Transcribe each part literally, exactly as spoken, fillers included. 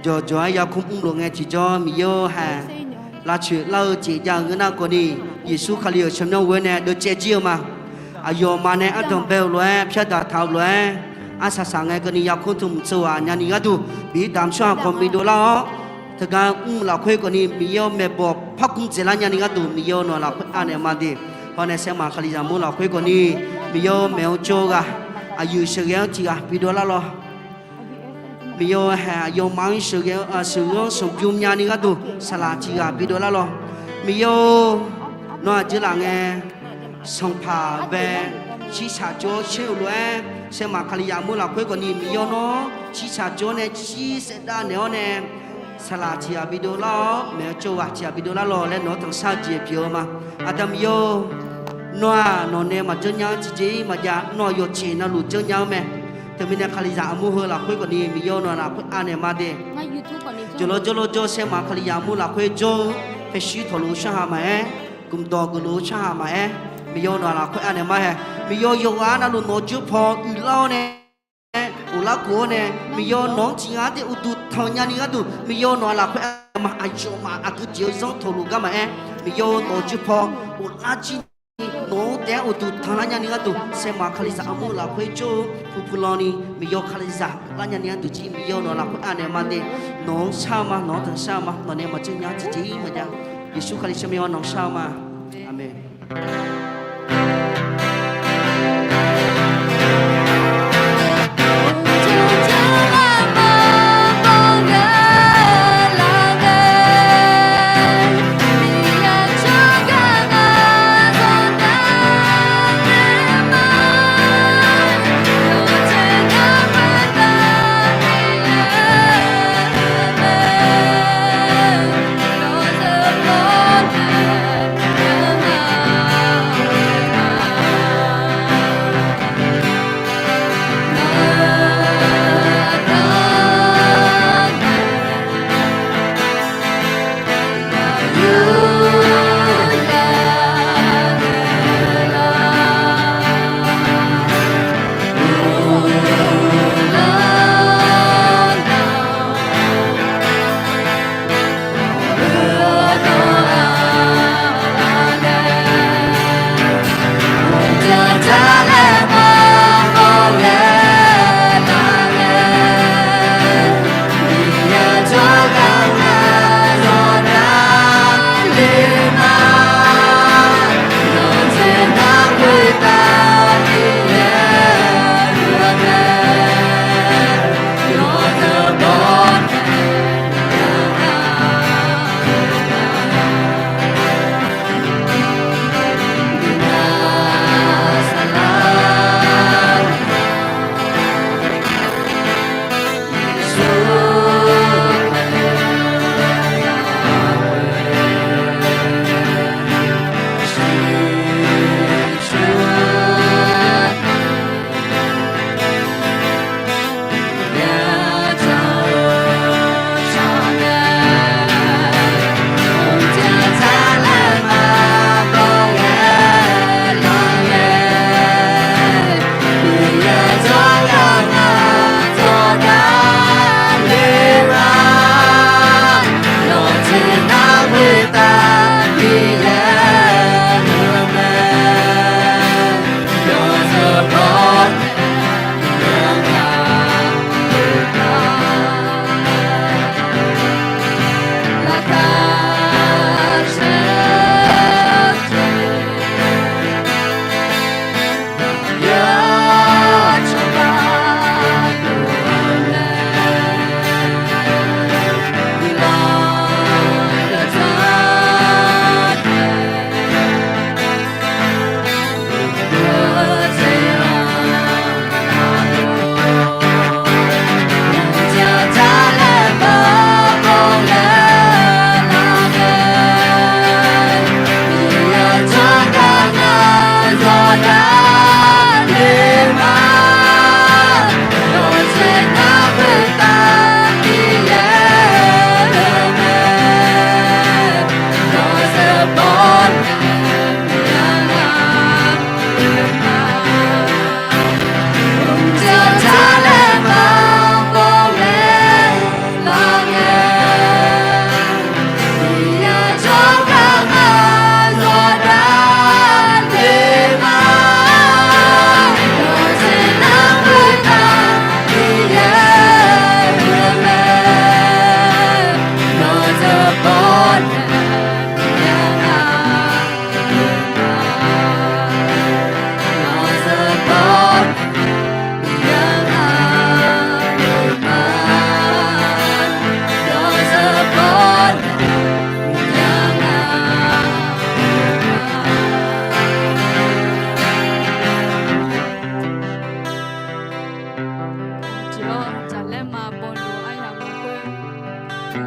Jawqjawq-aer yarkmr mrlof ngae tiqjawr Miqyaer-or haeq, lavcoeq lar-eu jeq jav-eu ngeur nar khawfni, Yeqsur Kali-euq tsawrmyanr ghoer nae deuvcaev jir-eu ma. Aqyawfmaf nae ardanq bae-eu lof-aer pyar daq taq-eu lof-aer, arsaq saq ngae keuvni yarkmr tmq tseuv ghaq nyani gharduq bi damq tsawrhaq khawf bi dovlar-awr, teugar mr lafkhoer khawfni Miqyaer-or maeqbawq par gmr dzaeqlar nyani gharduq Miqyaer-or nawq lafkhoer anaeq ma de. Hawr nae saermaq Kalizaq mur lafkhoer khawfni, Miqyaer-or maeq-anr jawr-eu ghaq, aqyuif sheuqghae-anr tiq ghaq bi dovlar lawq. Miqyaer-or haeq aqyawfmaf-anr sheuqghae-eu sheuqghae-anr sanqbymr nyani gharduq saqlaq tiq ghaq bi dovlar lawq. Miqyaer-or, nawr aqjeq laf ngae, sanqpaq bae, shirshaq jawr-awr sher-eu lof-aer, saermaq Kalizaq mur lafkhoer khawfni Miqyaer-or nawr shirshaq jawr-awr nae shir saevdav naeq-awr nae, saqlaq tiq ghaq bi dovlar-awr maeq-anr jawr-eu ghaq tiq ghaq bi dovlar lawq laer nawq-anr tanqshar-eu jeq pyeuf-eu ma. Aqda Miqyaer-or, nawr-aq nawq nae maqjanr nya-anr tiqjeq-ir maqjav, nawr-aq yawqjeq navluf janr nya-anr mae. Teumirnae Kalizaq armur heu lafkhoer khawfni Miqyaer-or nawq lafkhoer anaeq ma de. Jawrlawr jawrlawr jawr saermaq Kalizaq armur lafkhoer jawr-eu, paershuir tawqluf-eu tsawrhaq maqaer, gmqdawq geufluf-eu tsawrhaq maqaer, Miqyaer-or nawq lafkhoer anaeq ma haeq. Miqyaer-or yawqghaq navluf nawq-eu jawr paw uiqlar-awr nae, ghoflar khof-awr nae, Miqyaer-or nawq-anr tiq ghaq-ar taef uqduq tanq nyani gharduq Miqyaer-or nawq lafkhoer anaeq ma. Aqyawfmaf aqgeu jeq-eu zanr tawqluf gar maqaer, Miqyaer-or nawq-eu jawr paw ghoflar jir ni nawq-anr taef-aer uqduq tanqlar nyani gharduq saermaq Kalizaq armur lafkhoer jawr-eu pupulan ni Miqyaer-or Kalizaq ghoflar nyani gharduq jir Miqyaer-or nawq lafkhoer anaeq ma de. Nawq-anr shar-eu ma, nawq-anr tanqshar-eu ma, nawq nae maqjanr nya-anr tiqjeq-ir maqjav. Yeqsur Kali tsawrmyanr-awr nawq-anr shar-eu ma. Aqmeq.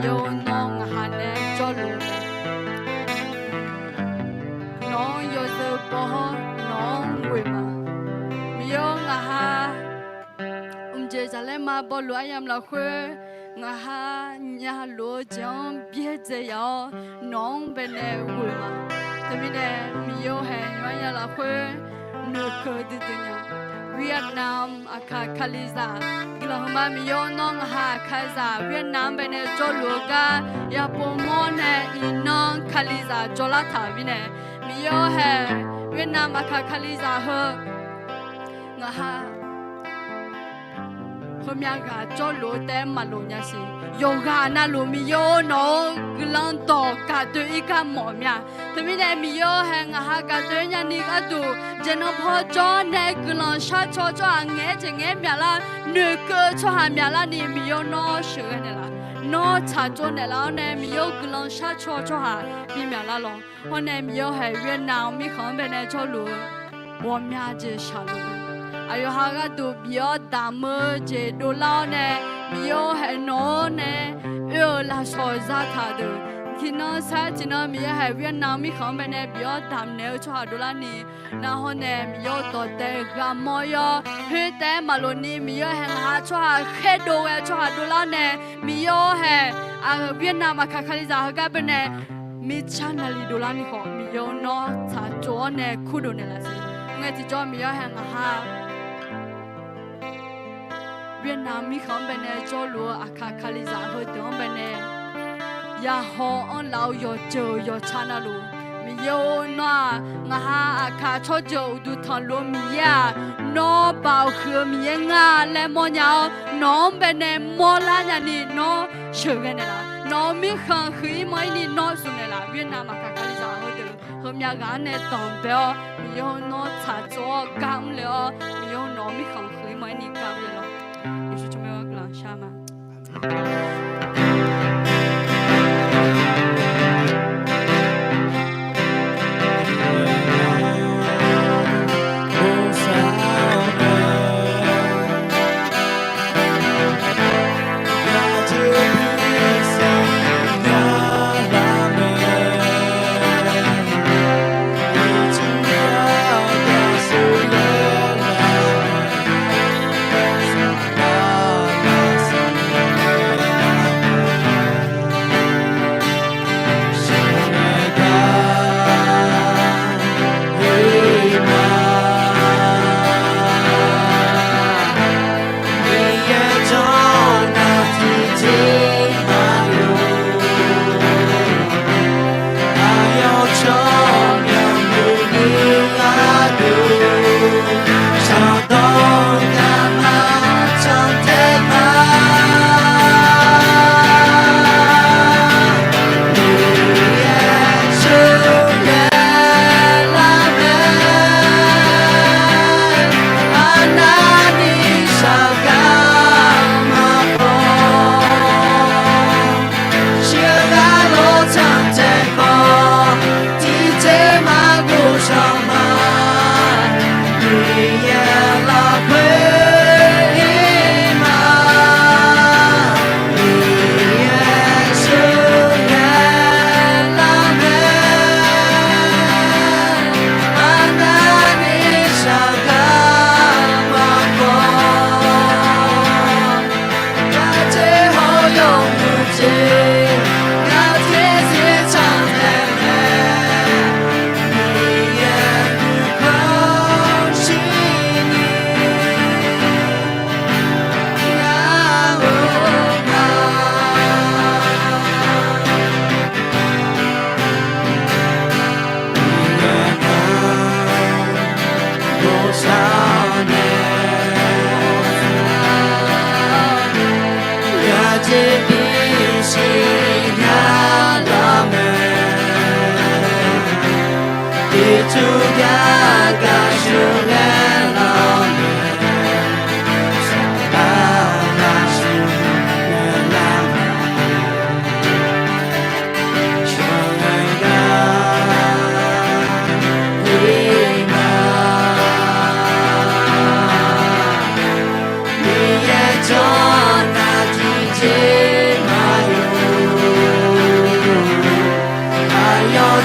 Miqyaer-or, nawr ngaq ha nae jawrluf-eu mae. Nawq-anr yawzeu baw hawr nawq-anr ghoe ma. Miqyaer-or, ngaq ha mqjeq zaqlaer ma bawluf aryamq lafkhoer, ngaq ha nyaluf-eu jeq-anr byaerdzae yaf-awr nawq-anr baenae ghoe ma. Teumirnae Miqyaer-or, haeq nymq-mr nya lafkhoer noeqkeuv duidui nya. Vietnam Aqkaq Kalizaq guiqlanq heumae. Miqyaer-or, nawr ngaq ha Aqkaqzaq Vietnam-anr baenae jawrluf-eu gar yapov mawr nae iqnan Kalizaq jawrlar taq-euq mirnae, Miqyaer-or, haeq Vietnam Aqkaq Kalizaq heu ngaq ha heumyav ghaq jawrluf-eu taef-aer maqlof nya siq. Yawqghaq navluf Miqyaer-or, nawq-euq guiqlanq dawq gaqdoe-ir gar mawf mya. Teumirnae Miqyaer-or, haeq ngaq ha gaqdoe-ir nyani gharduq, jeq nan paw jawr nae guiqlanq shar caw tsawrhaq ngaeq-aer jeq ngaeq-aer myaqlar, noeqkeuv-eu tsawrhaq myaqlarni Miqyaer-or, nawr sheuqghae naeqlaf. Nawr tsaqtsov naeqlaf-awr nae Miqyaer-or, guiqlanq shar caw tsawrhaq bimyaq lar lawq. Hawr nae Miqyaer-or, haeq Vietnam mirkhanq-anr baenae jawrluf-eu ghawqmya jeq shaqluf-eu aqyawf ha gharduq bif-awr damq-eu jeq dovlar-awr nae, Miqyaer-or, haeq nawq-anr nae oe-euq lafsawq zataq deuq tiqnan sar tiqnan Miqyaer-or, haeq Vietnam mirkhanq-anr baenae bif-awr damq naeq-eu tsawrhaq dovlarni, nar hawr nae Miqyaer-or, dawqdaeq ghaq mawr-ir-awr khoertaef-aer maqlof ni Miqyaer-or, haeq ngaq ha tsawrhaq khaerdov ghae tsawrhaq dovlar-awr nae, Miqyaer-or, haeq Vietnam Aqkaq Kalizaq heugar baenae mirtsaq navli dovlar ni khawf, Miqyaer-or, nawr tsaqtsov-awr nae kurdov naeqlaf siq. Ngae tiqjawr Miqyaer-or, haeq ngaq ha Vietnam mirkhanq-anr baenae jawrluf-eu Aqkaq Kalizaq heudeuq-anr baenae yahaw anrlaf-eu yawqjeuq yawqtsa navluf, Miqyaer-or, nawr-aq ngaq ha Aqkaq tsawrjeuq uqduq tanqluf-eu Miqyaer-aq, nawr Baoq huiq-eu Miqyaer ngar laer mawrnya-awr, nawq-anr baenae mawrlar nyani nawr sheuqghae naeqlaf. Nawq-euq mirkhanq huiq-ir manq-ir ni nawr zmq naeqlaf. Vietnam Aqkaq Kalizaq heudeuq heumyav ghaq-anr nae danqbae-awr, Miqyaer-or, nawr tsaqtsov-awr gar mrle-awr, Miqyaer-or, nawq-euq mirkhanq huiq-ir manq-ir ni gar mrle lawq. Yeqsur tsawrmyanr-anr guiqlanq shar ma.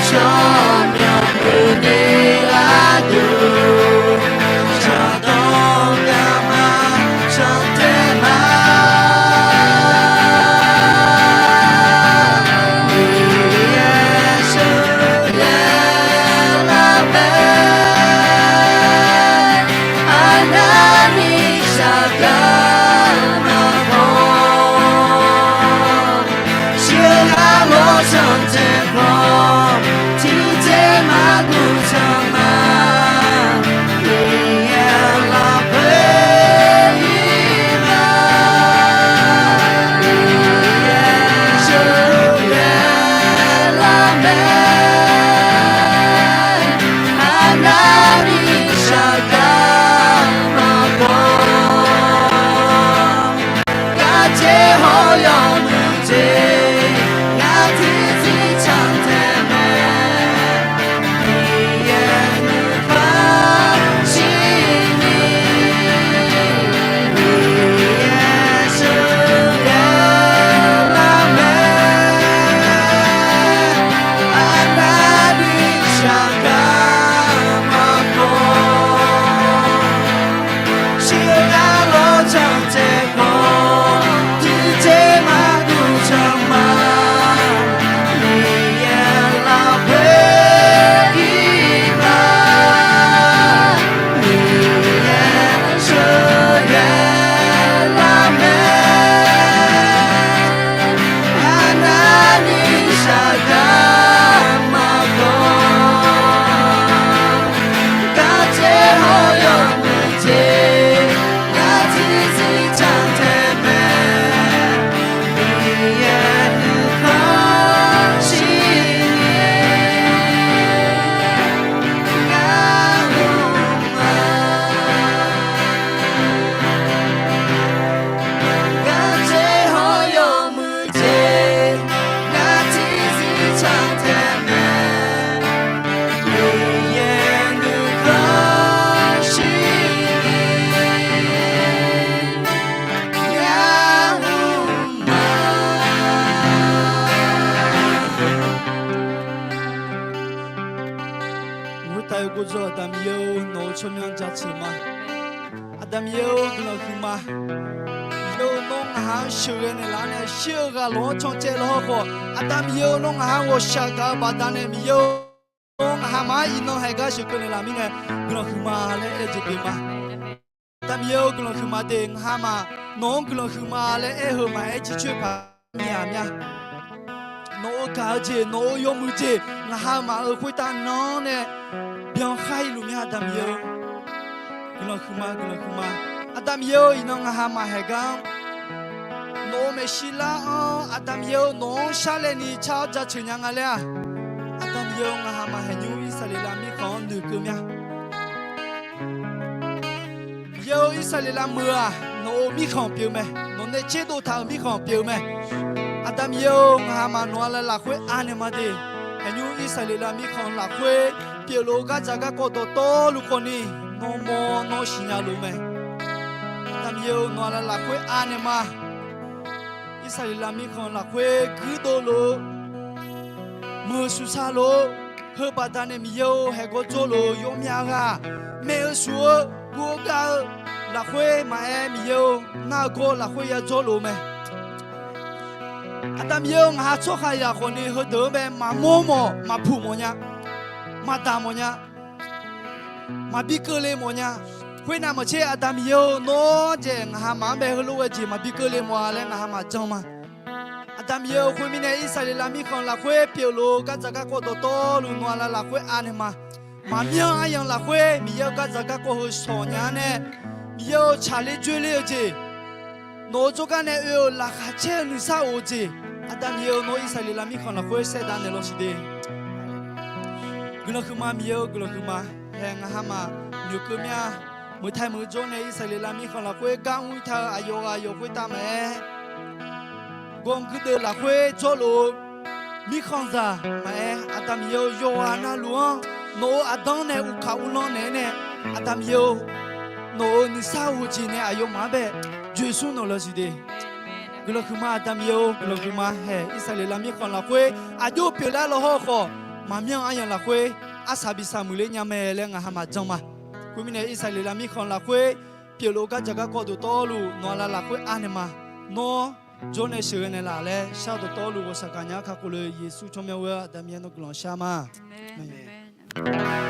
tsawrmyanr meuq ni gharduq, shaqdawr garma cantae ma. Miqyaer sheuqghae lar mae, arnavni shaqgaq maqbaw. Sheuqghae lawr cantae baw, tiqjeq maqguv can ma. Miqyaer lafkhoer ir ma. Miqyaer sheuqghae lar mae, arnavni shaqgaq maqbaw. Gaqjeq haw yawmuiq jeq, ngaq tiqzir cantae mae. Miqyaer nuikhanr shirni, Miqyaer sheuqghae lar mae, arnavni shaqgaq maqbaw. Sheuqghae lawr cantae baw, tiqjeq maqguv can ma. Miqyaer lafkhoer ir ma. Miqyaer sheuqghae lar mae, arnavni shaqgaq maqbaw. Gaqjeq haw yawmuiq jeq, ngaq tiqzir cantae mae. Miqyaer nuikhanr shirni, ngaq mr ma. Gaqjeq haw yawmuiq jeq, ngaq tiqzir cantae mae. Miqyaer nuikhanr shirni, ngaq mr ma. Mqtav-eu gov jawr-eu Aqda Miqyaer-or, nawq-euq tsawrmyanr jaceuq ma. Aqda Miqyaer-or, guiqlanq huiqma. Miqyaer-or, nawr ngaq ha-anr sheuqghae naeqlaf-awr nae shir-eu ghaq lawq-anr cancaev law hawkhawf, Aqda Miqyaer-or, nawr ngaq ha ghawqshaq gaq-eu baqdanae Miqyaer-or, nawr ngaq ha maqar iqnan haiq gar sheuqkeuv naeqlaf mirnae, guiqlanq huiqma laer aer-eu jeq pyeuf ma. Aqda Miqyaer-or, guiqlanq huiqma de. Ngaq ha maf nawq-anr guiqlanq huiqma laer aer-eu maqaer, ciqcoer paq mir-aq mya. Nawq-euq gaq-eu jeq, nawq-euq yawmuiq jeq, ngaq ha maf-euq khoertav nan-anr nae byankhar-ir luf mya. Aqda Miqyaer-or, guiqlanq huiqma, guiqlanq huiqma. Aqda Miqyaer-or, iqnan ngaq ha maqhaeq gar-anr nawq-euq maeqshi lar-anr, Aqda Miqyaer-or, nawq-anr sharlaev ni car-awr jaceuq nya nga laer-aq, Aqda Miqyaer-or, ngaq ha maqhaeq nymr Irsaqleqlav mirkhanq-anr noeqkeuv mya. Miqyaer-or, Irsaqleqlav meuq-aq, nawq-euq mirkhanq pyeuf mae. Nawq nae tserdov taq-euq mirkhanq pyeuf-eu mae. Aqda Miqyaer-or, ngaq ha maf nawq-a lav lafkhoer anaeq ma de. Haeq nymr Irsaqleqlav mirkhanq lafkhoer pyeuflof-eu gardzaq garkawv dawqtawvluf khawfni, nawr mawr nawr siqnya lof mae. Aqda Miqyaer-or, nawq-a lav lafkhoer anaeq ma. Irsaqleqlav mirkhanq lafkhoer guirdov lof-eu, meuq suqsaq lof-eu, heu baqdanae Miqyaer-or, haeqgawr jawrluf-eu yawmya ghaq, maeq-eu suq-eu, guv-eu gav-eu lafkhoer maqaer, Miqyaer-or, nar-eu gawr lafkhoer yajawrluf-eu mae. Aqda Miqyaer-or, ngaq ha tsawrhaq yaq khawfni heudeuq-anr bae maqmawr mawf, maqpuq mawf nya, maqdaq mawf nya, maqbi keuvle mawf nya. Khoernav maqtser, Aqda Miqyaer-or, nawr dzaeq ngaq ha maf-anr bae heulof-aer jeq maqbi keuvle mawf-a laer ngaq ha maf jan ma. Aqda Miqyaer-or, khoermirnae Irsaqleqlav mirkhanq lafkhoer pyeuflof-eu gardzaq garkawv dawqtawvluf nawq-a lav lafkhoer anaeq ma. Maqmyanr aryamq lafkhoer Miqyaer-or, gardzaq garkawv heu shawq nya-anr nae, Miqyaer-or, tsaqler dzoerler-eu jeq, nawq-euq jawrgar nae oe-euq laqkhaq caer-eu nuisar of-eu jeq, Aqda Miqyaer-or, nawr Irsaqleqlav mirkhanq lafkhoer saevdav naeq lawsiq de. Guiqlanq huiqma Miqyaer-or, guiqlanq huiqma. Haeq ngaq ha maf noeqkeuv mya. Meuq tae meuq jawr nae Irsaqleqlav mirkhanq lafkhoer gar mr-ir taq-eu aqyawf ghaq aqyawf khoertav maqaer, gawrguirdeuv lafkhoer jawrluf-eu mirkhanqzaq maqaer, Aqda Miqyaer-or, yawqghaq navluf-anr nawq-euq aqdanr nae uqkaq uvlanr naeq-aer nae, Aqda Miqyaer-or, nawq-euq nuisar of-eu jeq nae aqyawfmaf-anr bae joeqsmr nawq lawsiq de. Guiqlanq huiqma Aqda Miqyaer-or, guiqlanq huiqma. Haeq Irsaqleqlav mirkhanq lafkhoer aqjox pyeuflar law hawr khawf, maqmyanr aryamq lafkhoer arsaq bi saq muiqler nya mae laer ngaq ha maqjan ma. Khoermirnae, Irsaqleqlav mirkhanq lafkhoer pyeuflof-eu gardzaq garkawv dawqtawvluf nawq-aq lav lafkhoer anaeq ma. Nawr jawr nae sheuqghae naeqlaf laer shar dawqtawvluf ghawqshaq gaqnya kakhof le Yeqsur tsawrmyanr ghoe-awr Aqda Miqyaer nawr guiqlanq shar ma. Aqmeq.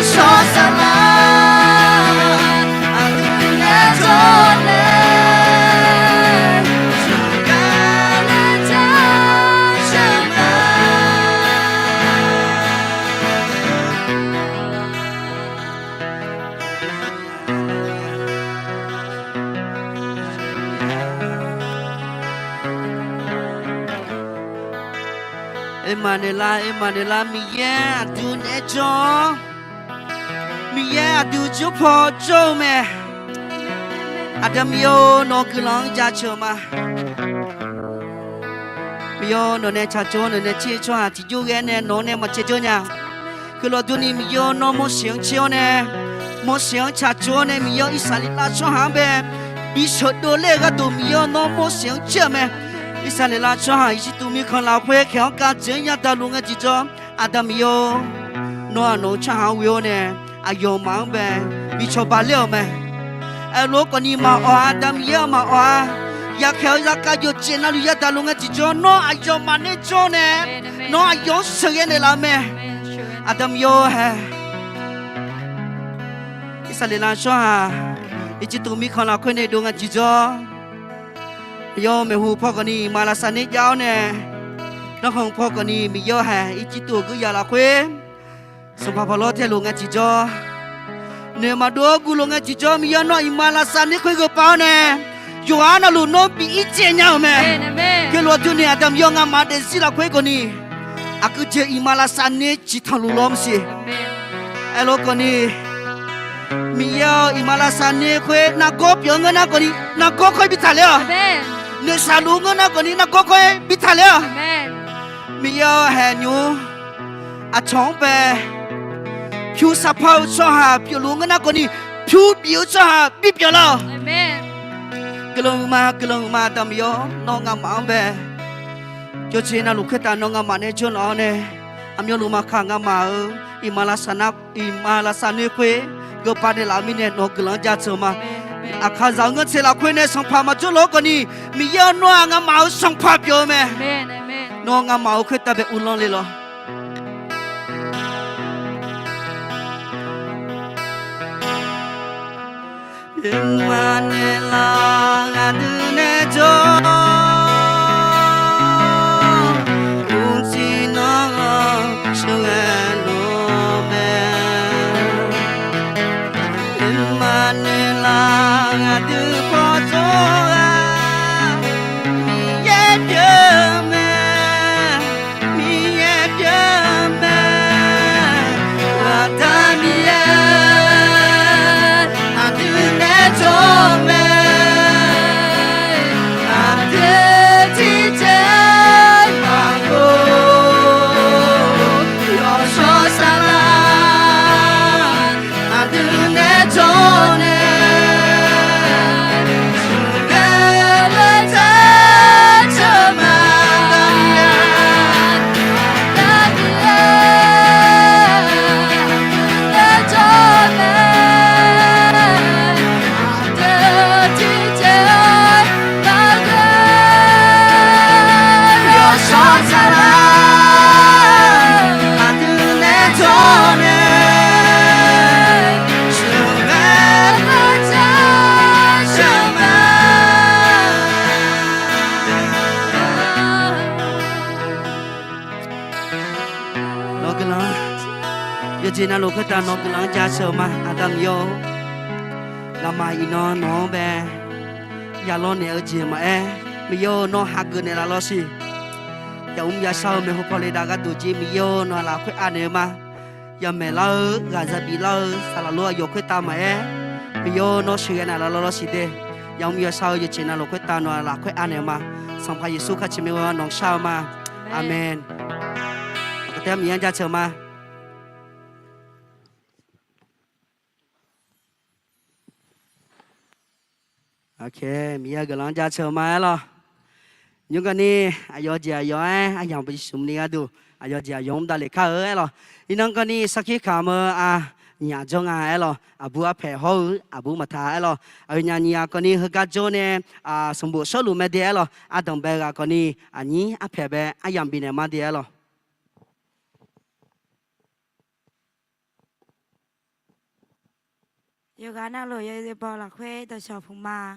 Shawr saflar, aqdui nae jawr nae, shawr gar nae jawr sheuq ma. Aqmaqnaeq lar, Aqmaqnaeq lar, Miqyaer aqdui naeq-aer jawr-awr, Miqyaer aqdui jawr paw jawr-eu mae. Aqda Miqyaer-or, nawq-eu guiqlanq-anr jaceuq-eu ma. Miqyaer-or, nawq nae tsaqtsov-awr nae nae tser tsawrhaq tiqjawr ghae nae nawq-anr nae maqcaer jawr nya. Guiqlanq durni Miqyaer-or, nawr Morseq-anr caer-awr nae, Morseq-anr tsaqtsov-awr nae Miqyaer-or, Irsaqleqlav tsawrhaq-anr bae bi sheuqdov ler-eu gharduq Miqyaer-or, nawr Morseq-anr caer-euq mae. Irsaqleqlav tsawrhaq Irjirtuv mirkhanq lafkhoer khaeq-anr kavdzeuq-anr yadaq luf ngae tiqjawr, Aqda Miqyaer-or, nawr-aq nawq-eu tsawrhaq-anr ghoe-awr nae aqyawfmaf-anr bae bi cawba ler-euq mae. Aerlof-aer khawfni maqawq-a, Aqda Miqyaer-or, maqawq-a. Yaqkhaeq-eu zaqkhav yawqjeq navluf yadaq luf ngae tiqjawr, nawr aqyawfmaf nae jawr nae, nawr aqyawf-anr sheuqghae naeqlaf-eu mae. Aqda Miqyaer-or hae, Irsaqleqlav tsawrhaq Irjirtuv mirkhanq lafkhoer nae dov ngae tiqjawr, Miqyaer-or, maeqhu paw khawfni iqmalavshav ner jav-awr nae, narkhan paw khawfni Miqyaer-or hae, Irjirtuv-euq guirzaq lafkhoer Sanqpaq Paqlawr taeluf ngae tiqjawr, noeq maqdov-awr guv lof ngae tiqjawr, Miqyaer-or, nawr iqmalavshav ner khoer gheu pav-awr nae, yawqghaq navluf nawr bi irtsaev nya-euq mae. Guiqlanq durni Aqda Miqyaer-or, ngamaf daefzir lafkhoer khawfni aqgeujeq iqmalavshav ner ciqtanq luf lawr maqsiq. Aerlof khawfni Miqyaer-or, iqmalavshav ner khoer nargawr pyeuf-eu ngeur nar khawfni nargawr khoer bi taqler-awq. Noeqshaq luf-eu ngeur nar khawfni nargawr khoer bi taqler-awq. Miqyaer-or hae nymr, aqcawq-anr bae pyur sarpar-eu tsawrhaq pyeufluf-eu ngeur nar khawfni pyur bif-eu tsawrhaq bipyeuf lar-awq. Guiqlanq huiqma, guiqlanq huiqma, Aqda Miqyaer-or, nawr ngamaf-anr bae yawqjeq navluf khoertav nawr ngamaf nae jawr laf-awr nae, aqmyanluf maqkaq ngamaf-euq iqmalavshav nar, iqmalavshav ner khoer gheu pav naeqlaf-eu mirnae nawq-eu guiqlanq-anr jaceuq ma. Aqkaqzaq-euq ngeurtsoeq lafkhoer nae sanqpaq maqjawr lof-aer khawfni, Miqyaer-or, nawr-aq ngamaf-euq sanqpaq pyeuf-eu mae. Nawr ngamaf-euq khoertav bae uvlanr le lawq. Iqmaeqlav aqdui nae jawr-awr, uqcif nanr-awr sheuqghae luf mae. Iqmaeqlav aqdui paw jawr-a, Miqyaer pyeuf mae. Miqyaer pyeuf mae, Aqda Miqyaer, aqdui nae jawr mae, aqdui tiqjeq maqghof, yawshawr saflar, aqdui nae jawr nae, sheuqghae laer jaceuq ma. Nawq-eu guiqlanq, yawqjeq navluf khoertav nawq-eu guiqlanq-anr jaceuq ma. Aqda Miqyaer-or, ngamaf iqnan nawq-anr bae yaqlaw naeq-eu jeq maqaer, Miqyaer-or, nawr hageuf naeqlaf lawr siq. Yamr yashar-eu maeqhu paw le dav gharduq jeq Miqyaer-or, nawq-anr lafkhoer anaeq-eu ma. Yamaeq lar-eu, ghaqzaq bif lar-eu saqlaq lof aqyawf khoertav maqaer, Miqyaer-or, nawr sheuqghae naeqlaf lawr lawr siq de. Yamr yashar-eu yawqjeq navluf khoertav nawq-anr lafkhoer anaeq-eu ma. Sanqpaq Yeqsur kaceuq mae-awr nawq shar-eu ma. Aqmeq. Aqtaer Miqyaer-anr jaceuq ma. Aqkaq Miqyaer-eu guiqlanq-anr jaceuq ma aer lawq. Nymr gani aqyawf jeq aqyawf-aer aqyamq baqshuq ni gharduq aqyawf jeq aqyawf-anr davlef kar-eu aer lawq. Iqnan gani sarkir kamq-eu aqnyaf jawr nga aer lawq. Aqbur arpaeq hawr-eu aqbur maqtaq aer lawq. Aqyawfnyaf nyiq ghaq kawvni heugar jawr nae sanqbof shawrluf mae de aer lawq. Ardanq bae ghaq kawvni aqnyir arpaeq bae aryamq bifnaeq ma de aer lawq. Yawqghaq navluf yawzeu baw lafkhoer dawqshawq puq ma.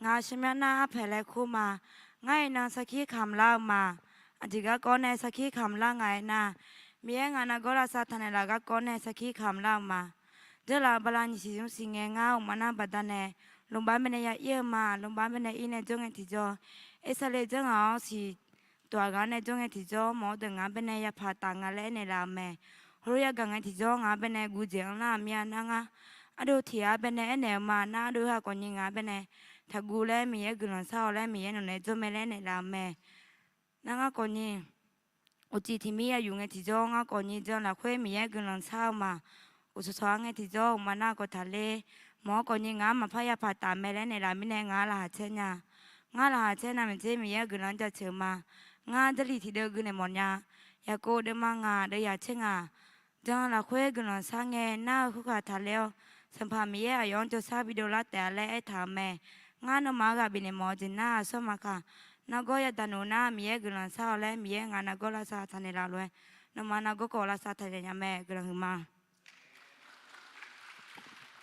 Ngaq-euq shawrmyanr nar arpaeq laer kur ma. Ngar iqnan sarkir kamq lar-eu ma. Aqjeq garkawv nae sarkir kamq lar nga-aer nar, Miqyaer ngaq nargawr lavsav taqnaeq laf garkawv nae sarkir kamq lar-eu ma. Dzeurlaf-eu bala nyiq siq zmr siq ngae ngar uqma nar baqdanae, lmqbav baenae ya ir-eu ma. Lmqbav baenae ir nae jawr ngae tiqjawr, Ersaqleq dzeur ngaq-awr siq tawq-aq ngaq-anr nae jawr ngae tiqjawr, mawq-awr deuq ngaq-anr baenae yapaq taf nga laer aernaeq laf-eu mae. Heulof yagaq ngae tiqjawr ngaq-anr baenae guv dzaeq-anr lar-aq mir-a nar ngar, ardov tiq-aq baenae aernaeq-eu ma. Nar ardov heu-aq khawfni ngaq-anr baenae taqguv laer Miqyaer guiqlanq shar-awq laer Miqyaer nawq nae jawr mae laer aernaeq laf-eu mae. Nar ngar khawfni uqcif tiq mir ya yuf ngae tiqjawr ngar khawfni jan lafkhoer Miqyaer guiqlanq shar-eu ma. Uqsawq sawq-a ngae tiqjawr uqma nar kawv taqler. Mawq-awr khawfni ngaq-anr maqpar yapaq taf mae laer naeqlaf mirnae ngaq-anr laqkhaq caer nya. Ngaq-anr laqkhaq caer nar maeqtser Miqyaer-euq guiqlanq-anr jaceuq-eu ma. Ngar Jarlif tiqdeuv gui naeq mawf nya. Yaqkov deuvma ngaq deuv yaq caer ngaq. Jan lafkhoer guiqlanq shar ngae nar-eu khoerghaq taqler-awr, Sanqpaq Miqyaer aqyawf-anr jawrshar bidov lar taef-a laer aertaq-euq mae. Ngar nawmaf-anr ghaq bifnaeq mawf-eu jeq nar aqsur maqkaq, nargawr yadaq nuf nar Miqyaer guiqlanq shar-awq laer Miqyaer ngaq nargawr lavsav taqnaeq laf lof-aer, nawmaf nargawr khawf lavsav taqnaeq nya mae. Guiqlanq huiqma.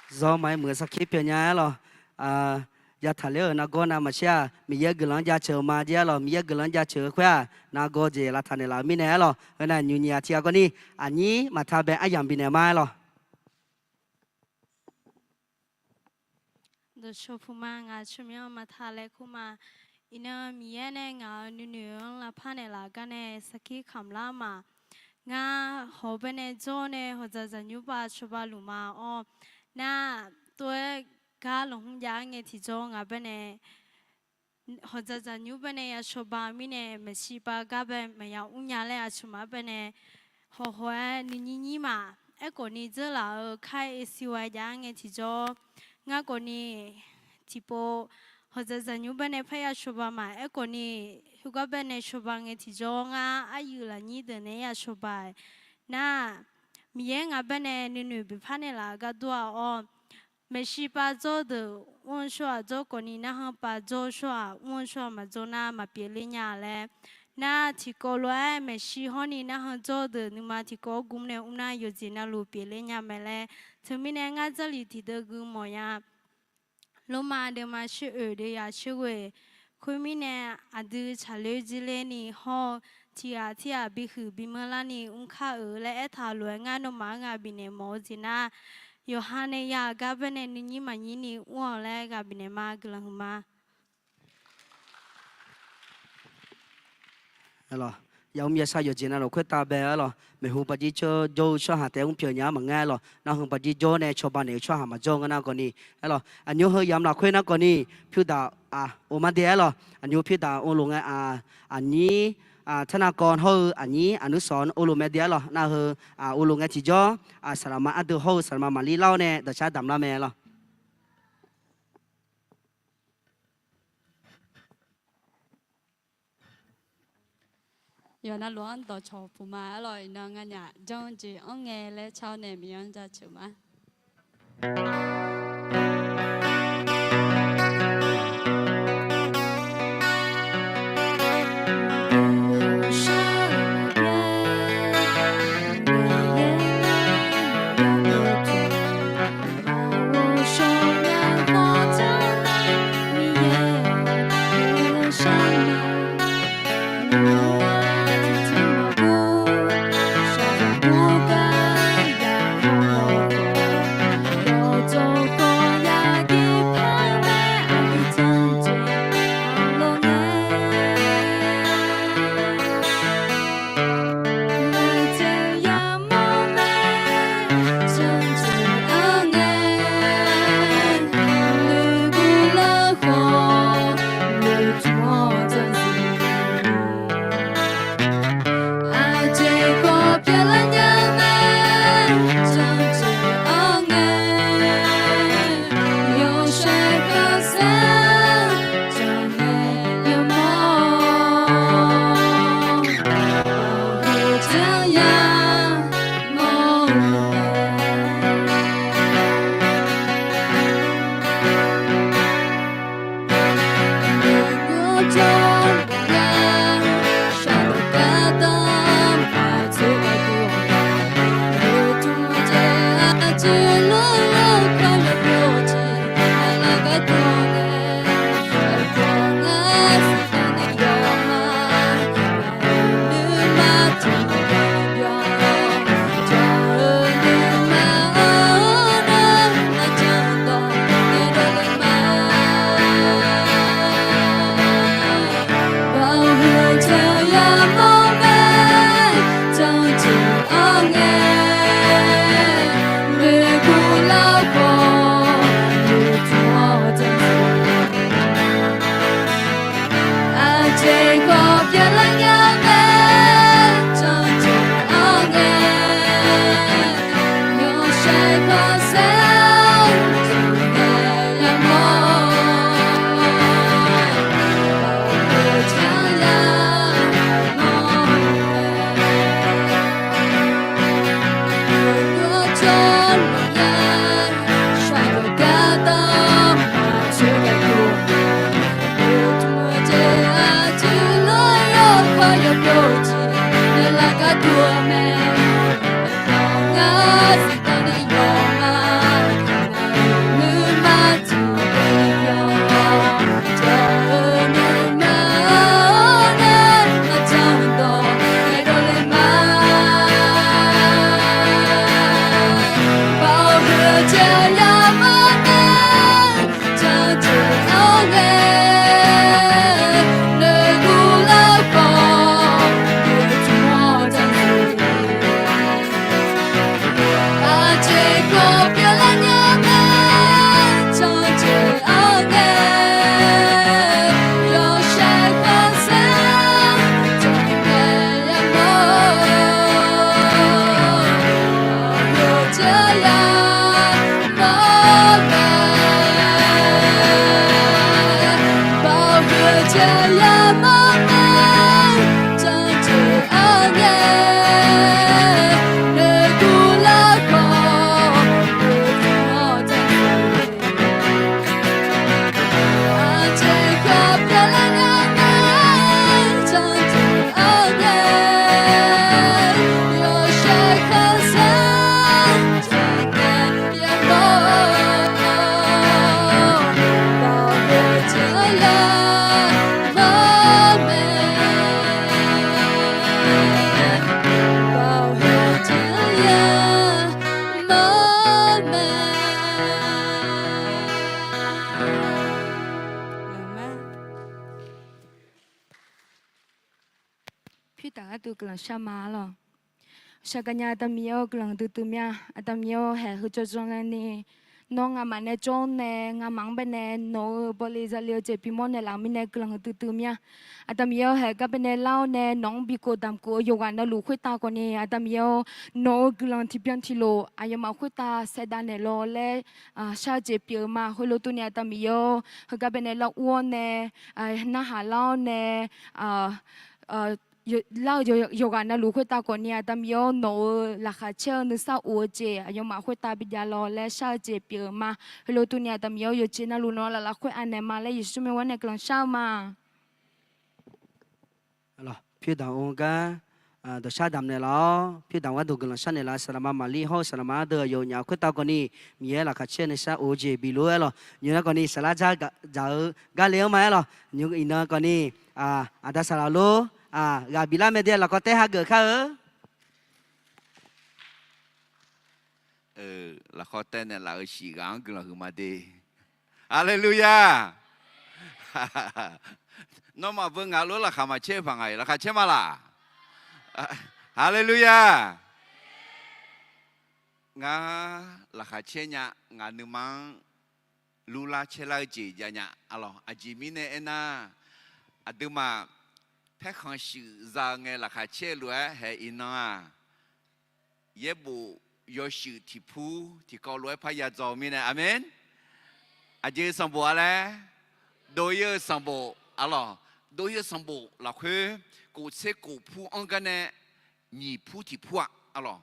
Zawr maqaer muiq-eu sarkir pyeuf nya-aer lawq. Yataqler-euq nargawr navmaqtser-aq, Miqyaer guiqlanq-anr jaceuq-eu ma jir-aer lawq. Miqyaer guiqlanq-anr jaceuq-eu khoer-aq, nargawr jeq lavtaq naeqlaf-eu mirnae-aer lawq. Heu nar nymr nyiq aqtiq ghaq gawrni, aqnyir maqta bae aryamq bifnaeq ma-aer lawq. Dawqshawq puq ma. Ngaq tsawrmyanr maqta laer kur ma. Iqnan Miqyaer nae ngaq-euq nuinoeq-anr lavpar naeqlaf gar nae sarkir kamq lar ma. Ngar hawq baenae jawr nae hawqdzaq zaqnymr bav cawba luf ma-awr, nar tov-aer gar lawq hmr jav-aer ngae tiqjawr ngaq baenae hawqdzaq zaqnymr baenae ya cawba mirnae maeqshi pav gar bae maqya mrnya laer aqcawq maf baenae hawq hawq-aer nuinyir nyir ma. Aerkhawfni dzeurlaf-eu kar-aer siwa jav-aer ngae tiqjawr, ngar khawfni tiqpov hawqdzaq zaqnymr baenae parya cawba ma. Aerkhawfni heugar baenae cawba ngae tiqjawr ngar aryuif lafnyir deuq naeq-aer ya cawba-aer nar, Miqyaer ngaq baenae nuinoeq bipar naeqlaf-eu gar dur-a-awr, maeqshi pav dzawr-eu deuq mr-eu tsawrhaq dzawr khawfni narhan pav dzawr-eu tsawrhaq mr-eu tsawrhaq maqdzawr nar maqpyeuf ler nya laer, nar tiqkawv lof-aer maeqshi hawrni narhan dzawr-eu deuq nuima tiqkawv-awr gmr nae mr nar yawqjeq navluf pyeufler nya mae laer, teumirnae ngar Jarlif tiqdeuv gui mawf nya. Lormav deuvma tser oeq deuv yaq tser ghoeq. Khoermirnae, aqdui tsaqler jirler ni hawr-eu, tiqghaq tirghaq bihuiq bimanr larni mr kar-euq laer aertaq lof-aer ngar nawmaf-anr ghaq bifnaeq mawf-eu jeq nar, yawqha nae ya-euq gar baenae nuinyir maqnyir ni mr-awq laer ghaq bifnaeq ma. Guiqlanq huiqma. Yamr yashar yawqjeq navluf khoertav bae-aer lawq. Maeqhu baqjir jawr-eu tsawrhaq taef-aer mr pyeuf nya-aer maqngaer lawq. Narhan baqjir jawr nae cawba naeq-eu tsawrhaq maqjawr ngeur nar khawfni, aer lawq, aqnymr heu yamq lafkhoer nar khawfni, pyurdaq aq or mar de-aer lawq. Aqnymr pyurdaq or lof ngae, aqnyir, aqtarnav kawv hawr-eu aqnyir aqnmr sawq or lof mae de-aer lawq. Nar heu or lof ngae tiqjawr, saqlaqma ardeuv hawr-eu saqlaqma maqlir lar-awr nae dawqshar damq lar mae lawq. Yawqha navluf-anr dawqcawq puq ma-aer lawq. Iqnan nganyaf janr-eu jeq anr ngae laer car-awr nae Miqyaer-anr jaceuq ma. Jeqkawv pyeuflar nya mae, janrjeq-anr nae yawshaef khanqsaer janrnaeq yamawr-awq. Baoq-eu jeq-anr yamawr mae, baoq-eu jeq-anr yamawr mae, janrjeq-anr nae noeqduq lar khawf, noeqduq-awr dawq Pyur taq gharduq guiqlanq shar ma lawq. Shaqgaq nya Aqda Miqyaer-or, guiqlanq duidui mya. Aqda Miqyaer-or, haeq heu jawrjanr laer ni, nawr ngamaf nae jawr nae ngamaf-anr baenae nawq-euq bawle zale-eu jeq bimawr naeqlaf-euq mirnae guiqlanq duidui mya. Aqda Miqyaer-or, haeq gar baenae lar-awr nae nawq-anr bighof damq khof-eu yawqghaq navluf khoertav khawfni Aqda Miqyaer-or, nawq-euq guiqlanq tiqbyan tiqlof aqyawfmaf khoertav saevdav naeqlawq laer shar-eu jeq pyeuf-eu ma. Heulof durni Aqda Miqyaer-or, heugar baenae lar ur-awr nae narhaq lar-awr nae lar-eu yawqghaq navluf khoertav khawfni Aqda Miqyaer-or, nawq-euq laqkhaq caer-eu nuisar of-eu jeq aqyawfmaf khoertav bijav lawq laer shar-eu jeq pyeuf-eu ma. Heulof durni Aqda Miqyaer-or, yawqjeq navluf nawq-eu laflaf khoer anaeq ma laer Yeqsur meuq-awr nae guiqlanq shar-eu ma. Pyur damq-eu gar dawqshar damq naeqlaf-awr, pyur damq gharduq guiqlanq shar naeqlaf-eu saqlaqma Maqlir hawr-eu saqlaqma ardeuv aqyawfnyaf khoertav khawfni Miqyaer laqkhaq caer nuisar of-eu jeq bif lof-aer lawq. Nymq nar khawfni saflar dzar dzaq-eu gar le-anr ma-aer lawq. Nymq iqnan khawfni aqda saqlaq lor ghaq biflar mae de, lafkhawf taer hageuf kar-eu. Lafkhawf taer naeqlaf-eu shif ghaq-anr guiqlanq huiqma de. Haleluya! Nawmaf beu ngaq lof-aer laqkhaq maqcaer-eu paq ngaq-iq laqkhaq caer ma laq? Haleluya! Ngar laqkhaq caer nya. Ngaq nuima-anr lurlar caerlar-eu jeq jav nya. Arlawq, aqjeq mirnae aernar, aqduimaf paerkhanq shuif za-eu ngae laqkhaq caer-eu lof-aer haeq iqnan-aq, yaerbof yawshuif tiqpur tiqkawv lof-aer parya dzaw-eu mirnae, aqmeq. Aqjeq sanqbof-a laer, dov-ir-eu sanqbof. Arlawq, dov-ir-eu sanqbof lafkhoer kof tser kof pur anr gar nae nyiq pur tiqpur-aq. Arlawq,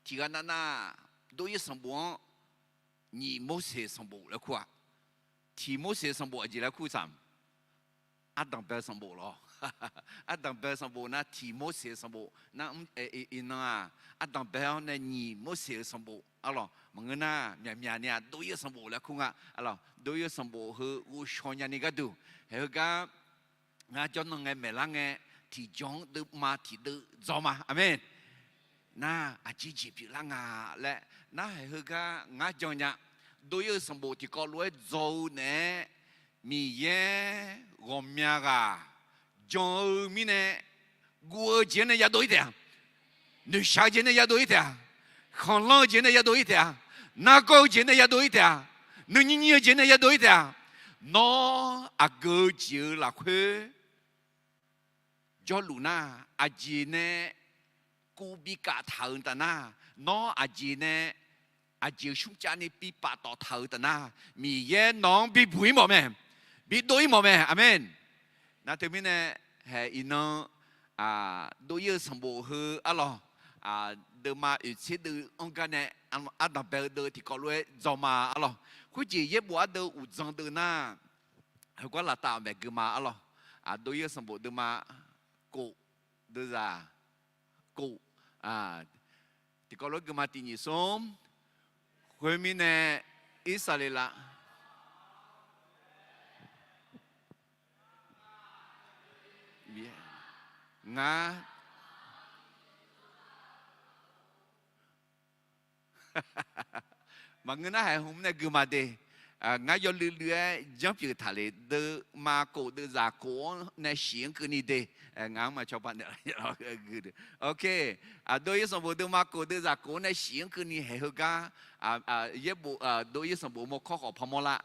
tiqghaq navnav dov-ir-eu sanqbof-anr nyiq Morseq sanqbof laer kur-aq. Tiq Morseq sanqbof aqjeq laer kur tsaq? Ardanq bae-eu sanqbof lawr. Ardanq bae-eu sanqbof nar tiq Morseq-eu sanqbof nar, iqnan-aq, ardanq bae-awr nae nyiq Morseq-eu sanqbof. Arlawq, maqngeur nar myaqmyaq ni-aq dov-ir-eu sanqbof laer kur nga. Arlawq, dov-ir-eu sanqbof heu ghovshaw nyani gharduq, haeq heugar ngar jawrnan ngae maeqlar ngae, tiqjawq-anr deuvma tiqdeuv dzaw ma. Aqmeq. Nar aqjeq jeq pyeuflar nga laer, nar haeq heugar ngar jan nya. Dov-ir-eu sanqbof tiqkawv lof-aer dzaw-eu naeq-aer, Miqyaer ghawqmya ghaq jan-eu mirnae, guv-eu jeq-anr nae yadov-ir taef-a. Noeqshaq-eu jeq nae yadov-ir taef-a. Khanqlanr-eu jeq nae yadov-ir taef-a. Nargawr-eu jeq nae yadov-ir taef-a. Nuinyir nyir-eu jeq nae yadov-ir taef-a. Nawr aqgeu jeq-eu lafkhoer jawrluf nar, aqjeq nae kuv bikav taq-euq taf nar, nawr aqjeq nae aqjeq smrcavni bi paftawf taq-euq taf nar, Miqyaer nawq-anr bibuq-ir mawf mae, bidov-ir mawf mae. Aqmeq. Nar teumirnae haeq iqnan dov-ir-eu sanqbof heu arlawq, deuvma oeq tser deuv-anr gar nae ardanq bae-eu deuv tiqkawv lof-aer dzaw ma arlawq. Khoerjeq yaerbof ardeuv uqdzan deuv nar, heugar laftav maeq geu ma arlawq. Dov-ir-eu sanqbof deuvma kof, deuvzaq kof, tiqkawv lof-aer geu ma tiq nyiq smr. Khoermirnae, Irsaqleqlav ngar maqngeur nar haeq hmq nae gui ma de. Ngar yawluiv luiv-aer janr pyeuf taq le. Deuvma kof deuvzaq kof-anr nae shiq-anr keuvni de. Ngaq-anr maqcawba naeq, Dov-ir sanqbof deuvma kof deuvzaq kof-anr nae shiq-anr keuvni haeq heugar, Dov-ir sanqbof mawrkawr khawf parmawr lar.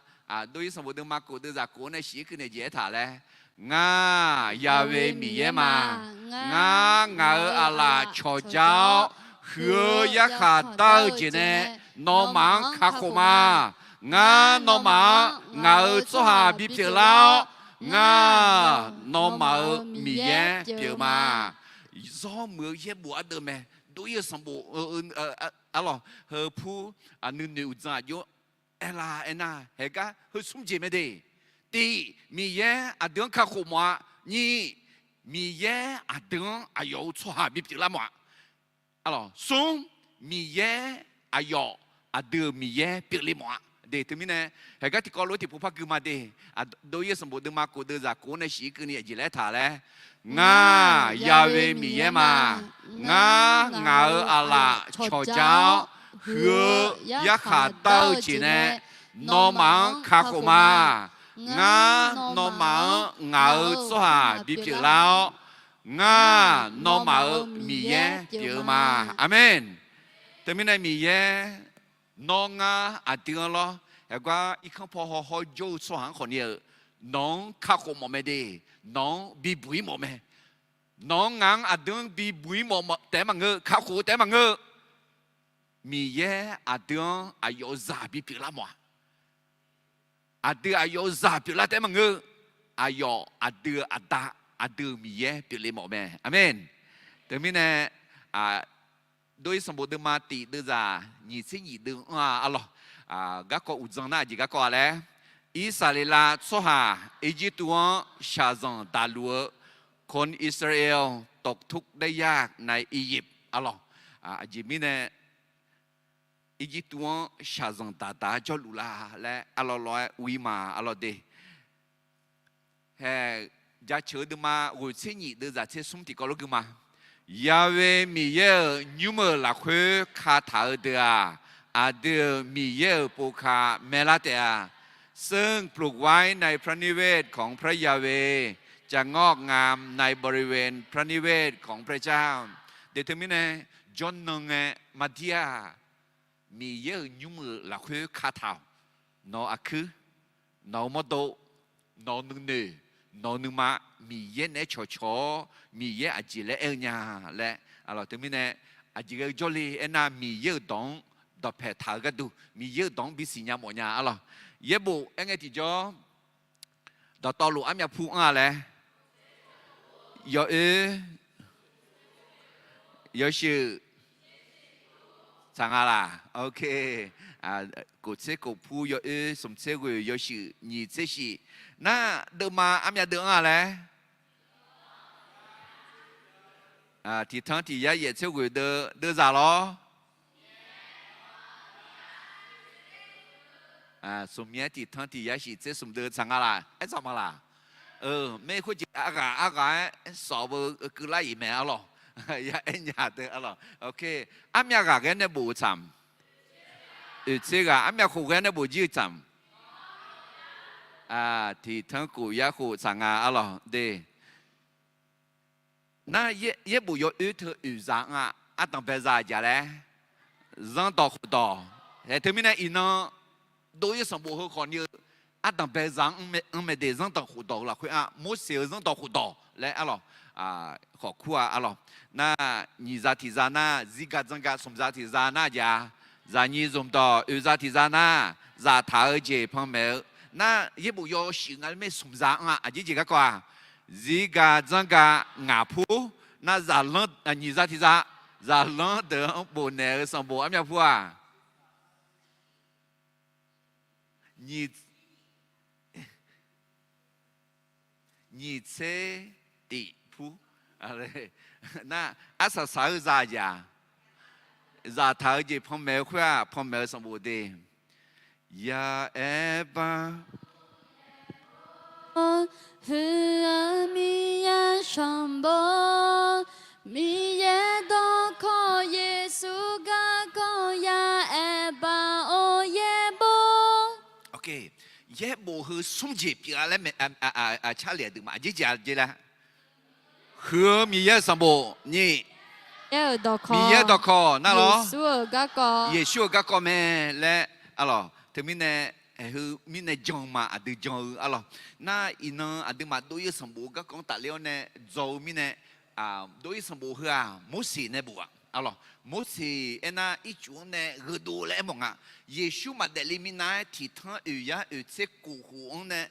Dov-ir sanqbof deuvma kof deuvzaq kof-anr nae shiq-anr keuvni jeq aertaq laer, Ngar Yahweh Miqyaer ma. Ngar ngaq-euq aqlaf cawqja-awr, huiq-eu yarkhaq dar-eu jeq nae nawmaf-anr kakhof ma. Ngar nawmaf-anr ngaq-euq tsawrhaq bipyeuf lar-awr, ngar nawmaf-euq Miqyaer pyeuf ma. Zawr muiq-eu yaerbof ardeuv mae. Dov-ir-eu sanqbof arlawq heu pur, nuinoeq uqdzan aqjox aerlar aernar, haeqgar heu smr jeq mae de. Tiq, Miqyaer aqdui-anr kakhof mawf-a. Nyiq, Miqyaer aqdui-anr aqyawf-euq tsawrhaq bipyeuf lar mawf-a. Smr, Miqyaer aqyawf aqdui-euq Miqyaer pyeufle mawf-a. De teumirnae, haeqgar tiqkawv lof-aer tiqpov par gui ma de. Dov-ir sanqbof deuvma kof deuvzaq kof-anr nae shiq-ir keuvni aqjeq laer taq laer, Ngar Yahweh Miqyaer ma. Ngar ngaq-euq aqlaf cawqja-awr, huiq-eu yarkhaq dar-eu jeq nae nawmaf-anr kakhof ma. Ngar nawmaf-anr ngaq-euq tsawrhaq bipyeuf lar-awr, ngar nawmaf-euq Miqyaer pyeuf-eu ma. Aqmeq. Teumirnae Miqyaer, nawr ngar aqdui-anr lawr, haeqgar irkanr paw hawhaw jawr-eu tsawrhaq-anr khawfni-euq, nawq-anr kakhof mawf mae de. Nawq-anr bibuq-ir mawf mae. Nawq-anr ngaq-anr aqdui-anr bibuq-ir mawf taef-aer maqngeur, kakhof-eu taef-aer maqngeur. Miqyaer aqdui-anr aqyawf-euq zaq bipyeuf lar mawf-a. Aqdui aqyawf-euq zaq pyeuflar taef-aer maqngeur. Aqyawf aqdui-euq aqda, aqdui-euq Miqyaer pyeufle mawf mae. Aqmeq. Teumirnae, Dov-ir sanqbof deuvma tiq deuvzaq nyiq tser nyiq deuv-anr-a arlawq, garkawv uqdzan nar aqjeq garkawv-a laer, Irsaqleqlav tsawrhaq Irjirtuv-anr shaqzanq daqluf-eu, คนอิสราเอลตกทุกข์ได้ยากในอียิปต์ arlawq, aqjeq mirnae Irjirtuv-anr shaqzanq daqdaq-aer jawrluf la laer arlawq lawq-aer ur-ir ma arlawq de. Hae, Jaceuq-eu deuvma ghoeq tser nyiq deuvzaq tser smr tiqkawv lof gui ma. Yahweh Miqyaer-euq nymr-euq lafkhoer kataq-eu deuq-aq, aqdui-euq Miqyaer-euq pov ka maerlar taef-a. ซึ่งปลูกไว้ในพระนิเวศของพระยาเวห์ จะงอกงามในบริเวณพระนิเวศของพระเจ้า De teumirnae, jawrnan ngae mardir-aq, Miqyaer-euq nymr-euq lafkhoer kataq-awq. Nawq-euq aqkuir, nawq-euq mawrdo, nawq-euq nuinoeq, nawq-euq nuima, Miqyaer naeq-aer cawqcawq-awr, Miqyaer aqjeq laer aer-eu nya laer, arlawq teumirnae, aqjeq ghae-eu jawrle aernar, Miqyaer-euq dawq-anr dawqpaeq taq-eu gharduq, Miqyaer-euq dawq-anr bisiq nya mawf nya arlawq. Yaerbof aer ngae tiqjawr, dawqtawvluf armyav pur anr-a laer, yawoer, yawshuif, tsaq nga laq? Kof tser kof pur yawoer smq tser ghoeq yawshuif nyiq tser shif. Nar deuvma armyav deuv anr-a laer, tiq tanr tiq yar yaef tser ghoeq deuv, deuvzaq lawr. Smq yaer tiq tanr tiq yar shif tser smq deuv tsaq nga laq? Aer tsaq ma laq? Maer khoerjeq arghaq arghaq-aer sawf-eu keuvlar-iq mae arlawq. Ya aer nya deuv arlawq. Armyav ghaq ghae nae bof-eu tsaq? Oeq tser ghaq. Armyav khof ghae nae bof jir-eu tsaq? Tiq tanr kof yar khof tsaq nga arlawq de. Nar, yaerbof yawoer teu oeqzaq anr-a. Ardanq baeqzaq jaq laer, zanrdawq khofdawq. Hae teumirnae iqnan, dov-ir sanqbof heu khawfni-eu ardanq baeqzaq-anr anr mae de. Zanrdawq khofdawq-eu lafkhoer-a, Morseq-euq zanrdawq khofdawq laer arlawq, khawf kur-a arlawq. Nar, nyiq zaq tiq zaq nar, zirgaq dzanrgaq smq zaq tiq zaq nar jaq, zaqnyiq zmqdawq oeqzaq tiq zaq nar, zaftaq-eu jeq panmaeq-eu. Nar, yaerbof yawshuif nga laer mae smq zaq anr-a. Aqjeq jeq garkawv-aq, zirgaq dzanrgaq ngaq pur. Nar, zaqlanr, nyiq zaq tiq zaq, zaqlanr deuq-anr bofnaeq-eu sanqbof armyav pur-aq, nyiq tser tiq pur. Nar, arsaq saq-eu zaq jaq, zaftaq-eu jeq panmaeq-eu khoer-aq, panmaeq-eu sanqbof de. Yaaer bar, huiq-eu Miqyaer sanqbof, Miqyaer dawqkawq Yeqsur garkawv yaaer bar-or yaerbof. Yaerbof heu smr jeq pyeuf-a laer, carlef aqduimaf aqjeq jeq-a jeq laer. Huiq-eu Miqyaer-euq sanqbof nyiq, Miqyaer-euq dawqkawq nar lawr, Yeqsur-euq garkawv mae laer arlawq. Teumirnae, aeqheu mirnae jan ma aqdui jan-eu arlawq. Nar iqnan aqduimaf dov-ir-eu sanqbof-eu garkawv-anr tafler-awr nae dzaw-eu mirnae, dov-ir sanqbof heu-aq Morseq nae bof-aq arlawq. Morseq aernar ircuf-anr nae gheudov laer aermawf nga. Yeqsur maqdaef le minav-aer tiqtanr oeq yar oeq tser kof khof-anr nae,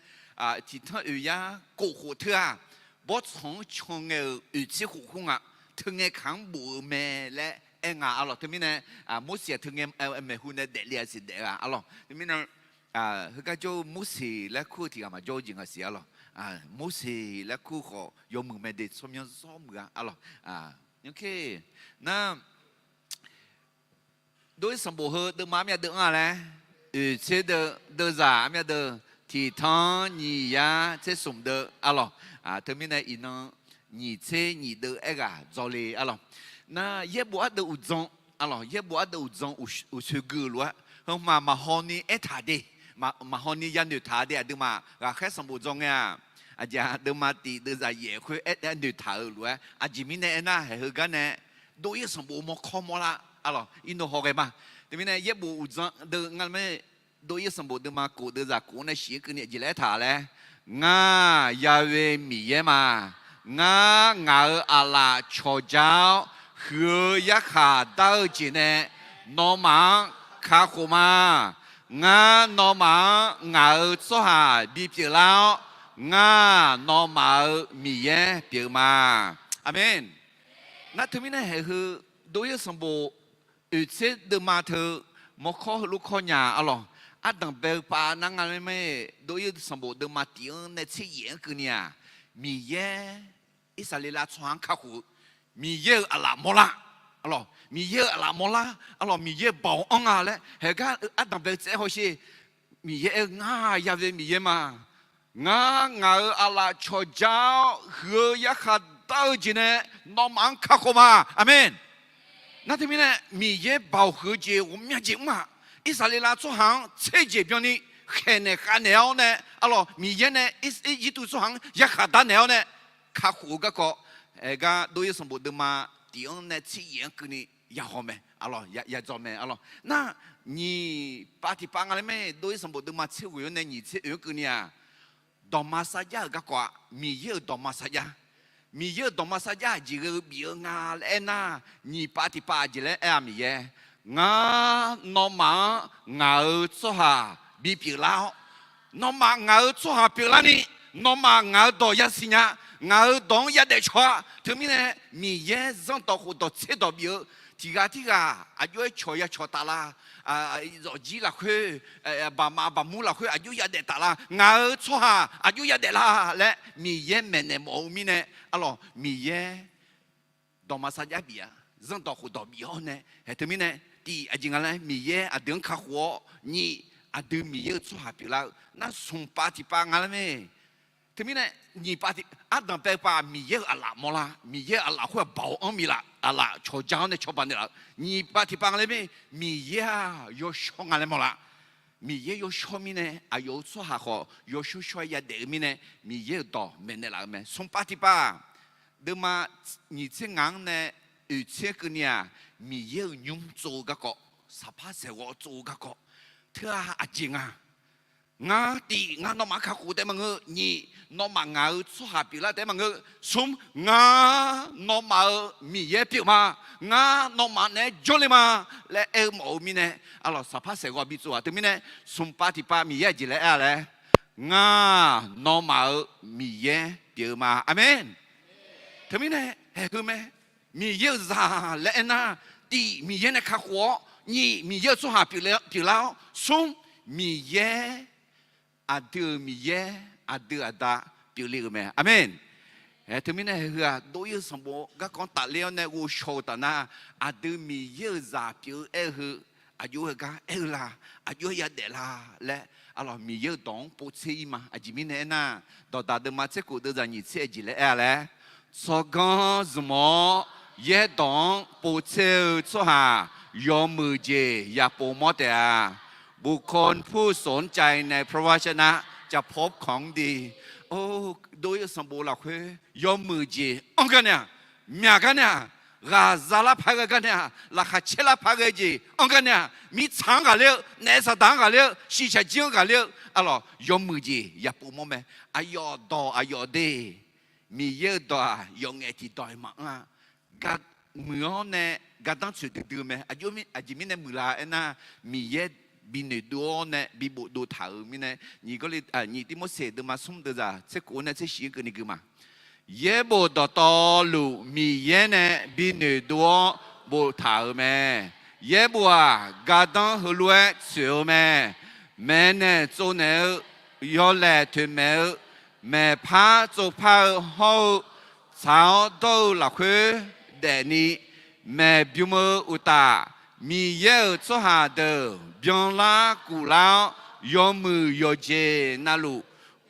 tiqtanr oeq yar kof khof teu-aq, bawrtsanq-anr can ngae-euq oeq tser khof khoer nga. Teu ngae kaq-anr bof-eu mae laer aer nga arlawq. Teumirnae, Morseq-aq teu ngae maeqhu nae daefle-a siq daef-a arlawq. Teumirnae, heugar jawr-eu Morseq laer kur-eu tiq ghaq maqjawr-eu jeq nga siq arlawq. Morseq laer kur khawf yawmuiq mae de tsawrmyanr zawr muiq-a arlawq. Nar dov-ir sanqbof heu deuvma armyav deuv-anr-a laer, oeq tser deuv, deuvzaq armyav deuv, tiqtanr nyiq yar tser smq deuv arlawq. Teumirnae iqnan nyiq tser nyiq deuv aerghaq dzaw le arlawq. Nar yaerbof ardeuv uqdzan arlawq, yaerbof ardeuv uqdzan uqsoeq gui-euq lof-aer, heu hmq-aq maqhaw ni aertaq de, maqhaw ni yanoeq taq de aqduimaf ghaqkhaer sanqbof dzaw ngae-aq, aqjeq-aq deuvma tif deuvzaq yaef khoer aer noeqtaq-euq lof-aer aqjeq mirnae aernar haeq heugar nae dov-ir sanqbof mawrkawr mawrlar arlawq, irnov haw ghae ma. Teumirnae yaerbof uqdzan deuv nga mae, dov-ir sanqbof deuvma kof deuvzaq kof-anr nae shif-aer keuvni aqjeq laer aertaq laer, Ngar Ya'we Miqyaer ma. Ngar ngaq-euq aqlaf cawqja-awr huiq-eu yarkhaq dar-eu jeq nae nawmaf-anr kakhof ma. Ngar nawmaf-anr ngaq-euq tsawrhaq bipyeuf lar-awr, ngar nawmaf-euq Miqyaer pyeuf ma. Aqmeq. Nar teumirnae haeq heu dov-ir sanqbof oeq tser deuvma teu mawrkawr heulof kawr nya arlawq. Ardanq bae-eu pav nar nga laer mae, dov-ir sanqbof deuvma tif-anr nae tser yaef-anr keuvni-aq, Miqyaer Irsaqleqlav tsawrhaq-anr kakhof-eu, Miqyaer-euq aqlaf mawrlar arlawq. Miqyaer-euq aqlaf mawrlar arlawq, Miqyaer-euq baoq anr nga laer haeq gar ardanq bae-eu tsaev-aer hawsher. Miqyaer aer-eu, Ngar Ya'we Miqyaer ma. Ngar ngaq-euq aqlaf cawqja-awr huiq-eu yarkhaq dar-eu jeq nae nawmaf-anr kakhof ma. Aqmeq. Nar teumirnae Miqyaer baoq huiq-eu jeq ghawqmya jeq mr-aq, Irsaqleqlav tsawrhaq-anr tser jeq byanni khaeqnaeq khavnaeq-awr nae arlawq, Miqyaer nae Irjirtuv tsawrhaq-anr yarkhaq darnaeq-awr nae kakhof-eu garkawv, aer gar dov-ir sanqbof deuvma tif-anr nae tser yaef-anr keuvni yahaw mae arlawq, yadzaw mae arlawq. Nar nyiq pav tiqpav nga laer mae, dov-ir sanqbof deuvma tser ghoeq-anr nae nyiq tser oeq-anr keuvni-aq, dawqma sarjax-euq garkawv-aq, Miqyaer-euq dawqma sarjax. Miqyaer-euq dawqma sarjax aqjeq ghae-eu bif-eu nga laer aernar, nyiq pav tiqpav aqjeq laer aer-a Miqyaer, Ngar nawmaf-anr ngaq-euq tsawrhaq bipyeuf lar-awr, nawmaf ngaq-euq tsawrhaq pyeuflarni, nawmaf ngaq-euq dawq yasiq nya, ngaq-euq dawq-anr yadaef cawq-a. Teumirnae Miqyaer zanrdawq khofdawq tserdawq bif-eu tiq ghaq tirghaq aqjox-aer cawq ya cawq taf la, zawqjir lafkhoer, baqmaf baqmur lafkhoer aqjox yadaef taf la, ngaq-euq tsawrhaq aqjox yadaef la laer Miqyaer maeqnaeq mawf-eu mirnae arlawq, Miqyaer dawqma sarjax bif-a, zanrdawq khofdawq bif-awr nae haeq teumirnae, tiq aqjeq nga laer Miqyaer aqdui-anr kakhof-awr, nyiq aqdui Miqyaer-euq tsawrhaq pyeuflar-eu nar smq pav tiqpav nga laer mae. Teumirnae nyiq pav tiq ardanq bae-eu pav Miqyaer-euq aqlaf mawrlar, Miqyaer-euq aqlaf khoer-aq baoq anr mif laf, aqlaf cawqja-awr nae cawba naeqlaf-eu. Nyiq pav tiqpav nga laer mae, Miqyaer-aq yawshawr nga laer mawrlar. Miqyaer yawshawr mirnae aqyawf-euq tsawrhaq khawf yawshawr shawr-aer yadaef-eu mirnae, Miqyaer-euq dawq maeqnaeq laf-eu mae. Smq pav tiqpav deuvma nyiq tser ngaq-anr nae oeq tser keuvni-aq, Miqyaer-euq nymr tsov-eu garkawv, saqpar saeqghawv tsov-eu garkawv, teu-aq aqjeq nga. Ngar tiq, ngar nawmaf-anr kakhof taef maqngeur. Nyiq, nawmaf ngaq-euq tsawrhaq pyeuflar taef maqngeur. Smr, ngar nawmaf-euq Miqyaer pyeuf ma. Ngar nawmaf naeq-aer jawrle ma laer aer-eu mawf-eu mirnae, arlawq saqpar saeqghawv bitsov-aq teumirnae, smq pav tiqpav Miqyaer aqjeq laer aer-a laer, ngar nawmaf-euq Miqyaer pyeuf-eu ma. Aqmeq. Teumirnae haeq heu mae. Miqyaer-euq zaq laer aernar, tiq Miqyaer nae kakhof-awr, nyiq Miqyaer-euq tsawrhaq pyeuflar-awr, smr Miqyaer, aqdui-euq Miqyaer, aqdui aqda pyeufle-euq mae. Aqmeq. Aer teumirnae haeq heu-aq dov-ir-eu sanqbof garkawv-anr tafler-awr nae ghovshaw-eu taf nar, aqdui Miqyaer-euq zaq pyeuf-eu aer-eu heu, aqjox-aer gar aer-eu la, aqjox-aer yadaef la laer, arlawq Miqyaer-euq dawq-anr povtser-ir ma. Aqjeq mirnae aernar, dawqdaq deuvma tser khof deuvzaq nyiq tser aqjeq laer aer-a laer, tsawrganr zmq-awr yaerdawq-anr povtser-eu tsawrhaq yawmuiq jeq yapov mawr taef-a. บุคคลผู้สนใจในพระวจนะจะพบของดี Or, dov-ir-eu sanqbof lafkhoer yawmuiq jeq anr gar nae-aq, myaq gar nae-aq, ghaqza lar par ghae gar nae-aq, laqkhaq caer lar par ghae jeq anr gar nae-aq, mirtsaq-anr ghaqler-eu, naef saqdaq-anr ghaqler-eu, shiqshaq jir-anr ghaqler-eu, arlawq, yawmuiq jeq yaqpov mawr mae. Aqyawf dawq aqyawf de, Miqyaer-euq dawq-aq, yawf ngaef tiqdawq-iq maqanr-a. Gar muiq-awr nae gardanr tsoeq duidui-eu mae. Aqjeq mirnae muiqlar aernar, Miqyaer bi noeqdov-awr nae bi bofdov taq-euq mirnae, nyiq Gawrliv, nyiq Tirmorseq deuvma smr deuvzaq tser khof-awr nae tser shif-anr keuvni gui ma. Yaerbof dawqtawvluf Miqyaer nae bi noeqdov-awr boftaq-euq mae. Yaerbof-aq, gardanr heulof-aer tsoeq-eu mae. Maeqnaeq tsovnaeq-eu, yawlaeq toeqmaeq-eu, maeqpar tsovpar-eu hawr-eu, tsaq-awr dawr-eu lafkhoer daefni maeqbym-eu uqtaf, Miqyaer-euq tsawrhaq deuq byanlar guflar-awr, yawmuiq yawqjeq navluf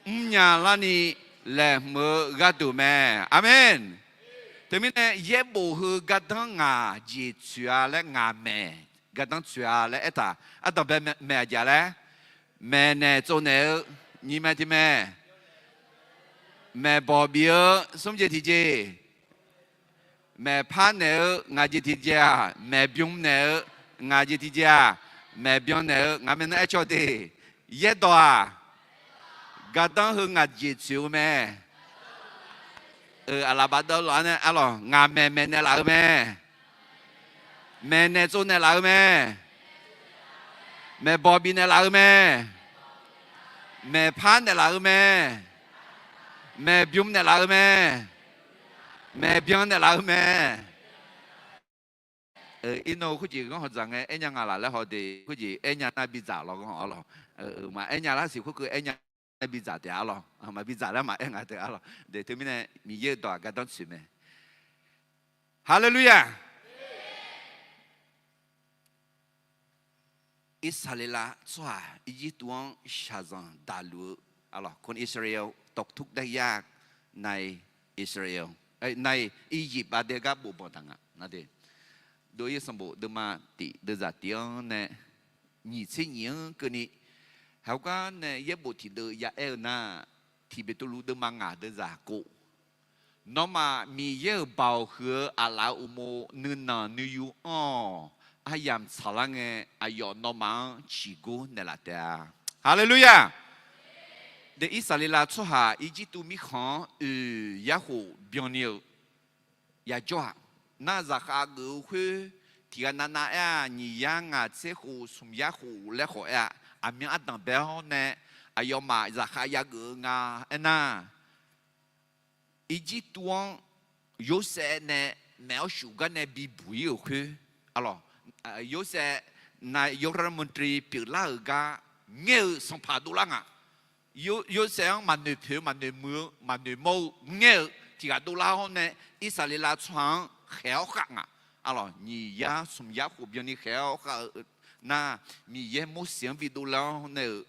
mrnya larni laeqhmq-eu gharduq mae. Aqmeq. Teumirnae yaerbof heu gardanr ngaq jeq tsoeq-a laer, ngaq maeq gardanr tsoeq-a laer aertaq, ardanqbae maeq aqjeq laer, maeqnaeq tsovnaeq-eu, nyiq mae tiq mae, maeqbawq bif-eu smr jeq tiqjeq, maeqpar naeq-eu ngaq jeq tiqjeq-aq, maeqbym naeq-eu ngaq jeq tiqjeq-aq, maeqbyan naeq-eu ngaq mae nar aercaw de. Yaerdawq-aq, gardanr heu ngaq jeq tsoeq-eu mae. Aqlaf bafdawv laf-anr nae arlawq, ngaq maeq maeqnaeq laf-eu mae. Maeqnaeq tsovnaeq laf-eu mae. Maeqbawq bifnaeq laf-eu mae. Maeqpar naeqlaf-eu mae. Maeqbym naeqlaf-eu mae. Maeqbyan naeqlaf-eu mae. Irnan khoerjeq ganr hawdzaq ngae aernya nga laf laer haw de, khoerjeq aernya nar bidzaq lawq ganr arlawq. Maqaer nya lar siq khoerkeuv aernya nar bidzaq taef arlawq. Maqbidzaq laer maqaer nga taef arlawq. De teumirnae Miqyaer-euq dawq-aq gardanr tsoeq mae. Haleluya! Irsaqleqlav tsawrhaq Irjirtuv-anr shaqzanq daqluf-eu, arlawq, คนอิสราเอล ตกทุกข์ได้ยากในอิสราเอล ในอียิปต์ aqdui gar bofbanq taq nga. Dov-ir sanqbof deuvma tiq deuvzaq tiq-anr nae nyiq tser nyiq-anr keuvni, heugar nae yaerbof tiqdeuv ya aer-eu nar, tiq Beqtuvluv deuvma ngaq deuvzaq kov, nawmaf Miqyaer-euq baoq huiq-eu aqlaf-euq uqmov nuinanq nuiyu anr-awq. Aryamq tsaqlar ngae, aqyawf nawmaf-anr ciqgor naeqlaf taef-a. Haleluya! De Irsaqleqlav tsawrhaq Irjirtuv mirkhanq-anr oeq yarkhof byanni-eu yajawr-aq, nar zaqkhav geuf-eu khoer tiq ghaq navnav aer-aq, nyiq yar ngaq tser khof smq yar khof laer khawf aer-aq, aqmyan ardanq bae-awr nae aqyawfmaf zaqkhav yageuf-eu nga aernar, Irjirtuv-anr Yorsaev nae maeq-awr shuf gar nae bibuq-ir-euq khoer, arlawq, Yorsaev nae รัฐมนตรี pyeuflar-euq gar ngaer-eu sanqpaq dovlar nga. Yorsaev-anr maqnoeq poeq-eu, maqnoeq muiq-eu, maqnoeq mawr-eu ngaer-eu tiq ghaq dovlar-awr nae, Irsaqleqlav tsawrhaq-anr khaeq-awr khav nga. Arlawq, nyiq yar smq yar khof byanni khaeq-awr khav-eu nar, Miqyaer Morseq-anr bidovlar-awr nae-euq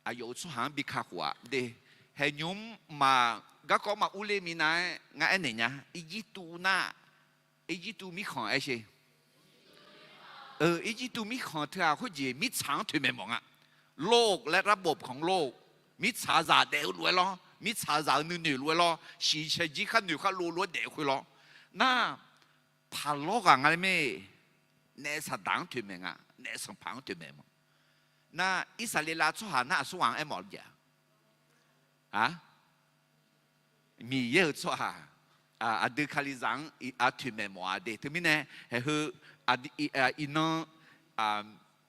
aqyawf-euq tsawrhaq-anr bi kakhof-aq de. Haeqnymr maf garkawv maqur le minav-aer ngar aernaeq nya. Irjirtuv nar, Irjirtuv mirkhanq aer sher. Irjirtuv mirkhanq teughaq khoerjeq mirtsaq-anr toeqmaeq mawf nga. โลก laer ระบบของโลก mirtsaqzaq daef-eu lof-aer lawr, mirtsaqzaq-euq nuinoeq lof-aer lawr, shiqshaq jir khar noeq khar lov lof-aer daef-eu khoer lawr. Nar, paqlawr ghaq nga laer mae. Naef saqdaq-anr toeqmaeq nga, naef sanqpaq-anr toeqmaeq mawf. Nar, Irsaqleqlav tsawrhaq nar aqsur ghaq-anr aermawf-a jeq-a. Miqyaer-euq tsawrhaq, aqdui Kalizaq-anr toeqmaeq mawf-a de. Teumirnae, haeqheu, iqnan,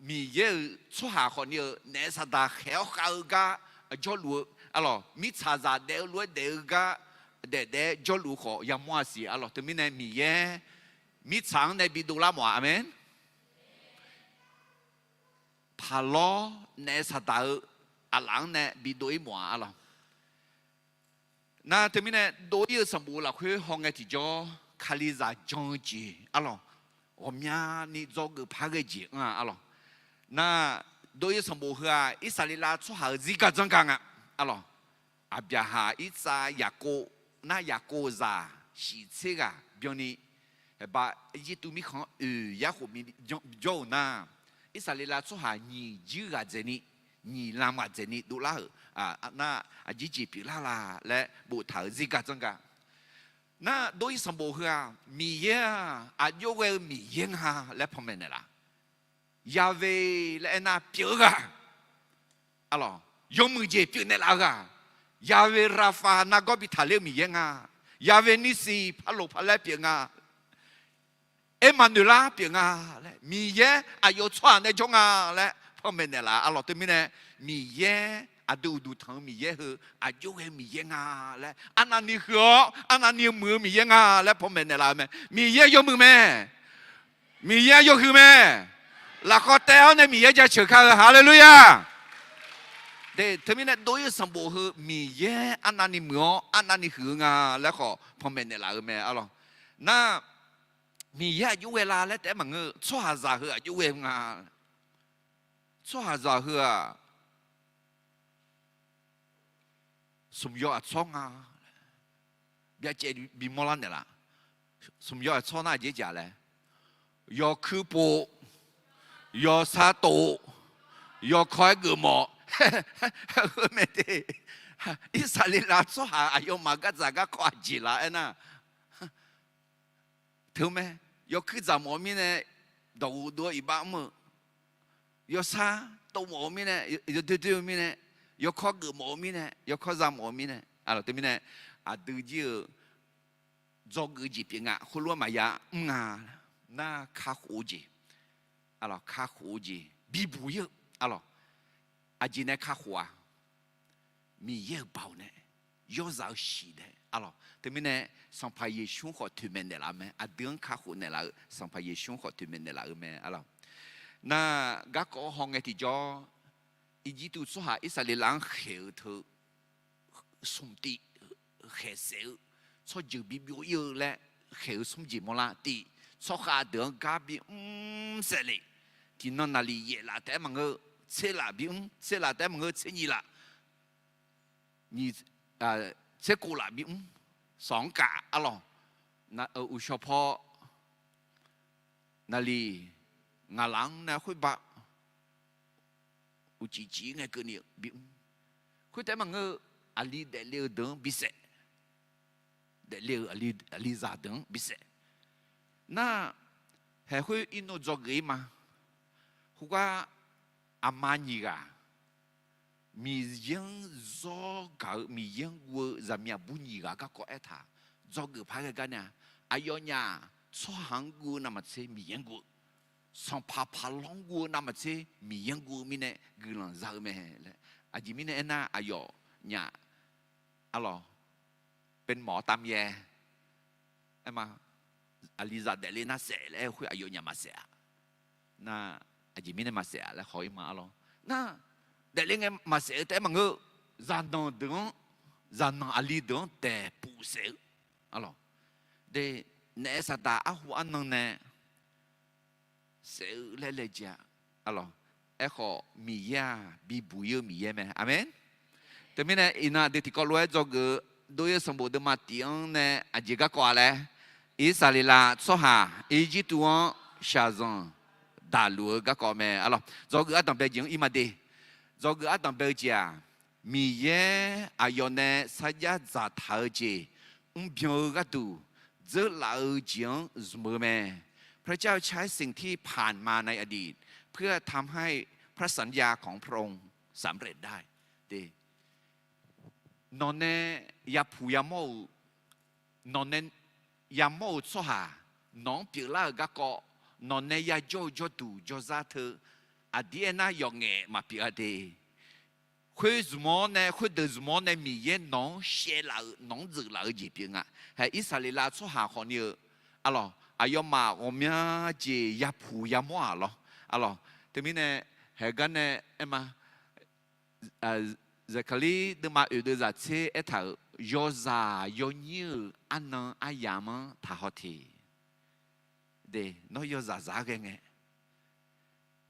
Miqyaer-euq tsawrhaq khawfni-eu naef saqdaq khaeq-awr khav-eu gar jawrluf-eu, arlawq, mirtsaqzaq daef-eu lof-aer daef-eu gar daefdaef-aer jawrluf-eu khawf yamawr-a siq, arlawq. Teumirnae Miqyaer mirtsaq-anr nae bidovlar mawf-a. Aqmeq. Paqlawr naef saqdaq-eu aqlaf-anr nae bidov-ir mawf-a, arlawq. Nar teumirnae dov-ir-eu sanqbof lafkhoer hawngae tiqjawr, Kalizaq jan-eu jeq, arlawq, ghawqmyani dzawgeuf par ghae jeq anr-a, arlawq. Nar, dov-ir-eu sanqbof heu-aq, Irsaqleqlav tsawrhaq-euq zirgar dzanrgar nga, arlawq. Aqbyaqhaq, Irtsav, Yaqkov, nar Yaqkov-euq zaq shiq tser ghaq byanni, haeqba Irjirtuv mirkhanq-anr oeq yarkhof bi jawr-euq nar, Irsaqleqlav tsawrhaq nyiq jir ghaq dzaeqni, nyiq lam ghaq dzaeqni dovlar-euq nar, aqjeq jeq pyeuflar la laer boftaq-euq zirgar janr ga. Nar, Dov-ir sanqbof heu-aq, Miqyaer-aq aqjox ghae-eu Miqyaer nga laer panmaeq naeqlaf. Yahweh laer aernar, pyeuf-eu ghaq, arlawq, yawmuiq jeq pyeuf naeqlaf-eu ghaq, Yahweh Rapha nargawr bi taqler-eu Miqyaer nga, Yahweh Nissi paqloq paqlaer pyeuf nga, Ermanoeqlar pyeuf nga laer, Miqyaer aqyawf tsawrhaq nae jawr nga laer panmaeq naeqlaf. Arlawq, teumirnae Miqyaer aqdui uqduq tanq-eu Miqyaer heu aqjox ghae-eu Miqyaer nga laer, arnavni huiq-awr arnavni muiq-eu Miqyaer nga laer panmaeq naeqlaf-eu mae. Miqyaer yawmuiq mae. Miqyaer yawhuiq mae. Lafkhawf taev-awr nae Miqyaer jaceuq kar-eu, haleluya. Teumirnae Dov-ir-eu sanqbof heu Miqyaer arnavni muiq-awr arnavni huiq-eu nga laer khawf panmaeq naeqlaf-eu mae, arlawq. Nar, Miqyaer aqjox ghae la laer taef-aer maqngeur-eu, tsawrhaqzaq heu aqjox ghae-eu nga. Tsawrhaqzaq heu-aq, smq yaw aqtsawr nga. Byacaev bimawr lar naeqlaf. Smq yaw aqtsawr nar aqjeq jaq laer, yawkuir pov, yawsar tov, yawkawr-aer geufmawf, heu mae te. Irsaqleqlav tsawrhaq aqyawfmaf gardzaq garkawv aqjeq la aernar, teu mae. Yawkuir dzaq mawf-eu mirnae, dawqghof dov-eu iqbax mr-eu, yawsar tov mawf-eu mirnae, yawdoer doer-eu mirnae, yawkawr geuf mawf-eu mirnae, yawkawr za mawf-eu mirnae, arlawq, teumirnae aqdui jir-eu dzawgeuf jeq pyeuf nga, khoerlof-aer maqya mr nga. Nar, kakhof-eu jeq, arlawq, kakhof-eu jeq bibuq ir-eu, arlawq, aqjeq nae kakhof-a, Miqyaer-euq baoq nae, yawzaq-eu shiq nae, arlawq, teumirnae Sanqpaq Yeqsur khawf toeqmaeq naeqlaf-eu mae. Aqdui-anr kakhof naeqlaf-eu Sanqpaq Yeqsur khawf toeqmaeq naeqlaf-eu mae, arlawq. Nar, garkawv hawngae tiqjawr, Irjirtuv tsawrhaq Irsaqleqlav-anr khaeq-eu teu, smq tiv khaeq saef-eu, tsawrjeuq bi byov ir-eu laer khaeq-eu smr jeq mawrlar tiv, tsawrkhav deuq-anr gar bimr saef le. Tiqnan naqliq yaef laf taef-aer maqngeur, tser laf bimr, tser laf taef-aer maqngeur, tser nyiq laf, tser kof laf bimr, sawq-anr kaf, arlawq, uqshawq paw naqliq ngaq laf-anr nae khoer ba uqcif cif-ir ngae keuvni bimr. Khoer taef-aer maqngeur-eu, aqli daefle-eu deuq-anr bisaef, daefle-eu aqli, aqlizaq deuq-anr bisaef. Nar, haeq khoer irnov dzawgeuf ir ma. Khoergar aqma nyiq ghaq, Miqyaer-anr zawr gaq-eu, Miqyaer-anr guv-eu zaqmiq aqbur nyiq ghaq garkawv aertaq, dzawgeuf par ghae gar nae-a, aqyawfnyaf tsawrhaq-anr guv-eu navmaqtser Miqyaer-anr guv-eu, sanqpaq paqlawr-anr guv-eu navmaqtser Miqyaer-anr guv-eu mirnae guiqlanq za-eu mae laer. Aqjeq mirnae aernar, aqyawfnyaf, arlawq, เป็นหมอตำแย aer ma, aqlizaq daefle nar saef laer aer-eu khoer aqyawfnyaf maqsaef-a. Nar, aqjeq mirnae maqsaef-a laer haw-ir ma, arlawq. Nar, daefle ngae maqsaef-eu taef-aer maqngeur, zaqnanq deuq-anr, zaqnanq aqli deuq-anr daeqpuf saef-eu, arlawq. De, naef saqdaq arhu arnan nae saef-eu laer laejae-a, arlawq. Aerkhawf Miqyaer-aq bibuq ir-eu Miqyaer mae. Aqmeq. Teumirnae iqnan aqdui tiqkawv lof-aer dzawgeuf-eu Dov-ir sanqbof deuvma tif-anr nae aqjeq garkawv-a laer, Irsaqleqlav tsawrhaq Irjirtuv-anr shaqzanq daqluf-eu garkawv mae, arlawq. Dzawgeuf ardanq bae jeq-anr ir ma de. Dzawgeuf ardanq bae-eu jeq-aq, Miqyaer aqyawf nae sarjax dzaqtaq-eu jeq mrbyan-eu gharduq dzeurlaf-eu jeq-anr zmq-eu mae. พระเจ้าใช้สิ่งที่ผ่านมาในอดีตเพื่อทำให้พระสัญญาของพระองค์สำเร็จได้ Nawq nae yapuq yamawr-euq, nawq nae yamawr-eu tsawrhaq, nawq-anr pyeuflar-euq garkawv, nawq nae yajawr-eu jawrduq jawrzar teu, aqdir aernar yawqngaef maqpyeuf-a de. Khoer zmq-awr nae, khoerdeuq zmq-awr nae Miqyaer nawq-anr shaevlaf-euq, nawq-anr dzeuflaf-eu jeq pyeuf nga. Hae Irsaqleqlav tsawrhaq khawfni-eu, arlawq, aqyawfmaf ghawqmya jeq yapuq yamawr-aq lawr, arlawq. Teumirnae, haegar nae aer ma, Zaqkaqlir deuvma oeq deuv zaq tser aertaq-euq, yawzaq yawnyir-euq arnan aryamq-anr taqhaw teq. De, nawr yawzaq zaq-aer ghae ngae,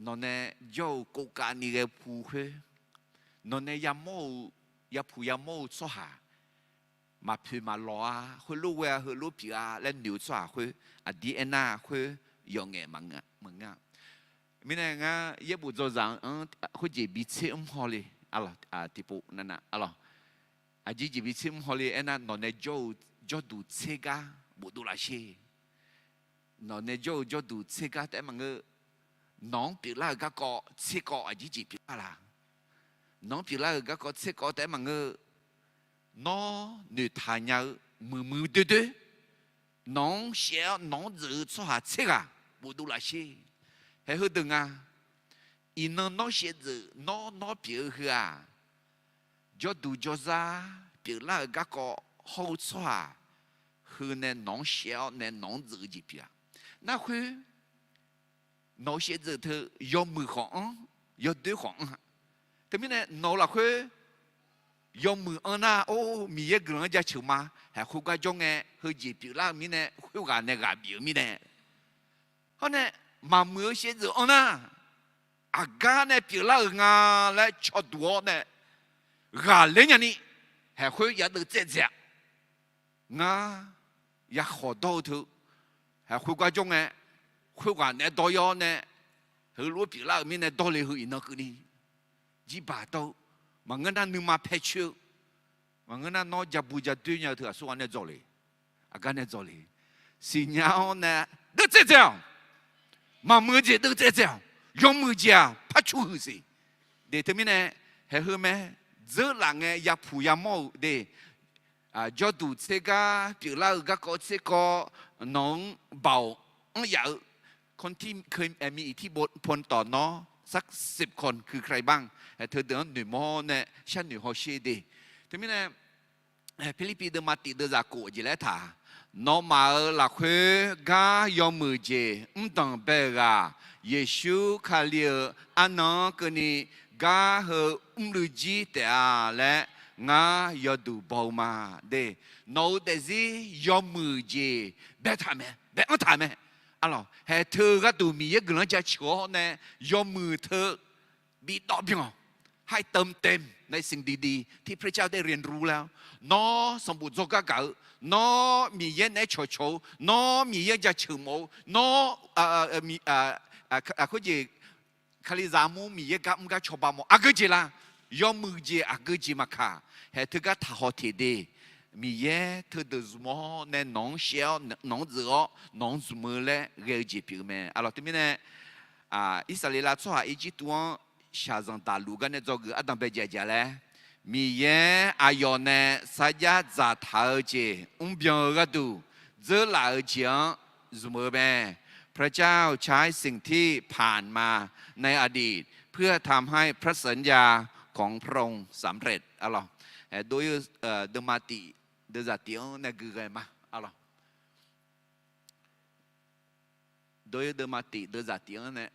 nawq nae jawr-euq kovkavni ghae pu khoer, nawq nae yamawr-euq, yapuq yamawr-eu tsawrhaq, maqpoeq maqlawq-a, khoerlof ghae-a, heulof pyeuf-a laer noeq-eu tsawrhaq khoer, aqdir aernar khoer yawqngaef maqngeur-a. Mirnae ngar yaerbof dzawzaq-anr khoerjeq bi tser mr hawle, tiqpov navnav arlawq. Aqjeq jeq bi tser mr hawle aernar, nawq nae jawr-eu jawrduq tser gar bofdov laf sher. Nawq nae jawr-eu jawrduq tser gar taef-aer maqngeur. Nawq-anr pyeuflar-euq garkawv tser kawv aqjeq jeq pyeuflar la? Nawq-anr pyeuflar-euq garkawv tser kawv taef-aer maqngeur. Nawr noeqtaq nya-eu muiqmuiq doerdoer, nawq-anr shaev-awr nawq-anr dzeuf-eu tsawrhaq tser ghaq bofdov laf sher. Haeq heudeuq nga, iqnan nawr shaevdzeuf nawr nawr pyeuf-eu heu-aq, jawrduq jawrzar pyeuflar-euq garkawv hawr-eu tsawrhaq heu nae nawq-anr shaev-awr nae nawq-anr dzeuf-eu jeq pyeuf-a. Narkhoer nawq-eu shaevdzeuf teu yawmuiq khawf anr, yawdoer khawf anr-a. Teumirnae nawq-eu lafkhoer yawmuiq anr nar, or, Miqyaer guiqlanq-anr jaceuq ma. Haeq khoergar jawr ngae, heujeq pyeuflar-eu mirnae, khoerghaq nae ghaq bif-eu mirnae, hawr nae maqmuiq-eu shaevdzeuf anr nar, aqgar nae pyeuflar-euq nga laer cawduq-awr nae ghaqler nyani, haeq khoer yadeuv tsaev dzaeq-a. Ngar yakhawq dawr-eu teu, haeq khoergar jawr ngae, khoerghaq naeq-aer dawr-ir-awr nae, heulof-aer pyeuflar-euq mirnae dawr le heu iqnan keuvni jirbaq dawr-eu, maqngeur nar nuima paecoer-eu, maqngeur nar nawr jabu jadoer nya-eu teu aqsurghaq nae dzawq le, aqgar nae dzawq le, siqnya-awr nae deuv tsaev dzaeq-awq. Maqmuiq-eu jeq deuv tsaev dzaeq-awq. Yawmuiq jeq-aq par cu huiq siq. De teumirnae, haeq heu mae, dzeurlaf ngae yapuq yamawr-eu de, jawrduq tser gar pyeuflar-eu garkawv tser kawv, nawq-anr baoq anr yaf-eu คนที่เคยมีอิทธิพลต่อน้องสักสิบคนคือใครบ้าง haeq teudeuq-anr noeqmawr nae sharnoeq hawsher de. Teumirnae, Pirlirpiv deuvma tif deuvzaq khof jeq laer taq, nawmaf-euq lafkhoer gar yawmuiq jeq mrdanq bae-euq ghaq, Yeqsur Kali-euq arnan-anr keuvni gar heu mrluiv jir taef-a laer ngar yawduq baw-eu ma de. Nawq-euq daefzir yawmuiq jeq baetaq mae, bae-anr taq mae. Arlawq, haeq teu gharduq Miqyaer guiqlanq-anr jaceuq-awr nae yawmuiq teu bidawv byan-awq. ให้เติมเต็มในสิ่งดีๆ ที่พระเจ้าได้เรียนรู้แล้ว nawr sanqbof dzawrgar gaq-eu, nawr Miqyaer naeq-aer cawqcawq-eu, nawr Miqyaer-anr jaceuq mawf-eu, nawr khoerjeq Kalizaq armur Miqyaer gar mr gar cawba mawf aqgeu jeq la? Yawmuiq jeq aqgeu jeq maqkaq, haeq teugar taqhaw teq de. Miqyaer teudeuq zmq-awr nae nawq-anr shaev-awr nawq-anr dzeuf-awr nawq-anr zmq-eu laer ghae-eu jeq pyeuf-eu mae. Arlawq teumirnae, Irsaqleqlav tsawrhaq Irjirtuv-anr shaqzanq daqluf gar nae dzawgeuf ardanq bae jaeq jaeq laer, Miqyaer aqyawf nae sarjax dzaqtaq-eu jeq mrbyan-eu gharduq dzeurlaf-eu jeq-anr zmq-eu mae. พระเจ้าใช้สิ่งที่ผ่านมาในอดีตเพื่อทำให้พระสัญญาของพระองค์สำเร็จ arlawq. Dov-ir-eu deuvma tif deuvzaq tif-anr nae gui ghae ma, arlawq. Dov-ir deuvma tif deuvzaq tif-anr nae,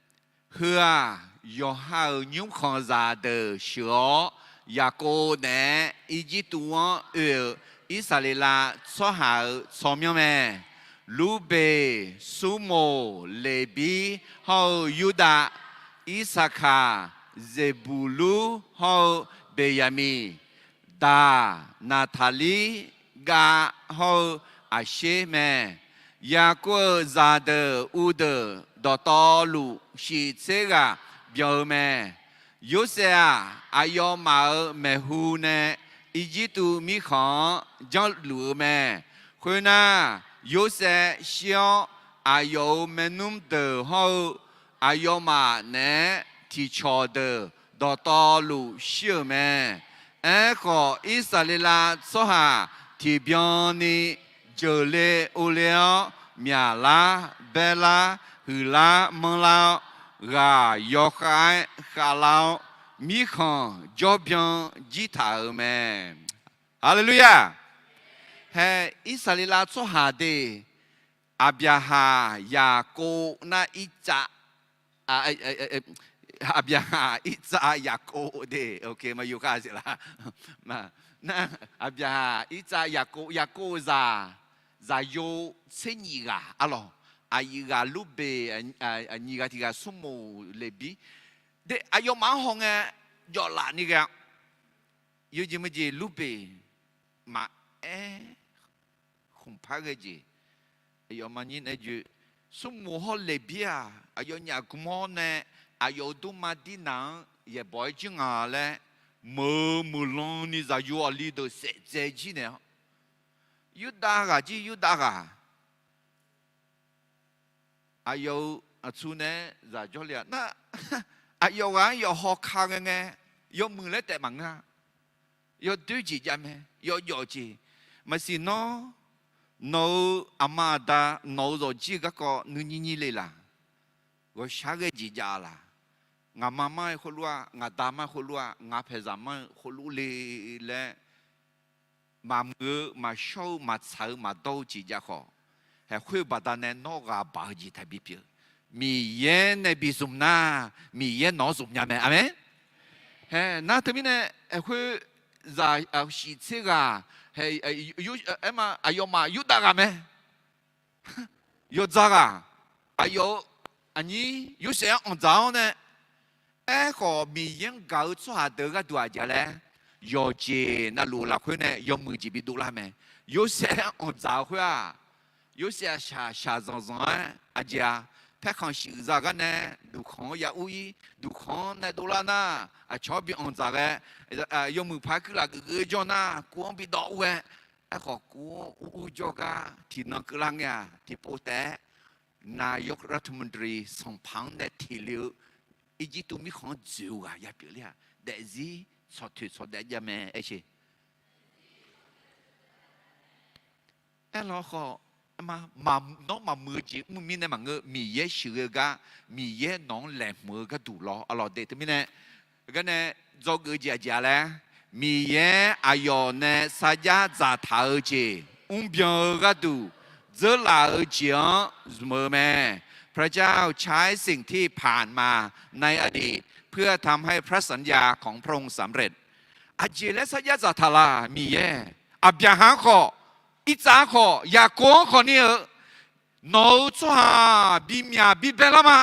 heu-aq, yawqha-euq nymrkhanqzaq deuq sheuq-awr, Yaqkov naeq-aer Irjirtuv-anr oe-euq Irsaqleqlav tsawrhaq-euq tsawrmyanr mae. Lurbeq, Surmoq, Leqbir hawr-eu Yurdav, Irsaqkaq, Zeqbuqlur hawr-eu Beqyaqmiq, Daq, Naqtaqlir, Gav hawr-eu Aqsher mae. Yaqkov-euq zaqdeuq uvdeuq dawqtawvluf shiq tser ghaq byan-eu mae. Yorsaev-aq, aqyawfmaf-euq maeqhu nae Irjirtuv mirkhanq-anr janrluf-eu mae. Khoernar, Yorsaev shir-awr, aqyawf-euq maernmr deuq hawr-eu aqyawfmaf naeq-aer tiqcawq deuq dawqtawvluf shir-euq mae. Aerkhawf, Irsaqleqlav tsawrhaq tiqbyan ni jeuqle ovle-awr, myaqlar baerlar huiqlar manrlar-awr, ghaq yawkhav-aer khavlar-awr, mirkhanq jawrbyan jirtaq-euq mae. Haleluya! Hae, Irsaqleqlav tsawrhaq de, Aqbyaqhaq, Yaqkov nar Irtsav, Aqbyaqhaq, Irtsav, Yaqkov de, ok, ma yokhav siq la? Nar, Aqbyaqhaq, Irtsav, Yaqkov, Yaqkov-euq zaq, zaqyo tser nyiq ghaq arlawq. Aqyuif ghaq Lurbeq, aqnyiq ghaq tiq ghaq Surmoq, Leqbir. De, aqyawfmaf-anr hawngae jawflaf ni ghae-a. Yawjeq meujeq Lurbeq maqaer khmqpar ghae jeq, aqyawfmaf nyir naeq-aer joe, Surmoq hawr Leqbir-aq, aqyawfnyaf gmr-awr nae aqyawf-euq durma dirnaq-anr yaeqbawq-aer jir nga laer, meuq-eu muiqlan ni zaqyo aqli deuq saef dzae jir naeq-awr, Yurdav ghaq jir Yurdav ghaq, aqyawf-euq aqtsu naeq-aer zaq jawrle-a nar, aqyawf ghaq-anr yawqhaw ka ngae ngae, yawmuiq laer taef maqngeur-a. Yawdoer jeq jav mae, yawjawf jeq. Maqsiq nawr, nawq-euq aqma aqda, nawq-euq zawqjir-eu garkawv nuinyir nyir le laq? Ghawqshaq ghae jeq jav laq? Ngaqma mar-eu khoerlof-aq, ngaqda mar-eu khoerlof-aq, ngaq paeqzaq mar-eu khoerlof le laer, maqmuiq-eu, maqshawr-eu, maqtsaq-eu, maqdawr-eu jeq jav khawf, haeq khoer-eu baqdanae nawr ghaq baq-eu jeq taqbi pyeuf. Miqyaer nae bi zmq nar, Miqyaer nawq-anr zmq nya mae. Aqmeq. Hae nar teumirnae, haeq khoer zaq shif tser ghaq, aer ma, aqyawfmaf Yurdav ghaq mae. Yawdzaq ghaq, aqyawf-euq aqnyir Yorsaev-anr anqdzaq-awr nae, aerkhawf Miqyaer-anr gaq-eu tsawrhaq deuq-eu gharduq aqjeq laer, yawqjeq navluf-eu lafkhoer nae yawmuiq jeq bidov lar mae. Yorsaev-anr anqdzaq-eu khoer-aq, Yorsaev aqshaq shaqzanq zanq-aer aqjeq-a, paerkhanq shif-euq zaqgar nae duqkhanq-anr ya ur-ir, duqkhanq-anr nae dovlar nar, aqcawq-anr bi anqdzaq ghae, yawmuiq paq-aer kuirlaf geufgeuf-eu jawr nar, kuv-anr bi dawv ur-aer, aerkhawf kuv-anr ur ur jawrgar tiqnan keuvlar ngae-aq, tiqpov taef-aer นายกรัฐมนตรี sanqpaq-anr nae teqle-eu Irjirtuv mirkhanq-anr dzoeq-eu ghaq ya pyeufler-aq, daefzir tsawqtoeq tsawqdaef jav mae aer sher. Aerlawr khawf, nawr maqmuiq-eu jeq mr mirnae maqngeur, Miqyaer sheuqghae-eu gar, Miqyaer nawq-anr laeqhmq-eu gharduq lawr, aqlawq de teumirnae, gar nae dzawgeuf-eu jeq aqjeq-a laer, Miqyaer aqyawf nae sarjax dzaqtaq-eu jeq mrbyan-eu gharduq dzeurlaf-eu jeq-anr zmq-eu mae. พระเจ้าใช้สิ่งที่ผ่านมาในอดีตเพื่อทำให้พระสัญญาของพระองค์สำเร็จ Aqjeq laer sarjax dzaqtaq laf Miqyaer? Aqbyaqhaq-anr khawf, Irtsav-anr khawf, Yaqkov-anr khawfni-eu, nawq-euq tsawrhaq bimyaq bibae lar ma,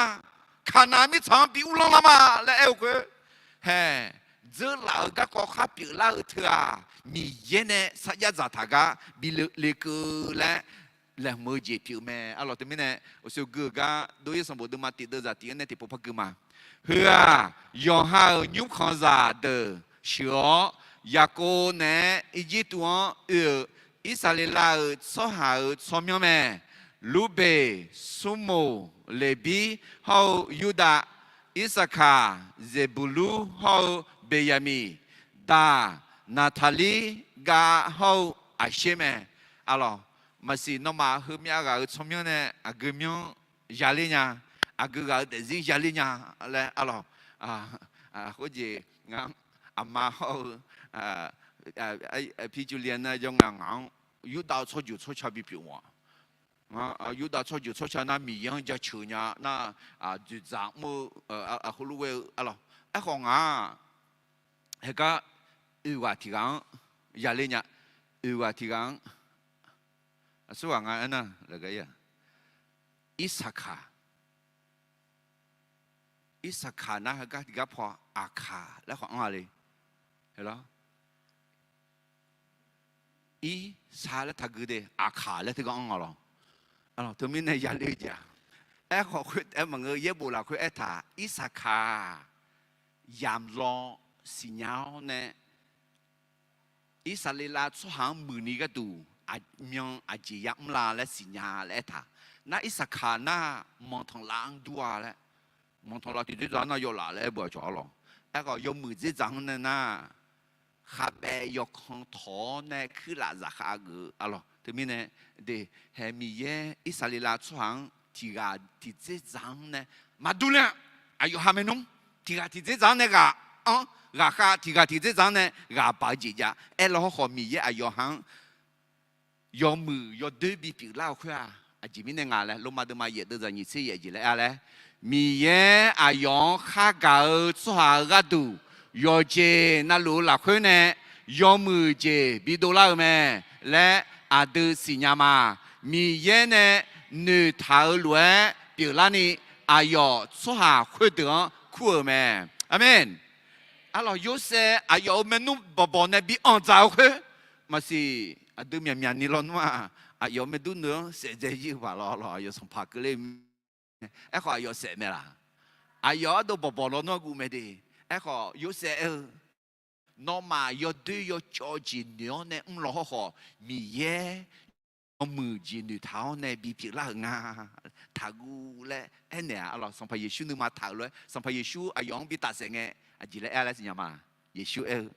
Kaqnaq mirtsaq-anr bi uvlanr lar ma laer aer-eu khoer, hae, dzeurlaf-euq garkawv khar pyeuflar-eu teu-aq, Miqyaer nae sarjax dzaqtaq gar bi le keuv laer laeqhmq-eu jeq pyeuf mae. Aqlawq teumirnae, uqshoe gui-euq gar Dov-ir sanqbof deuvma tiq deuv zaq tiq-anr nae tiqpov par gui ma. Heu-aq, yawqha-euq nymrkhanqzaq deuq sheuq-awr, Yaqkov naeq-aer Irjirtuv-anr oe-euq Irsaqleqlav-euq tsawrhaq-euq tsawrmyanr mae. Lurbeq, Smrmuq, Leqbir hawr-eu Yurdav, Irsaqkaq, Zeqbuqlur hawr-eu Beqyaqmiq, Daq, Naqtaqlir, Gav hawr-eu Aqsher mae. Aqlawq, maqsiq nawmaf heumyav ghaq-euq tsawrmyanr nae aqgeu myanr yaler nya, aqgeu ghaq-euq daefzir yaler nya laer, aqlawq, khoerjeq ngaq-anr aqma hawr-eu Pi Julian-a jawr nga ngaq-anr Yurdav-eu tsawrjeuq tsawrca bipyeuf ma. Yurdav tsawrjeuq tsawrca nar Miqyaer-anr jaceuq nya nar, dzoeqdzaq mr-eu, khoerlof ghae-eu, aqlawq, aerkhawf ngaq-aq, heugar oeq ghaq tiq ghaq-anr yaler nya, oeq ghaq tiq ghaq-anr, aqsurghaq nga aernar, Irsaqkaq, Irsaqkaq nar heugar tiq gar paw Aqkaq laer khawf anr-a le. Heu lawr, Irsaq laer taqgui de, Aqkaq laer teugar anr-a lawr. Teumirnae yaler-eu jeq-aq, aerkhawf khoertaef maqngeur, yaerbof lafkhoer aertaq, Irsaqkaq yamq law siqnya-awr nae, Irsaqleqlav tsawrhaq-anr muiqni gharduq aqmyan aqjeq yamr la laer siqnya laer aertaq. Nar Irsaqkaq nar manqtanqlav-anr dur-a laer, manqtanqlav tiqdzerdzaq-anr nar yawlaf laer aer beu-aq cawq-awr lawq. Aerkhawf yawmuiq dzerdzaq-anr nae nar, khavbaev yawkan tawq-awr nae kuirlaf zaqkhav geuf-eu aqlawq. Teumirnae, de, hae Miqyaer Irsaqleqlav tsawrhaq-anr tiqghaq tiqdzerdzaq-anr nae maqdur ler-a. Aqyawf ha maernmr tiqghaq tiqdzerdzaq-anr nae ghaq-anr ghaqkhav, tiqghaq tiqdzerdzaq-anr nae ghaq baq-eu jeq jav. Aerlar hawrkhawf Miqyaer aqyawf ha-anr yawmuiq yawdoer bipyeuf lar-eu khoer-aq, aqjeq mirnae nga laer, Lormav deuvma yaef deuvzaq nyiq tser yaef jeq laer aer laer, Miqyaer aqyawf-anr khargaq-eu tsawrhaq-eu gharduq, yawqjeq navluf-eu lafkhoer nae yawmuiq jeq bidov lar-eu mae laer aqdui siqnya ma. Miqyaer nae noeqtaq-eu lof-aer pyeuflarni, aqyawf tsawrhaq khoerdeuq-anr kur-euq mae. Aqmeq. Arlawq, Yorsaev aqyawf-euq maernmr bawqbawq nae bi anqdzaq-eu khoer maqsiq, aqdui myaqmyaq ni lawnmr-aq, aqyawf maerdur nui-anr saef dzae ir-eu paq lawlawq, aqyawf sanqpaq keuvler. Aerkhawf aqyawf saef mae laq? Aqyawf ardov bawqbawq lawnmr-anr guv mae de. Aerkhawf Yorsaev aer-eu, nawmaf yawdoer yawcawv jeq noeq-awr nae mrlaw hawrkhawf, Miqyaer yawmuiq jeq noeqtaq-awr nae bipyeuf lar-euq nga. Taqguv laer aernaeq-a. Arlawq, Sanqpaq Yeqsur nuima taq-euq lof-aer, Sanqpaq Yeqsur aqyawf-anr bi tafsaef ngae, aqjeq laer aer-a laer siqnya ma. Yeqsur aer-eu,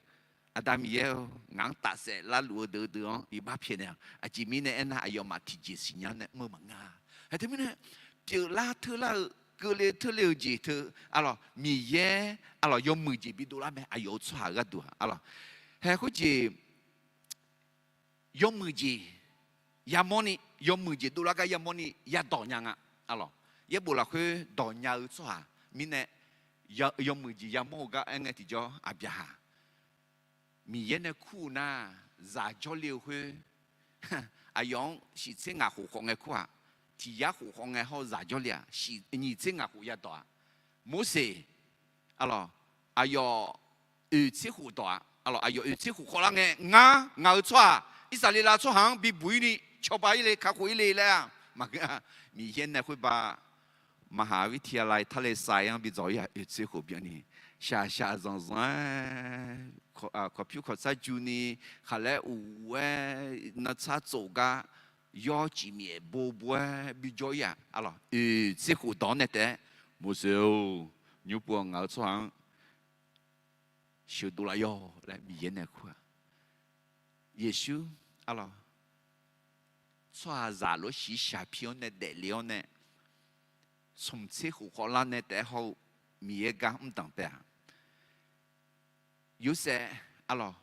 Aqda Miqyaer-or, ngaq-anr tafsaef larluf-eu deuq-eu deuq-anr iqbax pyaeqnaeq-awq. Aqjeq mirnae aernar, aqyawfmaf tiqjeq siqnya-awr nae mr-eu maqngeur-a. Hae teumirnae, pyeuflar teurlar-eu, keuvle teurle-eu jeq teu, arlawq, Miqyaer, arlawq, yawmuiq jeq bidov lar mae, aqyawf-euq tsawrhaq-eu gharduq-aq, arlawq. Hae khoerjeq yawmuiq jeq yamawr ni, yawmuiq jeq dovlar gar yamawr ni yadawq nya nga. Arlawq, yaerbof lafkhoer dawq nya-eu tsawrhaq mirnae, yawmuiq jeq yamawr-eu gar aer ngae tiqjawr Aqbyaqhaq, Miqyaer nae kur-eu nar, zaq jawrle-eu khoer, aqyawf-anr shiq tser ngaq khof khawf ngae kur-aq, tiq yar khof khawf ngae hawr-eu zaq jawrle-aq, shiq nyiq tser ngaq khof yadawq-aq, Morseq, arlawq, aqyawf oeq tser khof dawq-aq, arlawq, aqyawf oeq tser khof khawf lar ngae, ngar ngaq-euq tsawrhaq, Irsaqleqlav tsawrhaq-anr bibuq-ir ni cawba-ir le, kakhof-ir le laer-aq, maqngeur-a. Miqyaer nae khoerbav มหาวิทยาลัยทะเลทราย-anr bi dzawq-ir-aq, oeq tser khof byanni, shaqshaq zanqzanq-aer, kawqpyur kawqtsar juni, khaqlaer uq-aer, nartsar tsof gar, yawr cifmyaef bobo-aer bijawr-ir-aq, arlawq, oeq tser khof dawq-anr nae taef-aer, Morseq-or, nymr pov-awq, ngaq-euq tsawrhaq-anr sheuqdov laf yawq laer Miqyaer nae kur-aq. Yeqsur, arlawq, tsawrhaqzaq lof-aer shiqshaq pi-awr nae daefle-awr nae, smq tser khof khawf lar nae taef-aer hawr-eu Miqyaer gar mr danq taef-a. Yorsaev, arlawq,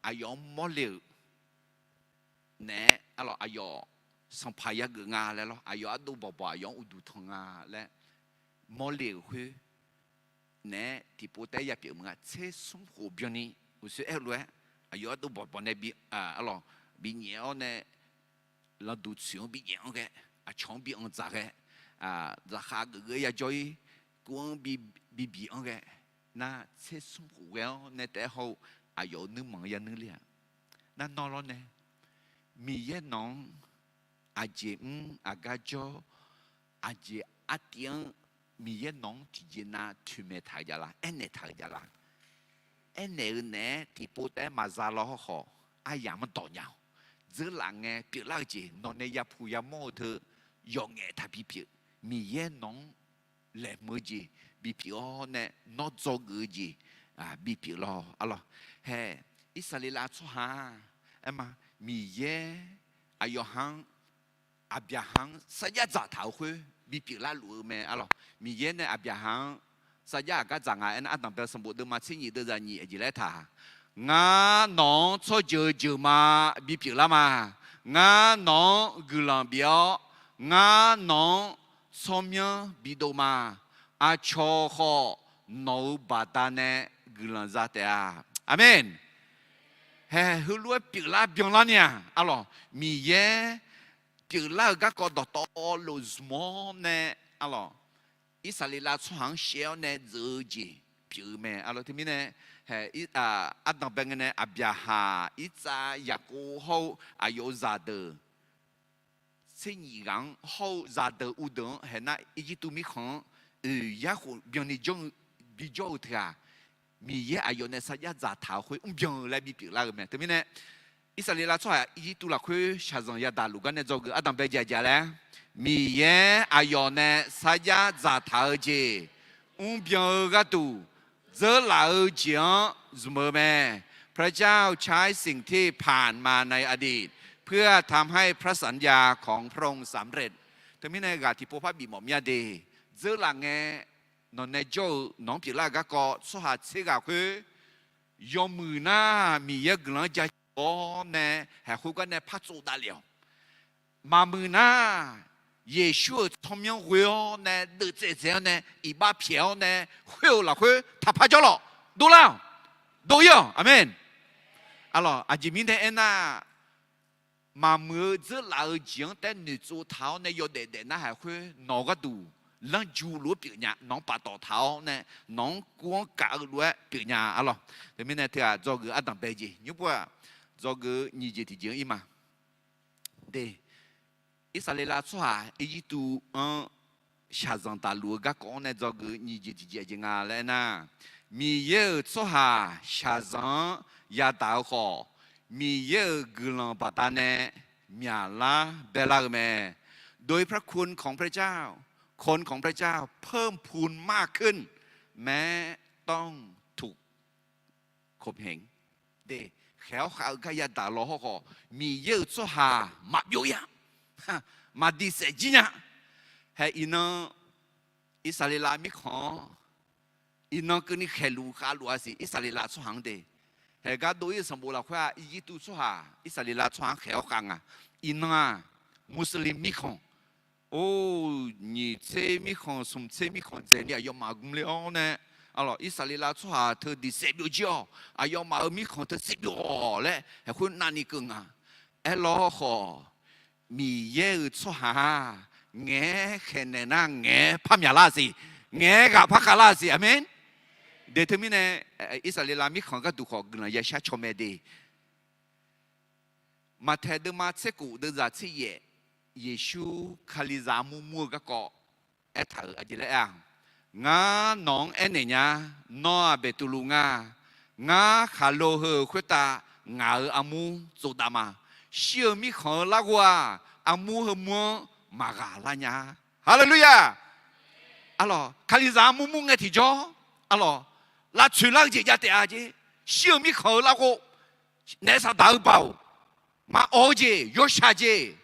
aqyawf-anr mawrle-euq naeq-aer, arlawq, aqyawf sanqpaq yageuf nga laer lawr, aqyawf ardov bawqbawq aqyawf-anr uqduq tanq nga laer mawrle-euq khoer naeq-aer tiqpov taef-aer yapyeuf maqnga. Tser smr khof byanni uqshoe aer-eu lof-aer, aqyawf ardov bawqbawq nae bi, arlawq, binyaef-awr nae, lanqduq tsoeq-anr binyaef-anr ghae, aqcawq-anr bi anr dzaq ghae, zaqkhav geuf ghae yajawr-ir, kuv-anr bi biq-anr ghae, nar tser smr khof ghae-awr nae taef-aer hawr-eu aqyawf-euq nuirmanq-anr yanuir ler-aq. Nar nawr lawr nae, Miqyaer nawq-anr aqjeq mr aqgar jawr, aqjeq artiv-anr Miqyaer nawq-anr tiqjeq nav toeqmaeq taq-euq jav la, aernaeq taq-euq jav la. Aernaeq-eu naeq-aer tiqpov taef-aer maqza law hawrkhawf, aryamq-anr dawq nya-awq. Dzeurlaf ngae pyeuflar-eu jeq nawq nae yapuq yamawr-eu teu yawf ngaef taq bipyeuf. Miqyaer nawq-anr laeqhmq-eu jeq bipyeuf-awr nae, nawr dzawgeuf-eu jeq bipyeuf lawr, arlawq. Hae, Irsaqleqlav tsawrhaq, aerma, Miqyaer aqyawf ha-anr, Aqbyaqhaq-anr sarjax dzaqtaq-eu khoer bipyeuf larluf-eu mae, arlawq. Miqyaer nae Aqbyaqhaq-anr sarjax aqgar dzaq nga aernar, ardanqbae sanqbof deuvma tser nyiq deuv zaq nyiq aqjeq laer taq, Ngar nawq-anr tsawrjeuq jeuqma bipyeuf lar ma. Ngar nawq-anr guiqlanq bif-awr, ngar nawq-anr tsawrmyanr bidov ma. Aqcawq khawf nawq-euq baqdanae guiqlanq za taef-a. Aqmeq. Hae, heulof-aer pyeuflar byanlar ni-aq, arlawq, Miqyaer pyeuflar-euq garkawv dawqtawvluf zmq-awr nae, arlawq, Irsaqleqlav tsawrhaq-anr shaev-awr nae dzeuq-eu jeq pyeuf-eu mae, arlawq. Teumirnae, hae, ardanqbae ngae nae Aqbyaqhaq, Irtsav, Yaqkov hawr-eu aqyawf-euq zaqdeuq tser nyiq ghaq-anr hawr-eu zaqdeuq uvdeuq-anr haeq nar, Irjirtuv mirkhanq-anr oeq yar khof byanni jawr-eu bijawr-eu teu-aq, Miqyaer aqyawf nae sarjax dzaqtaq-eu khoer mrbyan-eu laer bipyeuf lar-eu mae. Teumirnae, Irsaqleqlav tsawrhaq Irjirtuv lafkhoer shaqzanq yadaq luf gar nae dzawgeuf ardanqbae jaqjaq laer, Miqyaer aqyawf nae sarjax dzaqtaq-eu jeq mrbyan-eu gharduq dzeurlaf-eu jeq-anr zmq-eu mae. พระเจ้าใช้สิ่งที่ผ่านมาในอดีต เพื่อทำให้พระสัญญาของพระองค์สำเร็จ Teumirnae ghaq tiqpov par bifmawf mya de. Dzeurlaf ngae nawq nae jawr-eu nawq-anr pyeuflar-eu garkawv tsawrhaq tser ghaq khoer yawmuiq nar Miqyaer guiqlanq-anr jaceuq-awr nae, haeq khoergar nae par tsovdav lef-awq. Maqmuiq nar, Yeqsur-euq tsawrmyanr ghoe-awr nae, deuvtsaev dzaeq-awr nae, iqbax pyaeq-awr nae, khoer-euq lafkhoer taqpar jawrlawq. Dovlar-awq. Dov-ir-awq. Aqmeq. Arlawq, aqjeq mirnae aernar, maqmuiq-eu dzeurlaf-eu jeq-anr taef noeqtsov taq-awr nae yawdaef daef nar, haeq khoer nawq gharduq lanrju lof-aer pyeufnya, nawq-anr paftawf taq-awr nae, nawq-anr kuv-anr kaf-eu lof-aer pyeufnya, arlawq. Teumirnae teughaq dzawgeuf ardanqbae jeq nymr pov-aq, dzawgeuf nyiq jeq tiqjeq-anr ir ma. De, Irsaqleqlav tsawrhaq Irjirtuv-anr shaqzanq daqluf-eu garkawv-anr nae dzawgeuf nyiq jeq tiqjeq jeq nga laer aernar, Miqyaer-euq tsawrhaq shaqzanq-anr yadaq-eu khawf, Miqyaer-euq guiqlanq baqdanae myaqlar baelar-eu mae. โดยพระคุณของพระเจ้า คนของพระเจ้าเพิ่มพูนมากขึ้น แม้ต้องถูกข่มเหง De, khaeq-awr khav-eu gar yadaq law hawrkhawf, Miqyaer-euq tsawrhaq maqbyov ir-a, maqdiq saef jir nya. Hae iqnan Irsaqleqlav mirkhanq-anr iqnan keuvni khaeqluf khavluf-a siq, Irsaqleqlav tsawrhaq-anr de. Haeq gar dov ir-eu sanqbof lafkhoer-aq, Irjirtuv tsawrhaq Irsaqleqlav tsawrhaq-anr khaeq-awr khav nga. Iqnan-aq, Muslim mirkhanq, or, nyiq tser mirkhanq, smq tser mirkhanq dzaeqni aqyawfmaf gmle-awr nae, arlawq, Irsaqleqlav tsawrhaq teu diq saef byovjir-awq, aqyawfmaf-euq mirkhanq teu saef byov-awq laer haeqkhoer navni keuv nga. Aerlawr khawf, Miqyaer-euq tsawrhaq-aq, ngaeq-aer khaeqnaeq nar ngaeq-aer par myaqlar siq, ngaeq-aer ghaq par khavlar siq. Aqmeq. De teumirnae, Irsaqleqlav mirkhanq gharduq khawf guiqlanq yashar caw mae de. Maqtaeq deuvma tser khof deuvzaq tser yaef, Yeqsur Kalizaq armur mur-eu garkawv aertaq-euq aqjeq laer aer-a, Ngar nawq-anr aernaeq nya, nawr-aq Beqtuvluv nga. Ngar khaqlo heu-euq khoertav ngaq-euq armur tsovdav ma. Shir-eu mirkhanq-eu larghov-aq, armur heumur-anr maqghaq lar nya. Haleluya! Arlawq, Kalizaq armur mur ngae tiqjawr, arlawq, lavtsoeq lar-eu jeq jav taef-a jeq. Shir-eu mirkhanq-eu larghov, naef saqdaq-eu baoq, maqawq-eu jeq, yawshaq jeq,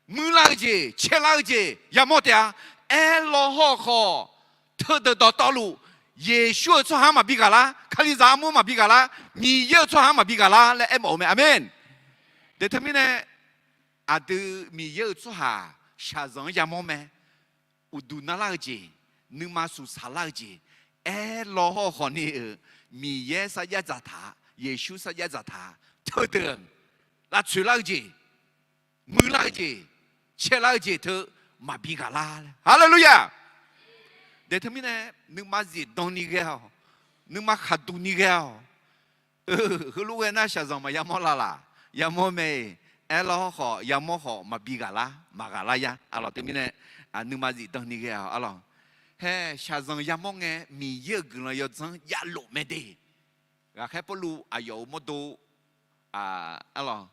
muirlar-eu jeq, caerlar-eu jeq yamawr taef-a. Aerlawr hawrkhawf, teudeuq dawqtawvluf, Yeqsur-euq tsawrhaq-anr maqbi ghaq lar, Kalizaq armur maqbi ghaq lar, Miqyaer-euq tsawrhaq-anr maqbi ghaq lar laer aermawf-eu mae. Aqmeq. De teumirnae, aqdui Miqyaer-euq tsawrhaq shaqzanq-anr yamawr mae. Uqduq narlar-eu jeq, nuima suqsaq lar-eu jeq, aerlawr hawrkhawf ni-euq, Miqyaer sarjax dzaqtaq, Yeqsur sarjax dzaqtaq, teudeuq lavtsoeq lar-eu jeq, muirlar-eu jeq, caerlar-eu jeq teu maqbi ghaq lar. Haleluya! De teumirnae, nuima zifdan ni ghae-awq, nuima khaqduq ni ghae-awq. Heulof ghae nar shaqzanq maqya mawr la laq? Yamawr mae-iq. Aerlawr hawrkhawf yamawr khawf maqbi ghaq lar, maqghaq lar ya. Arlawq teumirnae, nuima zifdan ni ghae-awq arlawq. Hae shaqzanq yamawr ngae Miqyaer-euq guiqlanq yawdzanr javlof mae de. Ghaqkhaer Pawrluv aqyawf-euq mawrdo, arlawq,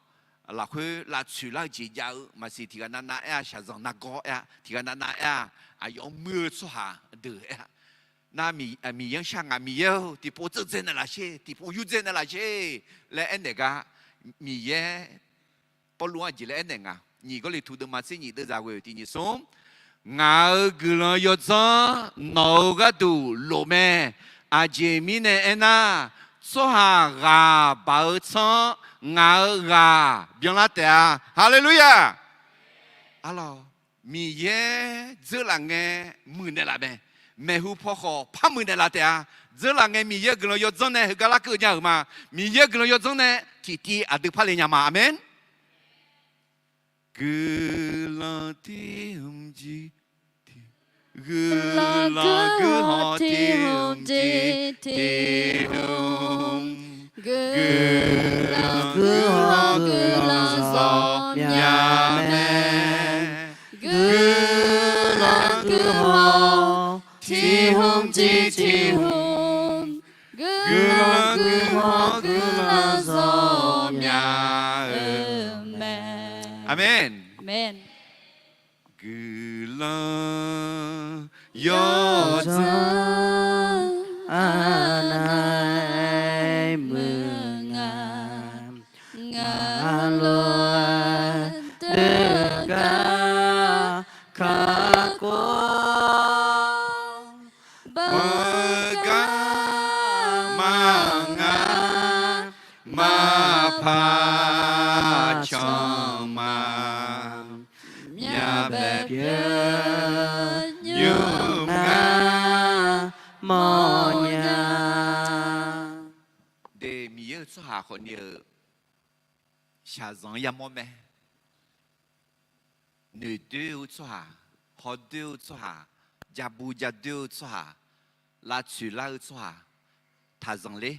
lafkhoer lavtsoeq lar-eu jeq jav-eu maqsiq, tiqghaq navnav aer-a, shaqzanq nargawr aer-a, tiqghaq navnav aer-a, aqyawf-anr muir-eu tsawrhaq deuq aer-a. Nar, Miqyaer-anr shar nga, Miqyaer-or, tiqpov tseuv dzae naeqlaf sher, tiqpov yur dzae naeqlaf sher laer aernaeq gar, Miqyaer Pawrluv-anr aqjeq laer aernaeq nga. Nyiq Gawrliqtu deuvma tser nyiq deuvzaq ghoe tiq nyiq smr, ngaq-euq guiqlanq yawdzanr nawq-euq gharduq lof mae. Aqjeq mirnae aernar, tsawrhaq ghaq baq-eu tsanr-anr ngaq-euq ghaq byanlar taef-a. Haleluya! Arlawq, Miqyaer dzeurlaf ngae muiqnaeq laf mae. Maeqhu paw khawf par muiqnaeq laf taef-a. Dzeurlaf ngae Miqyaer-euq guiqlanq yawdzanr nae heugar larkeuv nya-euq ma. Miqyaer-euq guiqlanq yawdzanr nae tiqtiv aqdui par le nya ma. Aqmeq. Guiqlanq tiq hmq jir, guiqlanq guiqlanq tiq hmq jir tiq hmq, guiqlanq guiqlanq guiqlanq zawq myav mae. Guiqlanq guiqlanq tiq hmq jir tiq hmq, guiqlanq guiqlanq guiqlanq zawq myav-eu mae. Aqmeq. Guiqlanq yawdzanr aqnae muiq nga, ngaq lof-aer deuq gar kakhof, beugar maqnga, maqpaq canq ma, myavbaef pyeuf nymr ngar mawrnya. De, Miqyaer-euq tsawrhaq khawfni-euq shaqzanq-anr yamawr mae. Noeqdoer-eu tsawrhaq, hawdoer-eu tsawrhaq, jabu jadoer-eu tsawrhaq, lavtsoeq lar-eu tsawrhaq, taqzanq ler.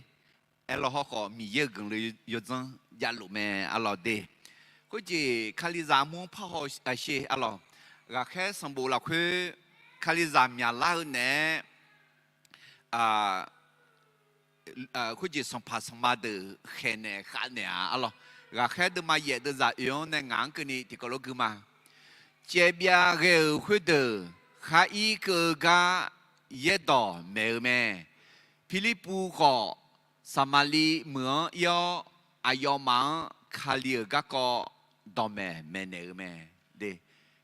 Aerlawr hawrkhawf Miqyaer-euq guiqlanq yawdzanr javlof mae arlawq de. Khoerjeq Kalizaq armur-anr parhaw-a sher arlawq. Ghaqkhaer sanqbof lafkhoer Kalizaq myaqlar-eu naeq-aer, khoerjeq sanqpaq sanqma deuq khaeqnaeq khavnaeq-a arlawq. Ghaqkhaer deuvma yaef deuvzaq oe-anr nae ngaq-anr keuvni tiqkawv lof gui ma. Caevbyav ghae-euq khoerdeuq khar ir keuv-eu gar yaerdawq maeq-eu mae. Pirlirpuv khawf, Saqmaqliv meuq-anr ir-awr, aqyawfmaf-anr Kali-euq garkawv dawqmaeq maeqnaeq-eu mae.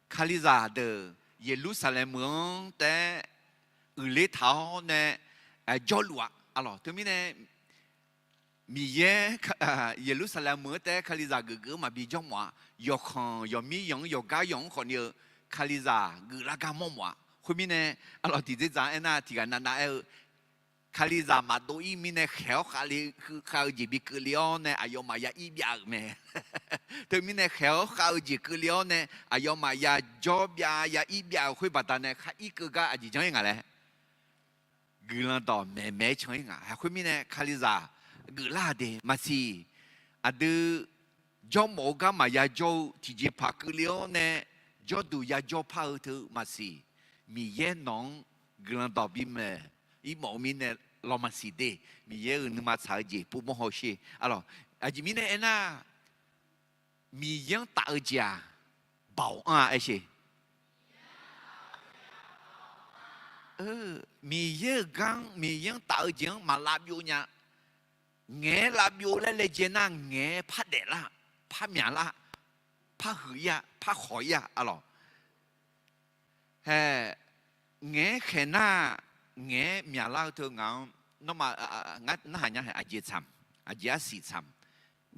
Kalizaq deuq Yeqlursaqlaeq meuq-anr taef-aer uiqler taq-awr nae jawrluf-a arlawq. Teumirnae Miqyaer Yeqlursaqlaeq meuq-anr taef-aer Kalizaq geufgeuf-eu maqbi jawr mawf-a. Yawqkhanq yawqmir yanq-anr yawqgar yanq-anr khawfni-eu Kalizaq geuflar gar mawr mawf-a. Khoermirnae arlawq, tiqdzerdzaq-anr aernar tiqghaq navnav aer-eu, Kalizaq maqdov ir mirnae khaeq-awr khavle, khav-eu jeq bi keuvle-awr nae aqyawfmaf ya ir byav-euq mae. Teumirnae khaeq-awr khav-eu jeq keuvle-awr nae aqyawfmaf ya jawr byav ya ir byav-euq khoer baqdanae khar ir keuv gar aqjeq janr-ir ngaq laer guiqlanq dawq maeqmaeq-aer can-ir ngaq. Khoermirnae Kalizaq geuflar-aq de maqsiq. Aqdui jawrmawf-eu gar maqya jawr-eu tiqjeqpaq keuvle-awr nae jawrduq ya jawr par-eu teu maqsiq. Miqyaer nawq-anr guiqlanq dawq bimaeq-ir mawf-eu mirnae lawq maqsiq de. Miqyaer-euq nuima tsaq-eu jeq pov mawr hawsher arlawq. Aqjeq mirnae aernar, Miqyaer-anr taf-eu jeq-aq, baoq anr-a aershe. Miqyaer-euq gar-anr Miqyaer-anr taf-eu jeq-anr maq lavbyov nya. Ngaeq-aer lavbyov laer laejae nar ngaeq-aer par daeflar, par myaqlar, par huiq-ir-a, par khawq-ir-a arlawq. Hae, ngaeq-aer khaeq nar, ngaeq-aer myaqlar-eu teu ngaq-anr, nawmaf, ngar narhaq nya hae aqjeq tsaq, aqjeq arsiq tsaq,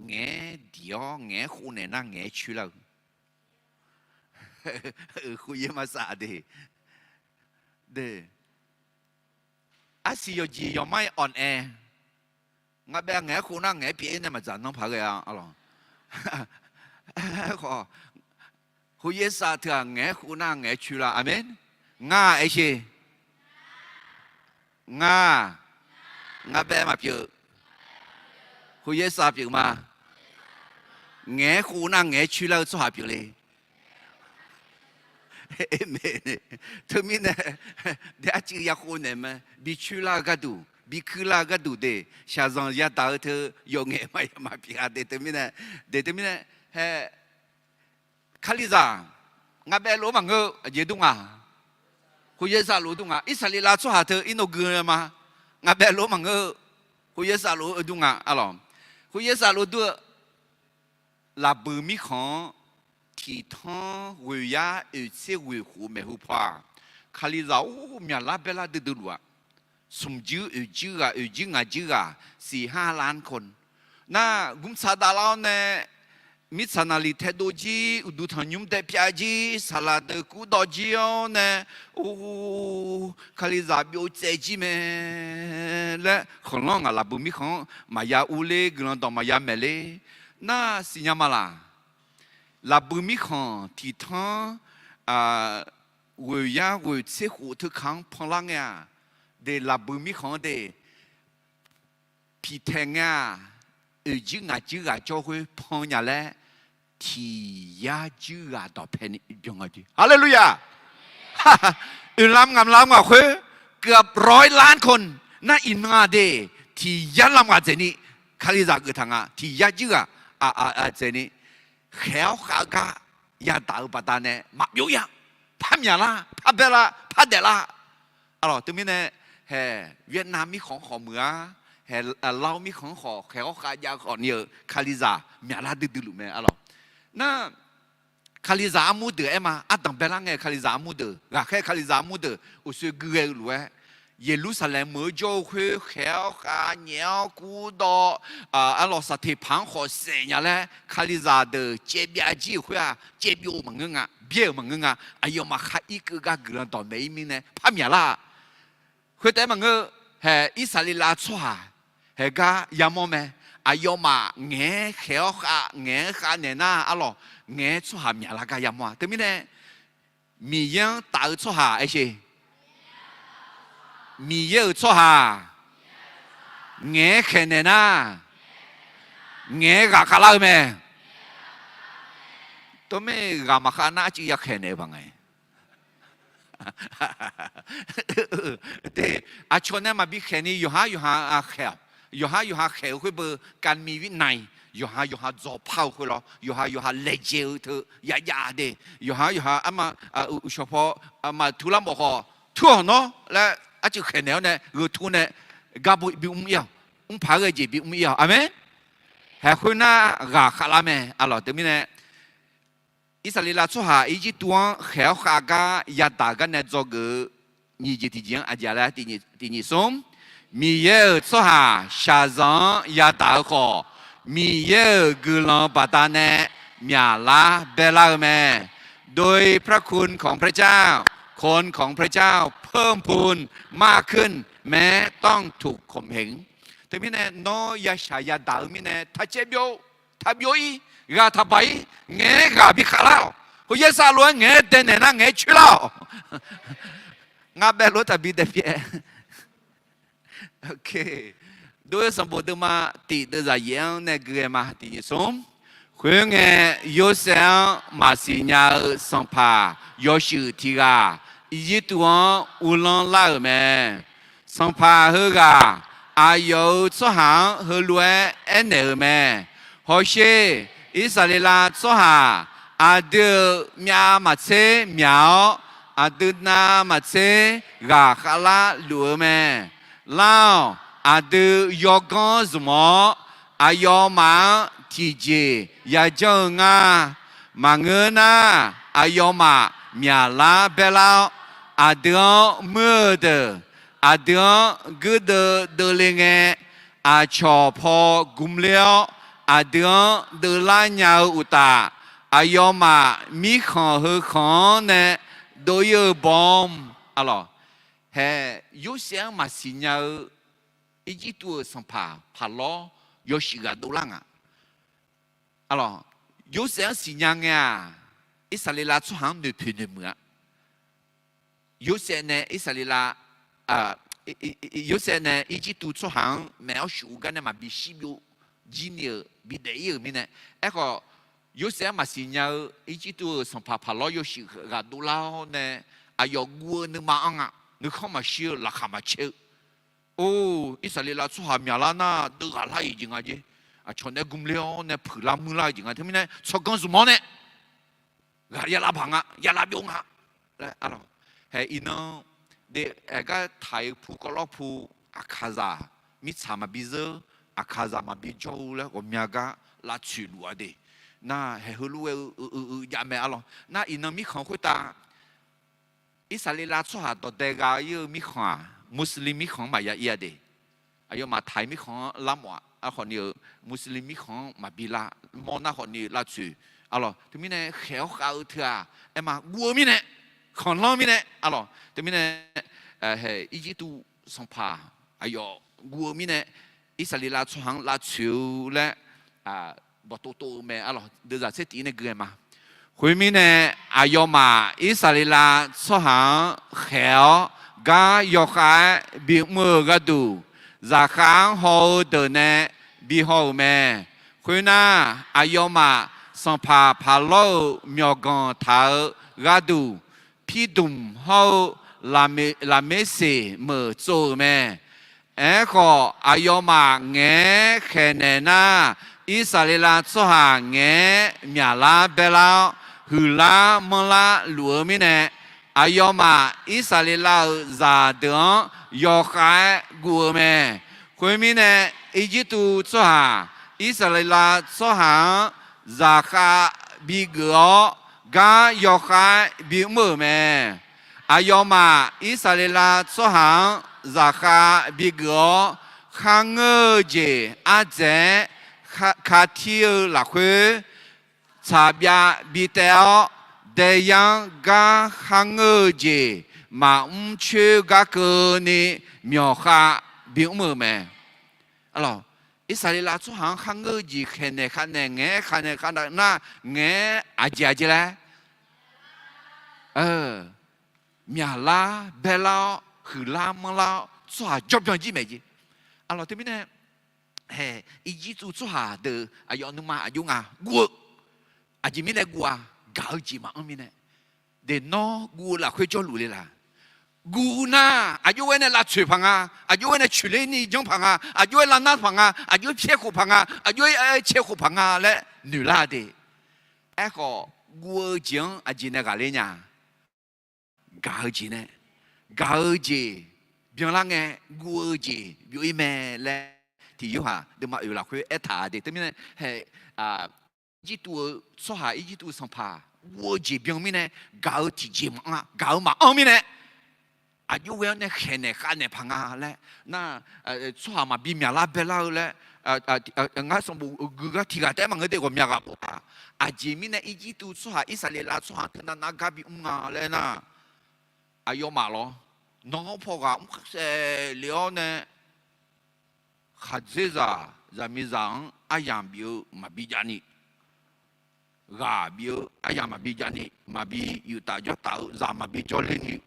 ngaeq-aer diq-awr ngaeq-aer khov naeq nar ngaeq-aer coer lar-eu. Khof yaer maqsaf de. De, arsiq yawqjeq yawqmar-ir awq nae, ngar bae ngaeq-aer khov nar ngaeq-aer pyeuf-ir nae maqdzaq nanr paq ghae-a arlawq. Aerkhawf, khof yaer saf teu-aq ngaeq-aer khov nar ngaeq-aer coer lar. Aqmeq. Ngar aershe. Ngar, ngar bae maqpyeuf. Khof yaer saf pyeuf ma. Ngaeq-aer khov nar ngaeq-aer coer lar-eu tsawrhaq pyeuf le. Aqmeq. Teumirnae, de arcuiv ya khov naeq mae, bi coer lar-eu gharduq, bi kuir lar-eu gharduq de, shaqzanq yadaq-eu teu yawqngaef maqya maqpyeuf-a de teumirnae, de teumirnae, hae, Kalizaq, ngar bae lof-aer maqngeur-eu aqjeq dur nga. Khof yaer saf lof dur nga. Irsaqleqlav tsawrhaq teu irnov gui-eu ma. Ngar bae lof-aer maqngeur-eu. Khof yaer saf lof-eu dur nga arlawq. Khof yaer saf lof dur-eu, lafbuiq mirkhanq-anr tiqtanr ghoeqyar oeqtser ghoeqkhof maeqhu paw-aq, Kalizaq-or, myaqlar baerlar duidui luf-aq. Smq juir oeq juir ghaq, oeq juir ngaq juir ghaq, siq har lan ko. Nar gmr tsaq davlar-awr nae, mirtsaq naqliq taedov jir, uqduq tanqnymr daepyav jir, saqlaq deuq kurdawv jir-awr nae, or, Kalizaq byov tsaev jir mae laer khanqlanr ngaq lafbuiq mirkhanq-anr maqya urler, guiqlanq dawq maqya maeq ler. Nar siqnya ma laq? Lafbuiq mirkhanq tiqtanr ghoeqyar ghoeqtser khof teu kaq-anr panlar ngae-aq, de lafbuiq mirkhanq-anr de piqtaeq ngae-aq, oeq juir ngaq juir ghaq jawr khoer pan nya laer, tiq yar juir ghaq dawqpae ni byan nga jeq. Haleluya! Oeqlam ngamq lam ngaq khoer, เกือบร้อยล้านคน nar iqnan-aq de, tiq yar lam ghaq dzaeqni, Kalizaq geuf taq nga, tiq yar juir ghaq aqdzaeqni, khaeq-awr khav-eu gar yadaq-eu baqdanae maqbyov-ir-a. Par myaqlar, par baerlar, par daeflar. Arlawq, teumirnae, hae, Vietnam mirkhanq-anr khawf muiq-a, hae, Laos mirkhanq-anr khawf khaeq-awr khav jav khawf ni-eu Kalizaq myaqlar duidui luf mae arlawq. Nar, Kalizaq armur deuq aer ma, ardanq baelar ngae Kalizaq armur deuq, ghaqkhaer Kalizaq armur deuq uqshoe gui ghae-eu lof-aer, Yeqlursaqlaeq meuq-eu jawr-eu khoer khaeq-awr khav, nyaef-awr kurdawv, arlawq saqteqpaq-anr khawf saef nya laer Kalizaq deuq caevbyav jir-euq khoer-aq, caevbyov-eu maqngeur nga, byaer-euq maqngeur nga, aqyawfmaf khar irkeuv gar guiqlanq dawqmaeq-ir mirnae par myaqlar-a. Khoertaef maqngeur, hae, Irsaqleqlav tsawrhaq haeq gar yamawr mae. Aqyawfmaf ngaeq-aer khaeq-awr khav, ngaeq-aer khav naeq nar arlawq, ngaeq-aer tsawrhaq myaqlar gar yamawr-a. Teumirnae, Miqyaer-anr taf-eu tsawrhaq aershe. Miqyaer-euq tsawrhaq ngaeq-aer khaeqnaeq nar, ngaeq-aer ghaqkhav lar-eu mae. Teumirnae ghaq maqkhav nar arcuiv ya khaeqnaeq-eu baq ngae. Te, aqcawq nae maqbi khaeq ni yawqhar yawqha khaeq-awq. Yawqhar yawqha khaeq-eu khoer beu การมีวินัย, yawqha yawqha dzawqpar-eu khoer lawr, yawqha yawqha laejae-eu teu yajav de, yawqhar yawqha arma, uqshawq paw, maqtur lar mawf khawf tur-awq nawr laer arcuiv khaeqnaeq-awr nae gheu tur nae garbo bi mr ir-awq. Mrpaq-aer ghae jeq bi mr ir-awq. Aqmeq. Haeq khoernar ghaq khavlar mae. Aqlawq teumirnae Irsaqleqlav tsawrhaq Irjirtuv-anr khaeq-awr khav gar yadaq gar nae dzawgeuf-eu nyiq jeq tiqjeq-anr aqjeq laer tiqnyif smr, Miqyaer-euq tsawrhaq shaqzanq-anr yadaq-eu khawf, Miqyaer-euq guiqlanq baqdanae myaqlar baerlar-eu mae. โดยพระคุณของพระเจ้า คนของพระเจ้าเพิ่มพูนมากขึ้น แม้ต้องถูกข่มเหง Teumirnae nawr yashaq yadaq-eu mirnae taqcaev byov, taqbyov ir, ghaq taqbaq ir, ngaeq-aer ghaq bi khavlar-awq. Khoeryaer sar lof-aer ngaeq-aer daenaeq nar ngaeq-aer coer lar-awq. Ngar bae lof taqbi daef pyaev. Dov-eu sanqbof deuvma tiq deuvzaq yaef-anr nae gui ghae ma tiqnyif smr. Khoerngae, Yorsaev-anr maqsiq nya-eu sanqpaq yawshuif tiq ghaq Irjirtuv-anr uvlanr lar-euq mae. Sanqpaq heughaq aqyawf-euq tsawrhaq-anr heulof-aer aernaeq-euq mae. Hawsher, Irsaqleqlav tsawrhaq aqdui-euq myav maqtser myaq-awr, aqdui nav maqtser ghaq khavlar luf-eu mae. Lar-awq. Aqdui yawganr zmq-awr, aqyawfmaf-anr tiqjeq yajanr-eu nga. Maqngeur nar, aqyawfmaf myaqlar baerlar-awr, aqdui-anr muir-eu deuq, aqdui-anr guirdeuv deuvle ngae, aqcawq paw gmler-awr, aqdui-anr deuvlar nya-eu uqtaf, aqyawfmaf mirkhanq heu khanq-anr nae dov ir-eu bawm. Aqlawq, haeq Yorsaev-anr maqsiq nya-eu Irjirtuv-euq sanqpaq Paqlawr yawshuif ghaq dovlar nga. Aqlawq, Yorsaev-anr siqnya ngae-aq, Irsaqleqlav tsawrhaq-anr noeqpoeq noeqmuiq-a. Yorsaev nae Irsaqleqlav, Yorsaev nae Irjirtuv tsawrhaq-anr maeq-awr shuf-eu gar nae maqbi shirbyov jir ni-euq bidaef ir-euq mirnae. Aerkhawf, Yorsaev-anr maqsiq nya-eu Irjirtuv-euq sanqpaq Paqlawr yawshuif ghaq dovlar-awr nae, aqyawf guv-eu nuima anr nga. Nuikhanr maqshir-eu, laqkhaq maqcaer-eu. Or, Irsaqleqlav tsawrhaq myaqlar nar deuv ghaqlar-iq jeq nga jer. Aqcawq nae gmler-awr nae puiqlar muirlar-eu jeq nga. Teumirnae tsawrganr zmq-awr nae ghaq yalav baq nga, yalav byov nga. Haeq iqnan, aergar taq-eu pu kawvlawr pu, aqkaqzaq mirtsaq maqbi zeur, aqkaqzaq maqbi jawr-eu laer ghawqmya gar lavtsoeq luf-a de. Nar haeq heulof-aer-eu uiq jav mae aqlawq. Nar iqnan mirkhanq khoertav Irsaqleqlav tsawrhaq dawqdae gha ir-eu mirkhanq-aq, Muslim mirkhanq-anr maqya ir-a de. Aqyawfmaf taq-eu mirkhanq-anr lar mawf-aq, aerkhawf ni-euq Muslim mirkhanq-anr maqbi lar mawr nar khawf ni lavtsoeq. Aqlawq teumirnae khaeq-awr khav-eu teu-aq, aerma guv-eu mirnae, khanqlanr mirnae aqlawq teumirnae, haeq Irjirtuv sanqpaq aqyawf guv-eu mirnae, Irsaqleqlav tsawrhaq-anr lavtsoeq-eu laer bawqtov tov-eu mae aqlawq. Deuvzaq tser tiq nae gui-aer ma. Khoermirnae, aqyawfmaf Irsaqleqlav tsawrhaq-anr khaeq-awr gar yawkhav-aer bimr-eu gharduq, zaqkhav-anr haw-eu deuq nae bihaw-euq mae. Khoernar, aqyawfmaf sanqpaq Paqlawr-euq myawqganq taq-eu gharduq, Pirdmq hawr-eu Laqmeqseq meuq tsov-euq mae. Aerkhawf, aqyawfmaf ngaeq-aer khaeqnaeq nar, Irsaqleqlav tsawrhaq ngaeq-aer myaqlar baerlar-awr, huiqlar manrlar luf-eu mirnae, aqyawfmaf Irsaqleqlav-euq zaqdeuq-anr yawkhav-aer guv-eu mae. Khoermirnae, Irjirtuv tsawrhaq Irsaqleqlav tsawrhaq-anr zaqkhav bigeuf-awr, gar yawkhav-aer bimr-euq mae. Aqyawfmaf Irsaqleqlav tsawrhaq-anr zaqkhav bigeuf-awr, kharngeur-eu jeq ardzaeq-aer katir-eu lafkhoer, tsaqbyav bitaev-awr, daeyar-anr gar kharngeur-eu jeq maqmr coer gar keuvni, myawqkhav bimr-euq mae. Irsaqleqlav tsawrhaq-anr kharngeur-eu jeq khaeqnaeq khavnaeq ngaeq-aer khavnaeq khavnaeq nar, ngaeq-aer aqjeq aqjeq laer myaqlar baerlar-awr, huiqlar manrlar-awr, tsawrhaq jawrbyan jir maeq jeq. Aqlawq teumirnae, haeq Irjirtuv tsawrhaq deuq aqyawf nuima aqjox nga guv-eu. Aqjeq mirnae guv-a, gaq-eu jeq maqanr mirnae. De nawr guv-eu lafkhoer jawrluf le laq? Guv nar, aqjox-aer nae lavtsoeq paq nga, aqjox-aer nae coeqler ni janr paq nga, aqjox-aer lavnar paq nga, aqjox-aer pyaer khof paq nga, aqjox-aer aer cae khof paq nga laer noeqlar de. Aerkhawf, guv-eu jeq-anr aqjeq nae ghaqler nya? Gaq-eu jeq nae, gaq-eu jeq byanlar ngae, guv-eu jeq byov-ir mae laer tiq Yorhaq deuvma oeq lafkhoer aertaq-a de. Teumirnae, hae, Irjirtuv-eu tsawrhaq, Irjirtuv sanqpaq guv-eu jeq byan mirnae, gaq-eu tiqjeq maqanr-a, gaq-eu maqanr mirnae, aqjox ghae-anr nae khaeqnaeq khavnaeq paq nga laer nar, tsawrhaq maqbi myaqlar baelar-eu laer, ngar sanqbof gui gar tiq ghaq taef-aer maqngeur de, ghawqmya ghaq bof-a. Aqjeq mirnae Irjirtuv tsawrhaq, Irsaqleqlav tsawrhaq-anr teunav nar gar bi mr nga laer nar, aqyawfmaf lawr, nan-anr paw ghaq mr khaeqsaef le-awr nae, khaqdzerzaq zaqmiqzaq-anr aryamq bif-eu maqbi javni, ghaq bif-eu aryamq maqbi javni, maqbi yuftaf jawrtaf-eu zaq maqbi jawrler ni,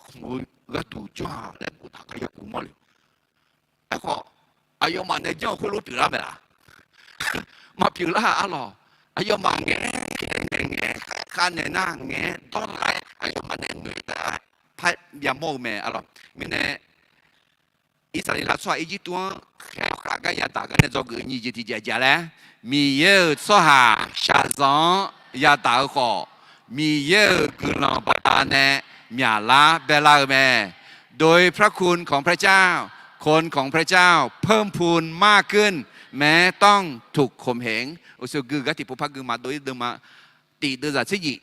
khmq-eu gharduq janr-a laer boftaq gar yaguv mawrle. Aerkhawf, aqyawfmaf nae janr-eu khoerlof pyeuflar mae laq? Maqpyeuflar arlawq. Aqyawfmaf ngaeq-aer khaeqnaeq, ngaeq-aer khavnaeq nar, ngaeq-aer dawrlar-aer aqyawfmaf nae noeq-aer par yamawr-eu mae arlawq. Mirnae Irsaqleqlav tsawrhaq Irjirtuv-anr khaeq-awr khav gar yadaq gar nae dzawgeuf nyiq jeq tiqjeq aqjeq laer, Miqyaer-euq tsawrhaq shaqzanq-anr yadaq-eu khawf, Miqyaer-euq guiqlanq baqdanae myaqlar baelar-eu mae. โดยพระคุณของพระเจ้า คนของพระเจ้า เพิ่มพูนมากขึ้น แม้ต้องถูกข่มเหง Uqshoe gui gar tiqpov par gui ma dov-ir deuvma tiq deuvzaq tser jif.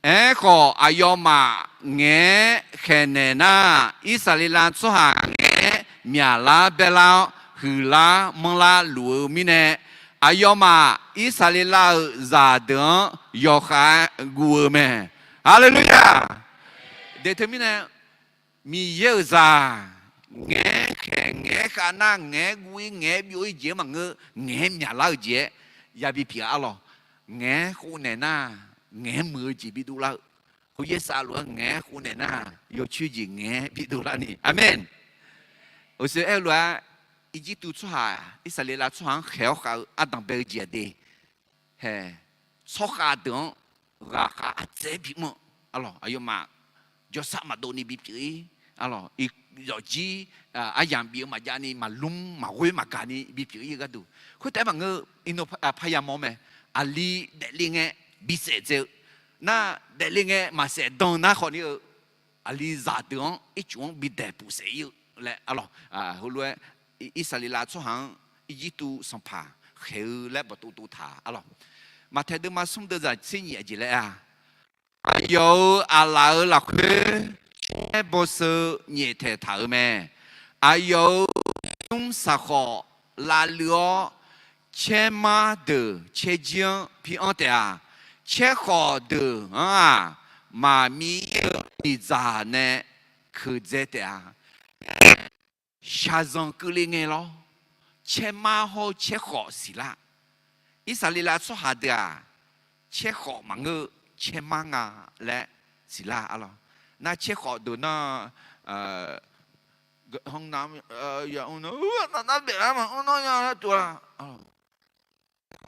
Aerkhawf aqyawfmaf ngaeq-aer khaeqnaeq nar, Irsaqleqlav tsawrhaq ngaeq-aer myaqlar baelar-awr huiqlar manrlar luf-eu mirnae, aqyawfmaf Irsaqleqlav-euq zaqdeuq-anr yawkhav-aer guv-eu mae. Haleluya! De teumirnae, Miqyaer-euq zaq ngaeq-aer khaeq, ngaeq-aer khav nar, ngaeq-aer guv-ir, ngaeq-aer byov-ir jeq-anr maqngeur, ngaeq-aer myaqlar-eu jeq-aer yabi pyeuf-a arlawq. Ngaeq-aer khofnaeq nar, ngaeq-aer muiq-eu jeq bidov lar-eu, khoeryaer saf lof-aer ngaeq-aer khofnaeq nar, yawcoer jeq ngaeq-aer bidov larni. Aqmeq. Uqshoe aer-eu lof-aer, Irjirtuv tsawrhaq, Irsaqleqlav tsawrhaq-anr khaeq-awr khav-eu ardanq bae-eu jeq-aq de, hae, tsawrkhav deuq-anr ghaqkhav ardzaeq-aer bimr-eu arlawq, aqyawfmaf jawrsar maqdov ni bipyeuf-ir arlawq, yawfjir aryamq bif-eu maqjav ni, maqlmr maqghoer maqgaq ni bipyeuf-ir-eu gharduq. Khoertaef-aer maqngeur, iqnan parya mawr mae. Aqli daefle ngae bisaef dzae-eu nar, daefle ngae maqsaef dan nar khawf ni-eu, aqli zaqdeuq-anr ircuf-anr bidaeq pufsaef-ir-eu laer arlawq, heulof-aer Irsaqleqlav tsawrhaq-anr Irjirtuv sanqpaq khaeq-eu laer bawqtov tov taq arlawq. Maqtaeq deuvma smr deuvzaq tser nyiq aqjeq laer-a, aqyawf-euq aqlaf-euq lafkhoer caer bawseu nyaeftaeq taq-euq mae. Aqyawf-euq smr saqkhawf lavluiv-awr, caermar deuq caerjir-anr pi anr taef-a. Caerkhawf deuq-anr-aq, maqmir-eu miqdzaq nae keuqdzae taef-a. Shaqzanq keuvle ngae lawr, caermar hawr-eu caerkhawf siqlar. Irsaqleqlav tsawrhaq deuq-aq, caerkhawf maqngeur-eu caermar nga laer siqlar arlawq. Nar caerkhawf deuq nar, hanrnav, yamr nar, nar baef lar maqmr nar ya laer tov-a.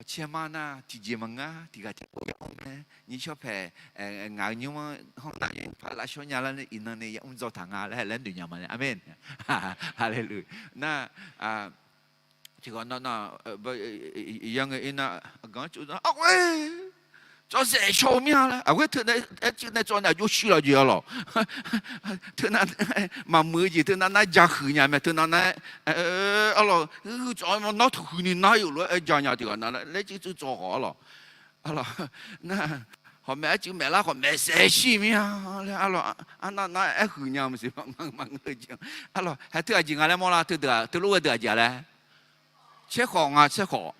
Caermar nar tiqjeq maqngeur, tiqghaq tiqpov yamr mae. Nyiq shawr paeq, ngaq-euq nymr-anr hanrnav par lavshawr nya lar, iqnan ni yamr dzaw taq nga laer laer noeq nya ma nae. Aqmeq. Haleluya. Nar, tiqghaq nar, yanr ngae ir nar, aqgaq-anr cuf nar, aqghoer, cawv saef shaw-eu mir-a laer, aqghoer teunav aer cuiv nae cawv nae aqjox shuir laf jeq arlawq. Teunav maqmuiq-eu jeq teunav nar ja huiq nya mae, teunav nar-aer, arlawq, huiq cawv nawr taq huiq ni nar-euq lof-aer aer ja nya tiqghaq nar laer, laer cuiv cuiv cawv khawf arlawq. Arlawq, nar, hawq maeq-aer cuiv maeqlar khawf maeqsaef shir mir-a laer arlawq, arnav nar-aer huiq nya maqsiq, maqngeur-eu jeq arlawq, haeq teu aqjeq nga laer mawrlar, teudeuq-aq, teulof ghae deuq aqjeq-a laer. Caerkhawf nga, caerkhawf.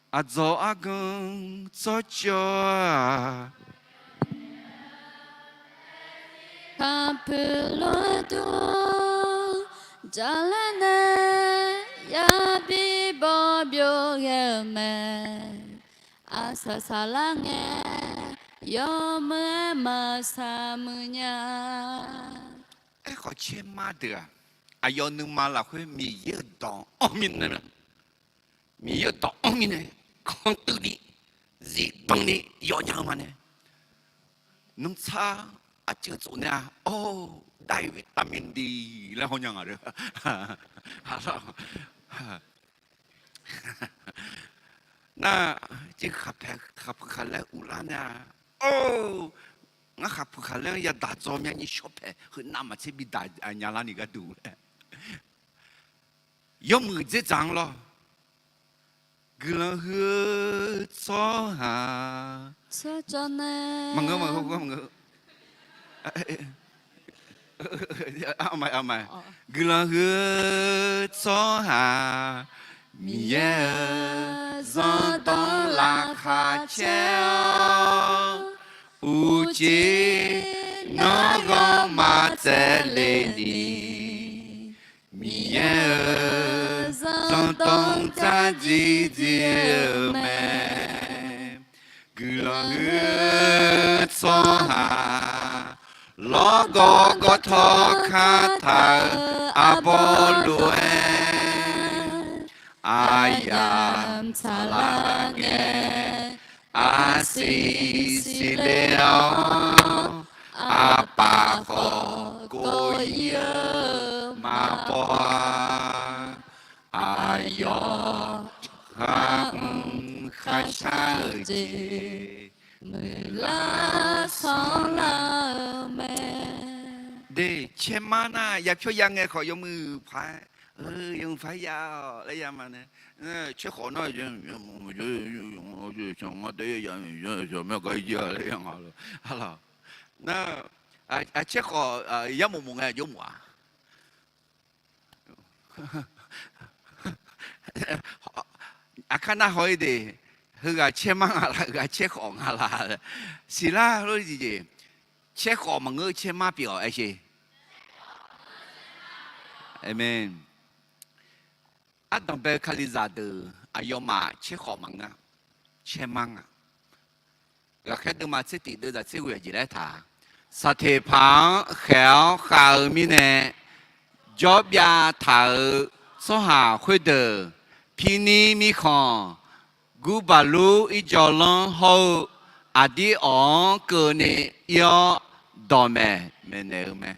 Aqdzawq argan tsawrcawv-aq, kaqpuq lof-aer dur jaqlar nae yabi bawbyov ghae-euq mae. Aqsaq saqlar ngae, yawmuiq-aer maqsaq muiq nya. Aerkhawf caermar deuq-aq, aqyawf nuima lafkhoer Miqyaer-euq dawq anr mirnae, Miqyaer-euq dawq anr mirnae, kantuv ni, zifdan ni yawnya-eu ma nae. Nmrtsar arcuiv tsof nae-a, or, ได้วิตามินดี laer hawnya ngaq-eu. Nar, civ khaqpaeq khaqpuiq khaqlaer uvlar nae-a, or, ngar khaqpuiq khaqlaer-anr yadaq dzaw myavnyir shawr paeq heu navmaqtser bi daq nya larni gharduq laer. Yawmuiq dzerdzaq-anr lawr. Guiqlanq huiq-eu tsawrhaq, maqngeur maqngeur maqngeur. Guiqlanq huiq-eu tsawrhaq Miqyaer-euq zanrdawq-anr laqkhaq caer-awr, uqcif nanrghanr maqtsaevle ni, Miqyaer-euq zanrdawq-anr dzardziv dziv-eu mae. Guiqlanq huiq-eu tsawrhaq, lawrgawv gawrtawr kar taq-eu arbawr lof-aer, aqyamq tsaqlar ngae, arsiq siqle-awr, aqpaf khawf kov-ir-eu maqbaw-a. Aqyawf khar mr kharshar-eu jeq, muiqlar sanrlar-eu mae. De, caermar nar yapyawr ya ngae khawf yawmuiq paq-aer, yawmuiq paq-aer ya-awq laer ya ma nae, caerkhawf nar, mawr taef ya, mawr gar ya laer ya nga lawq. Nar, caerkhawf yarmof mof ngae jawrmof-a. Aqkar nar haw-ir de, heughaq caermar nga la, heughaq caerkhawf nga la. Siqlar lor jeq jeq, caerkhawf maqngeur caermar pyeuf-awq aer sher. Aqmeq. Ardanqbae-eu Kalizaq deuq aqyawfmaf caerkhawf maqngeur, caermar nga. Ghaqkhaer deuvma tser tiq deuv zaq tser ghoe-aq jeq laer taq, saqteq paq-anr khaeq-awr khav-eu mirnae, jawrbyav taq-euq tsawrhaq khoerdeuq, pirnir mirkhanq, gurbaqlur irjawvlanr hawr-eu aqdir awq-anr keuvni ir-awr dawqmaeq maeqnaeq-eu mae.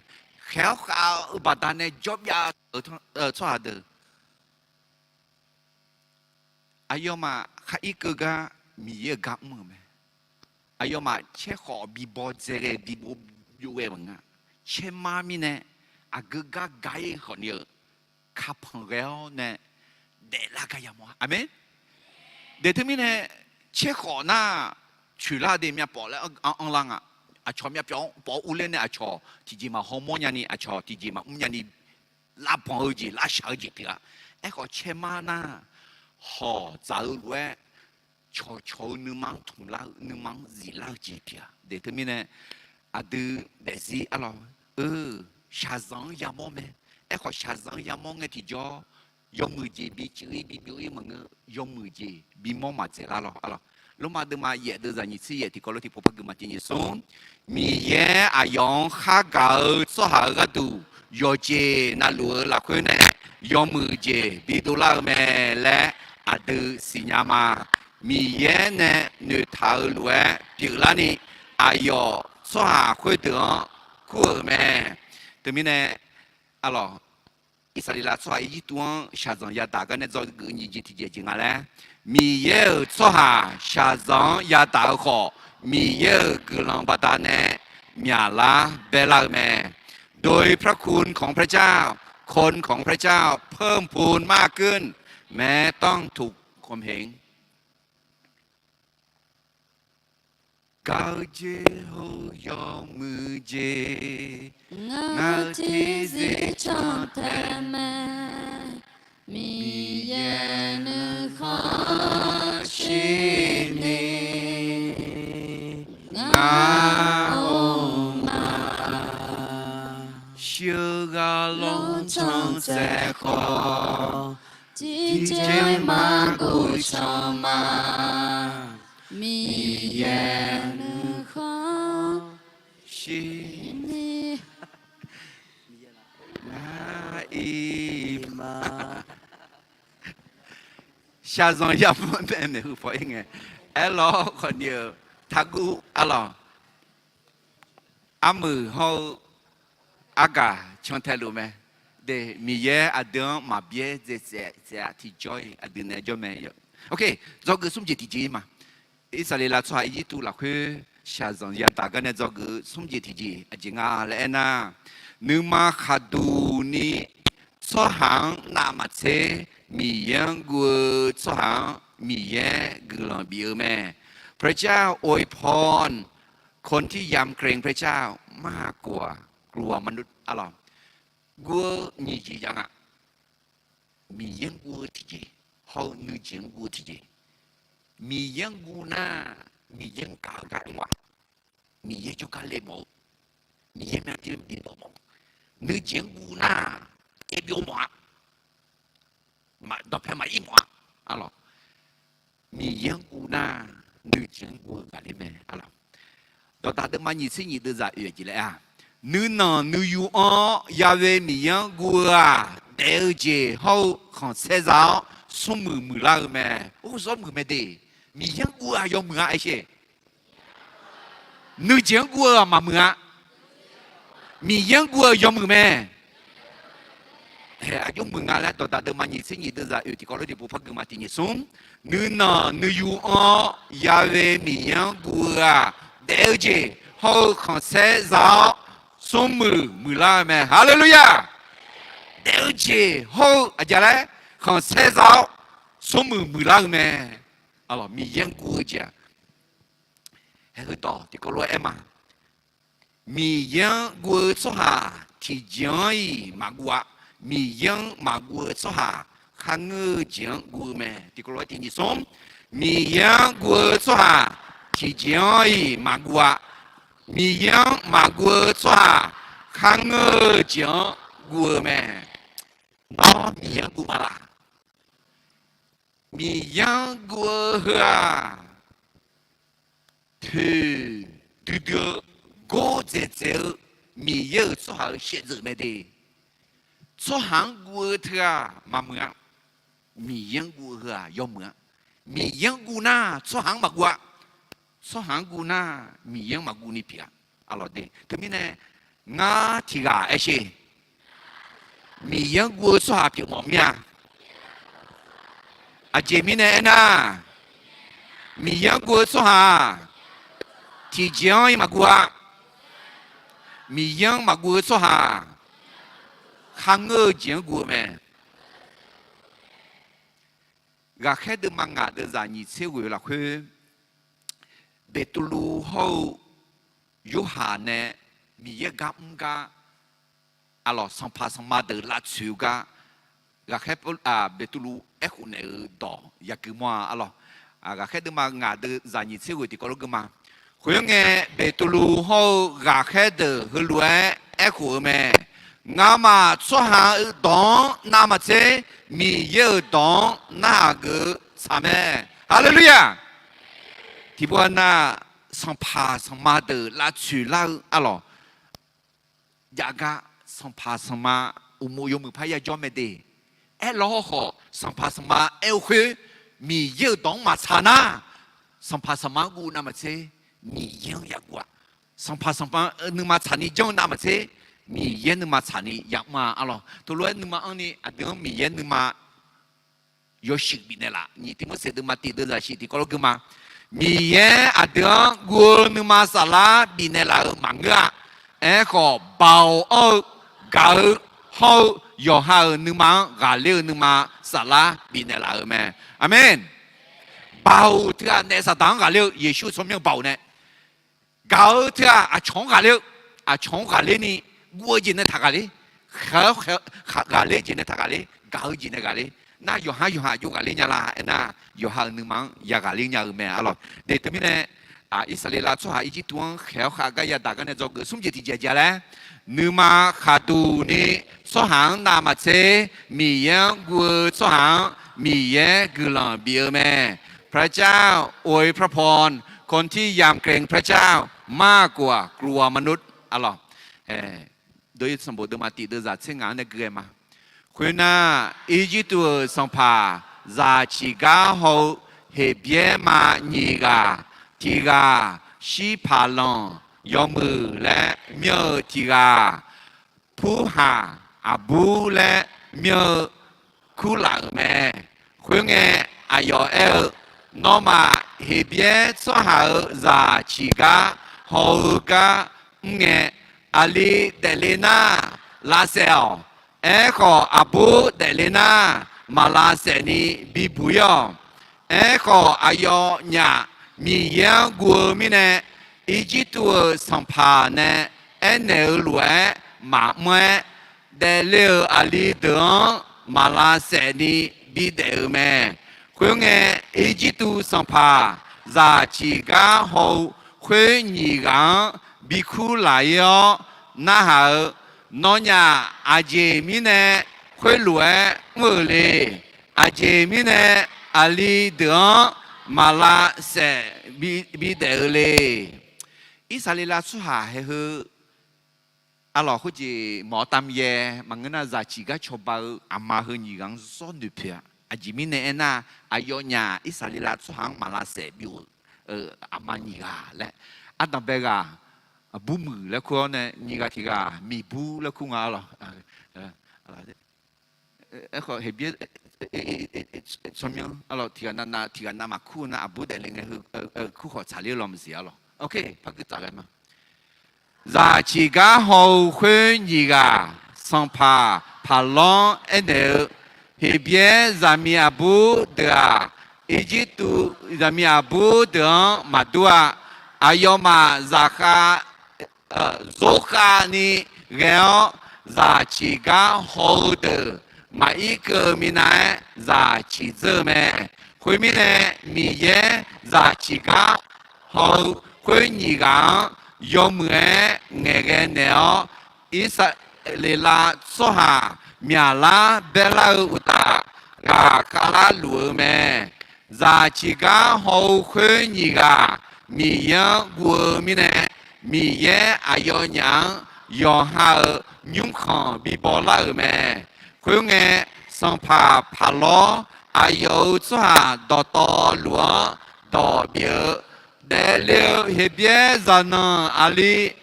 Khaeq-awr khav-eu baqdanae jawrbyav-eu tsawrhaq deuq, aqyawfmaf khar irkeuv gar Miqyaer-euq gar mr-euq mae. Aqyawfmaf caerkhawf bibaw dzae ghae bibaw byov ghae maqngeur. Caermar mirnae aqgeu gar ga-ir khawfni-eu, kapanq ghae-awr nae daeflar gar yamawr-a. Aqmeq. Daeq teumirnae caerkhawf nar coeqlar de myavpawf laer anrlar nga. Aqcawq myavpyawf-anr pawf-awr urler nae aqcawq tiqjeq maqhaw mawr nyani, aqcawq tiqjeq maqmr nyani, lavbanq-eu jeq lavshaq-eu jeq pyeuf-a. Aerkhawf caermar nar hawq dzaq-eu lof-aer cawqcawq-eu nuima-anr tmqlar-eu, nuima-anr ziflar-eu jeq pyeuf-a. Daeq teumirnae aqdui daefzir arlawq-eu shaqzanq-anr yamawr mae. Aerkhawf shaqzanq-anr yamawr ngae tiqjawr, yawmuiq jeq bicuf-ir bibyov-ir maqngeur, yawmuiq jeq bimawr maqdzaeqlar lawq arlawq. Lormav deuvma yaef deuv zaq nyiq tser yaef tiqkawv lof tiqpov par guiqma tiq nyiq smr. Miqyaer aqyawf-anr khargaq-eu tsawrhaq-euq gharduq yawqjeq navluf-eu lafkhoer nae yawmuiq jeq bidovlar-eu mae laer aqdui siqnya ma. Miqyaer nae noeqtaq-eu lof-aer pyeuflarni aqyawf tsawrhaq khoerdeuq-anr kur-euq mae. Teumirnae arlawq, Irsaqleqlav tsawrhaq Irjirtuv-anr shaqzanq yadaq gar nae dzawgeuf nyiq jeq tiqjeq jeq nga laer, Miqyaer-euq tsawrhaq shaqzanq-anr yadaq-eu khawf, Miqyaer-euq guiqlanq baqdanae myaqlar baelar-eu mae. โดยพระคุณของพระเจ้า คนของพระเจ้าเพิ่มพูนมากขึ้น แม้ต้องถูกข่มเหง Gaq-eu jeq hawr-eu yawmuiq jeq, ngaq-euq tiqzir cantae mae. Miqyaer nuikhanr shirni ngar or ma. Shir-eu ghaq lawr cantae khawf, tiqjeq maqguv can ma. Miqyaer nuikhanr shirni ngar ir ma. Shaqzanq yamawr nae maeqhu paw ir ngae, aerlawr khawfni-eu taqguv arlawq. armeuq hawr-eu argaq cantae luf mae. De, Miqyaer aqdui-anr maqbyaer dzaeq tsaef-a tiqjawr-iq aqdui nae jawr mae. Dzawgeuf smr jeq tiqjeq-ir ma. Irsaqleqlav tsawrhaq Irjirtuv lafkhoer shaqzanq yadaq gar nae dzawgeuf-eu smr jeq tiqjeq aqjeq nga laer aernar, nuima khaqduq ni tsawrhaq-anr navmaqtser Miqyaer-anr guv-eu tsawrhaq-anr Miqyaer guiqlanq bif-eu mae. พระเจ้าอวยพรคนที่ยำเกรงพระเจ้ามากกว่ากลัวมนุษย์ arlawq. Guv-eu nyiq jeq jav nga. Miqyaer-anr guv-eu tiqjeq, hawr-eu nuijeq-anr guv-eu tiqjeq. Miqyaer-anr guv nar, Miqyaer-anr gaq-eu gar mawf-a. Miqyaer jawrgar le mawf-eu, Miqyaer myavpyeuf bidawq mawf-eu. Nuijeq-anr guv nar, tsaevbyov mawf-a. Dawqpae maqir mawf-a. Arlawq, Miqyaer-anr guv nar, nuijeq-anr guv-eu ghaqler mae. Arlawq, dawqdaq deuvma nyiq tser nyiq deuvzaq oeq jeq laer-a, nuinanq nuiyu-anr Yahweh Miqyaer-anr guv-eu-aq, daef-eu jeq hawr-eu khanqsaer za-awr smrmuiq muiqlar-eu mae. Or, zawr muiq mae de. Miqyaer-anr guv-eu-aq yawmuiq-a aer sher. Nuijeq-anr guv-eu-aq maqmuiq-a. Miqyaer-anr guv-eu yawmuiq mae. Aqjox muiq nga laer dawqdaq deuvma nyiq tser nyiq deuvzaq oeq tiqkawv lof tiqpov par guima tiq nyiq smr. Nuinanq nuiyu-anr Yahweh Miqyaer-anr guv-eu-aq, daef-eu jeq hawr-eu khanqsaer za-awr smrmuiq muiqlar-eu mae. Haleluya! Daef-eu jeq hawr-eu aqjeq laer khanqsaer za-awr smrmuiq muiqlar-eu mae. Arlawq, Miqyaer-anr guv-eu jeq-aq, haeq heudawq tiqkawv lof-aer aer ma. Miqyaer-anr guv-eu tsawrhaq tiqjeq-anr-iq maqguv-a. Miqyaer-anr maqguv-eu tsawrhaq kharngeur-eu jeq-anr guv-eu mae. Tiqkawv lof-aer tiq nyiq smr. Miqyaer-anr guv-eu tsawrhaq tiqjeq-anr-iq maqguv-a. Miqyaer-anr maqguv-eu tsawrhaq kharngeur-eu jeq-anr guv-eu mae. Nawr Miqyaer-anr guv ma laq? Miqyaer-anr guv-eu heu-aq, toeq duidui-eu gordzaeq dzaeq-eu Miqyaer-euq tsawrhaq-euq shaevdzeuf mae de. Tsawrhaq-anr guv-eu teu-aq maqmuiq-a. Miqyaer-anr guv-eu heu-aq yawmuiq-a. Miqyaer-anr guv nar tsawrhaq-anr maqguv-a. Tsawrhaq-anr guv nar Miqyaer-anr maqguv ni pyeuf-a. Arlawq de, teumirnae ngar tiq ghaq aer sher. Miqyaer-anr guv-eu tsawrhaq pyeufmawf mir-a. Aqjeq mirnae aernar, Miqyaer-anr guv-eu tsawrhaq tiqjeq-anr-iq maqguv-a. Miqyaer-anr maqguv-eu tsawrhaq kharngeur-eu jeq-anr guv-eu mae. Ghaqkhaer deuvma ngaq deuvzaq nyiq tser ghoeq lafkhoer, Beqtuvluv hawr-eu Yorhaq nae Miqyaer gar mr gar, arlawq, sanqpaq sanqma deuq lavtsoeq-eu gar, ghaqkhaer Beqtuvluv aerkhof naeq-eu dawq yagui mawr-a. Arlawq, ghaqkhaer deuvma ngaq deuvzaq nyiq tser ghoeq tiqkawv lof gui ma. Khoerngae, Beqtuvluv hawr-eu ghaqkhaer deuq heulof-aer aerkhof-eu mae. Ngamaf tsawrhaq-euq dawq-anr navmaqtser, Miqyaer-euq dawq-anr narhaq geuf-eu tsaq mae. Haleluya! Tiqpov-a nar, sanqpaq sanqma deuq lavtsoeq lar-eu arlawq, jav gar sanqpaq sanqma uqmov yawmuiq par yajawr mae de. Aerlawr hawkhawf sanqpaq sanqma aer-eu khoer, Miqyaer-euq dawq-anr maqtsaq nar, sanqpaq sanqma-anr guv navmaqtser, Miqyaer-anr yaguv-a. Sanqpaq sanqma nuima tsaqni janr-eu navmaqtser, Miqyaer nuima tsaqni yamr-a. Arlawq, teulof-aer nuima anrni aqdui-anr Miqyaer nuima yawshuif bifnaeq laf. Nyiq Tiqmorseq deuvma tiq deuvzaq shiq tiqkawv lof gui ma. Miqyaer aqdui-anr guv-eu nuima saflar bifnaeq laf-euq maqngeur-a. Aerkhawf, baoq anr-eu, gaq-eu, hawr-eu yawqha-euq nuima-anr ghaqler-eu nuima saflar bifnaeq laf-euq mae. Aqmeq. Baoq teu-aq naef Saqdaq-anr ghaqler-eu, Yeqsur tsawrmyanr baoq nae. Gaq-eu teu-aq aqcawq-anr ghaqler-eu, aqcawq-anr ghaqler ni, guv-eu jeq nae taq ghaqler, khaeq-awr khaeq-awr ghaqler jeq nae taq ghaqler, gaq-eu jeq nae ghaqler. Nar yawqhar yawqha aqjox ghaqler nya la aernar, yawqha-euq nuima-anr yaghaqler nya-eu mae. Arlawq, de teumirnae, Irsaqleqlav tsawrhaq Irjirtuv-anr khaeq-awr khav gar yadaq gar nae dzawgeuf smr jeq tiqjeq jav laer, nuima khaqduq ni tsawrhaq-anr navmaqtser, Miqyaer-anr guv-eu tsawrhaq-anr Miqyaer guiqlanq bif-eu mae. พระเจ้าอวยพรคนที่ยำเกรงพระเจ้ามากกว่ากลัวมนุษย์ Arlawq, Dov-ir sanqbof deuvma tiq deuvzaq tser ngaq-anr nae gui-aer ma. Khoernar, Irjirtuv-euq sanqpaq zaq ciqgar haw-eu Heqbyaer ma nyiq ghaq, tiq ghaq shirpaq lanq yawmuiq laer myanr-eu tiq ghaq, Purhaq aqbur laer myanr-eu kurlaf-euq mae. Khoerngae, aqyawf aer-eu, Nawmaf Heqbyaer tsawrhaq-euq zaq ciqgar haw-eu gar mrngae, aqli daefle nar lavsaef-awq. Aerkhawf, aqbur daefle nar, maq lavsaef ni bibuq ir-awq. Aerkhawf, aqyawfnyaf Miqyaer-anr guv-eu mirnae, Irjirtuv-euq sanqpaq nae aernaeq-eu lof-aer maqmr-aer, daefle-euq aqli deuq-anr maq lavsaef ni bidaef-euq mae. Khoerngae, Irjirtuv sanqpaq zaq ciqgar haw-eu khoer nyiq ghaq-anr bikur laf ir-awr narhaq-eu, Nawnyaf aqjeq mirnae khoerlof-aer mr-euq le? Aqjeq mirnae aqli deuq-anr maq lavsaef bidaef-eu le? Irsaqleqlav tsawrhaq haeheu, arlawq khoerjeq mawq-awr tamyaer maqngeur nar, zaq ciqgar cawba-eu aqma heu nyiq ghaq-anr zawr noeqpoeq-a. Aqjeq mirnae aernar, aqyawfnyaf Irsaqleqlav tsawrhaq-anr maq lavsaef bi-eu aqma nyiq ghaq laer, ardanqbae ghaq burmuiq laer kur-awr nae, nyiq ghaq tiq ghaq miqbur laer kur nga, arlawq. Aerkhawf, Heqbyaer tsawrmyanr, arlawq, tiq ghaq navnav tiq ghaq navmaqkur-eu nar, aqbur daefle ngae heu kur khawf tsaqler-eu law maqsiq, arlawq. Ok, par gui taf ghae ma. Zaq ciqgar haw-eu khoer nyiq ghaq, sanqpaq Paqlawr-anr aernaeq-eu, Heqbyaer zaqmiq aqbur deuq-aq, Irjirtuv zaqmiq aqbur deuq-anr maqdur-a. Aqyawfmaf zaqkhav, zokhav ni ghae-awr, zaq ciqgar haw-eu deuq maqir keuv-eu minav-aer zaq ciqdzeur-eu mae. Khoermirnae, Miqyaer zaq ciqgar haw-eu khoer nyiq ghaq-anr yawmuiq-aer ngaeqghae naeq-awr, Irsaqleqlav tsawrhaq myaqlar baerlar-eu uqtaf, ghaqkhav larluf-eu mae. Zaq ciqgar haw-eu khoer nyiq ghaq Miqyaer-anr guv-eu mirnae, Miqyaer aqyawfnyaf-anr yawqha-euq nymrkhanq bibaw lar-euq mae. Khoerngae, sanqpaq Paqlawr aqyawf-euq tsawrhaq dawqtawvluf-anr dawq bif-eu, Daefle-eu Heqbyaer zaqnanq aqli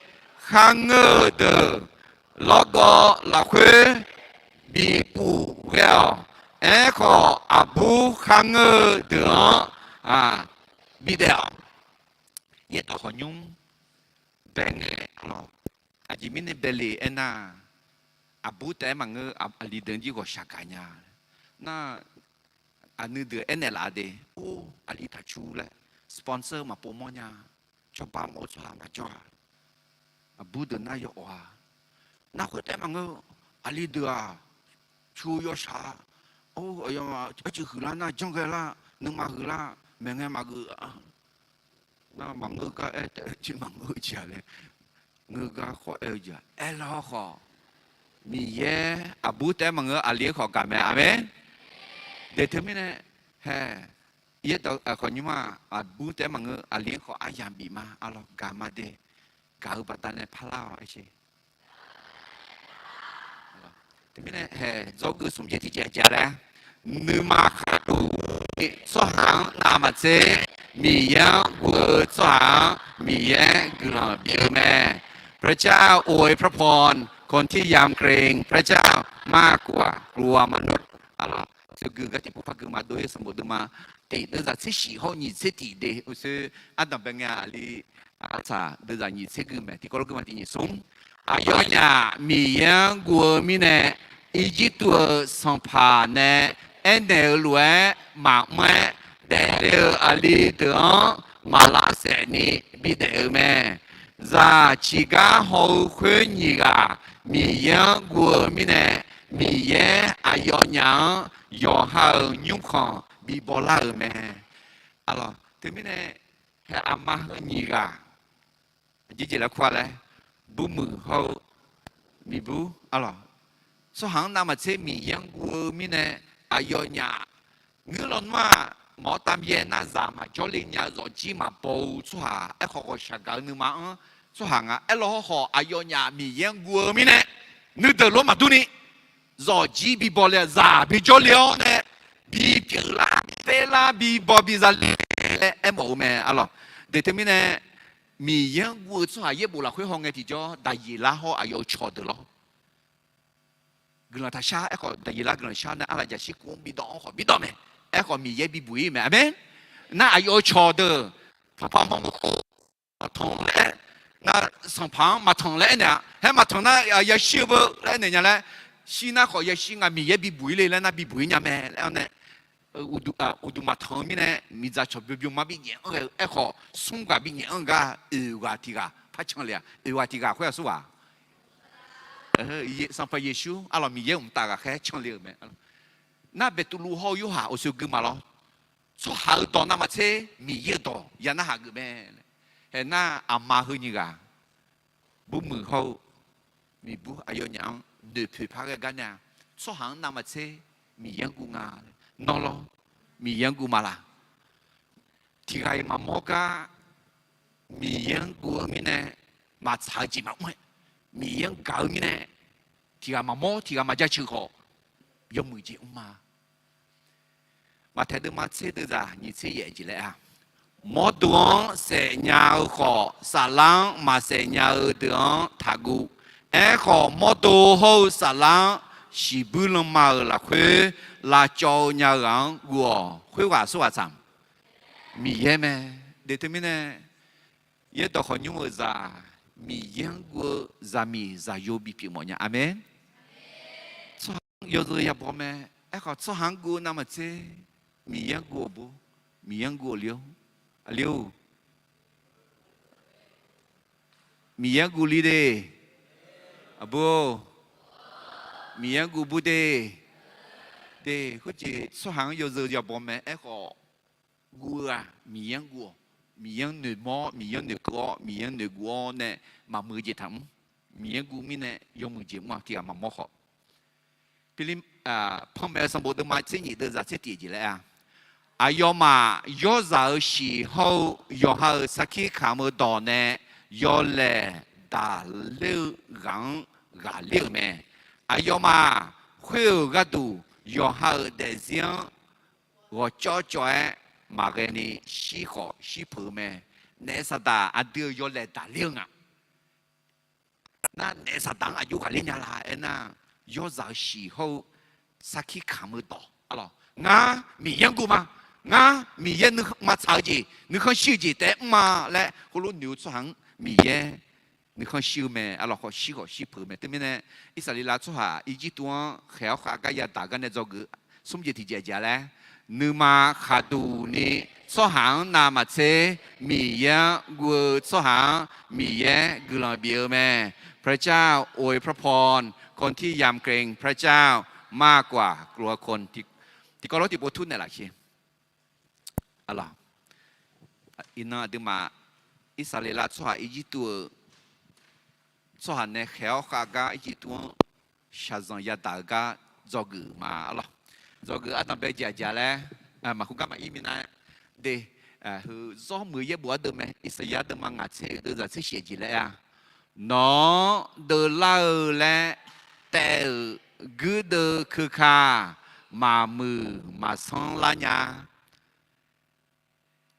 kharngeur-eu deuq lawrgawv lafkhoer bipuf ghae-awq. Aerkhawf, aqbur kharngeur-eu deuq-anr bidaef-awq. Yaerdawq khawqnymr bae ngae, arlawq, aqjeq mirnae baele aernar, aqbur taef-aer maqngeur, aqli deuq jir ghawqshaq gaq nya. Nar, aqnui deuq aernaeq laf de, or, aqli taqcu laer, sponsor maqpov mawr nya, cawba mawf-eu tsawrhaq maqjawr-a. Aqbur deuq nar yawawf-a. Nar khoertaef maqngeur, aqli deuq-aq, cu yawshaq-a. Or, aqyawfmaf arcuiv huiqlar nar janr ghae lar, nuima huiqlar, maeqngae maqgeuf-a. Nar maqngeur gar aer taef-eu jeq maqngeur-eu jeq-a laer, ngeur gar khawf aer-eu jeq-a. Aerlar-awr khawf, Miqyaer aqbur taef-aer maqngeur, aqli-anr khawf gaq mae. Aqmeq. Daeq teumirnae, hae, yaerdawq khawqnymr-aq, aqbur taef-aer maqngeur, aqli-anr khawf aryamq bif ma, arlawq, gaq ma de. Gaq-eu baqdanae parlar-awq aer sher. Teumirnae hae, dzawgeuf smq jeq tiqjeq ja laer, nuima khaqduq tsawrhaq-anr navmaqtser, Miqyaer-anr guv-eu tsawrhaq-anr Miqyaer guiqlanq bif-eu mae. พระเจ้าอวยพระพรคนที่ยำเกรงพระเจ้ามากกว่ากลัวมนุษย์ Arlawq, teugeuf gar tiqpov par geuf maqdov-ir sanqbof deuvma tiq deuvzaq tser shif hawr nyiq tser tiq de uqshoe ardanq bae ngae aqli arsaq deuvzaq nyiq tser gui mae. Tiqkawv lof gui ma tiq nyiq smq. Aqyawfnyaf Miqyaer-anr guv-eu mirnae, Irjirtuv-euq sanqpaq nae aernaeq-eu lof-aer maqmr-aer, daefle-euq aqli deuq-anr maq lavsaef ni bidaef-eu mae. Zaq ciqgar haw-eu khoer nyiq ghaq Miqyaer-anr guv-eu mirnae, Miqyaer aqyawfnyaf-anr yawqha-euq nymrkhanq bibaw lar-euq mae. Arlawq, teumirnae hae, aqma heu nyiq ghaq aqjeq jeq laer kur-a laer, burmuiq hawr-eu miqbur, arlawq, tsawrhaq-anr navmaqtser Miqyaer-anr guv-eu mirnae, aqyawfnyaf ngeur lawnmr-aq, mawr-awr tamyaer nar zaq maqjawr le nya-eu zawqjir maqbaw-eu tsawrhaq, aerkhawf ghawqshaq gaq-eu nuima-anr tsawrhaq nga. Aerlaw hawrkhawf, aqyawfnyaf Miqyaer-anr guv-eu mirnae, nuideuq lof maqdur ni zawqjir bibaw le-a, zaq bijawr le-awr nae bipyeuf lar, bipyaer lar, bibaw biza le laer aermawf-eu mae, arlawq. Deuq teumirnae Miqyaer-anr guv-eu tsawrhaq yaerbof lafkhoer hawngae tiqjawr, Daqyeqlar hawr aqyawf-euq cawqdeuq lawr. Guiqlanq taqshar. Aerkhawf, Daqyeqlar guiqlanq shar nae Arlaqjaqshir kuv-anr bidawv-anr khawf bidawv mae. Aerkhawf, Miqyaer bibuq-ir mae. Aqmeq. Nar aqyawf-euq cawqdeuq, Sanqpaq maqmuiq-a, maqtanq laer, nar Sanqpaq-anr maqtanq laer aernaeq-a. Haer maqtanq nar yashir-eu beu laer aernaeq nya laer, shir nar khawf yashir nga, Miqyaer bibuq-ir le laer nar bibuq-ir nya mae laer-awr nae, uqduq maqtanq-eu mirnae miqdzaq cawq byovbyov ma binyaef-anr ghae-eu. Aerkhawf, smr ghaq binyaef-anr gar oeq ghaq tiq ghaq par canle-aq, oeq ghaq tiq ghaq khoer aqsur ghaq Sanqpaq Yeqsur arlawq Miqyaer mqtav ghaqkhaer canle-euq mae. Nar Beqtuvluv hawr-eu Yorhaq uqshoe gui ma lawr. Tsawrhaq-euq dawq navmaqtser Miqyaer-euq dawq ya narhaq geuf mae. Haeq nar aqma heu nyiq ghaq, burmuiq hawr-eu miqbur aqyawfnyaf-anr noeqpoeq par ghae gar nae-a, tsawrhaq-anr navmaqtser Miqyaer-anr guv nga. Nawr lawr, Miqyaer-anr guv ma laq? Tiq ghaq-iq maqmawr gar Miqyaer-anr guv-eu mirnae maqtsaq-eu jeq maqmr-aer, Miqyaer-anr gaq-eu mirnae tiq ghaq maqmawr tiq ghaq maqjaceuq khawf, yawmuiq jeq mr ma. Maqtaeq deuvma tser deuvzaq nyiq tser yaef jeq laer-a, mawrdo-anr saefnya-eu khawf, saflar-anr maqsaef nya-eu deuq-anr taqguv. Aerkhawf, mawrdo hawr-eu saflar-anr shiqbuir lanma-euq lafkhoer lavcawv-eu nya-eu ghaq-anr guv-awq. Khoerghaq aqsur ghaq tsaq? Miqyaer mae. Deuq teumirnae, yaerdawq khawqnymr-euq zaq, Miqyaer-anr guv-eu zaqmiq zaqyo bipyeuf mawf nya. Aqmeq. Tsawrhaq-anr yawzeu yabaw mae. Aerkhawf, tsawrhaq-anr guv-eu navmaqtser Miqyaer-anr guv-awq bur, Miqyaer-anr guv-awq le-or, aqli-or? Miqyaer-anr guv li de, aqbur-or. Miqyaer-anr guv bur de. De, khoerjeq tsawrhaq-anr yawzeu yabaw mae. Aerkhawf, guv-eu-aq Miqyaer-anr guv-awq. Miqyaer-anr noeqmawr, Miqyaer-anr noeqkeuv-awr, Miqyaer-anr noeqguv-awr nae maqmuiq-eu jeq taqmr. Miqyaer-anr guv mirnae yawmuiq jeq mr-a, tiq ghaq maqmawr khawf. Pili, Panmaeq-eu sanqbof deuvma tser nyiq deuvzaq tser tiq jeq laer-a, aqyawfmaf yawrzaq-euq shiq hawr-eu yawqha-euq sarkir kamq-eu dawq nae yawlaeq daqler-eu ghaq-anr ghaqler-euq mae. Aqyawfmaf khoer-euq gharduq yawqha-euq daefzir-anr ghawqcawv cawv-aer maqghae ni shir khawf shir peuq-eu mae. Naef Saqdaq aqdui-euq yawlaeq daqler-eu nga. Nar naef Saqdaq-anr aqjox ghaqler nya la aernar, yawrzaq-euq shiq hawr-eu sarkir kamq-eu dawq, arlawq, ngar Miqyaer-anr guv ma, ngar Miqyaer nuima tsaq-eu jeq, nuikhanr shir-eu jeq taef-aer mr ma laer heulof noeq-eu tsawrhaq-anr Miqyaer nuikhanr shir-eu mae. Arlawq, khawf shir khawf shir peuq-eu mae. Teumirnae, Irsaqleqlav tsawrhaq Irjirtuv-anr khaeq-awr khav gar yadaq gar nae dzawgeuf smr jeq tiqjeq aqjeq-a laer, nuima khaqduq ni tsawrhaq-anr navmaqtser Miqyaer-anr guv-eu tsawrhaq-anr Miqyaer guiqlanq bif-eu mae. พระเจ้าอวยพระพร คนที่ยำเกรงพระเจ้ามากกว่ากลัวคน Tiqkawv lof tiqpov tur naeqlaf sher. Iqnan aqduimaf Irsaqleqlav tsawrhaq Irjirtuv-euq tsawrhaq nae khaeq-awr khav gar Irjirtuv-anr shaqzanq yadaq-eu gar dzawgeuf ma, arlawq. Dzawgeuf ardanqbae jeq aqjeq-a laer, maqkhof gar maqir minav-aer de, heu zawr muiq-eu yaerbof ardeuv mae. Irsaqyar deuvma ngaq tser-euq deuvzaq tser shif jeq laer-a, nawq-anr deuvlar-eu laer taev-euq guirdeuv keuka maqmuiq maqsanr lar nya.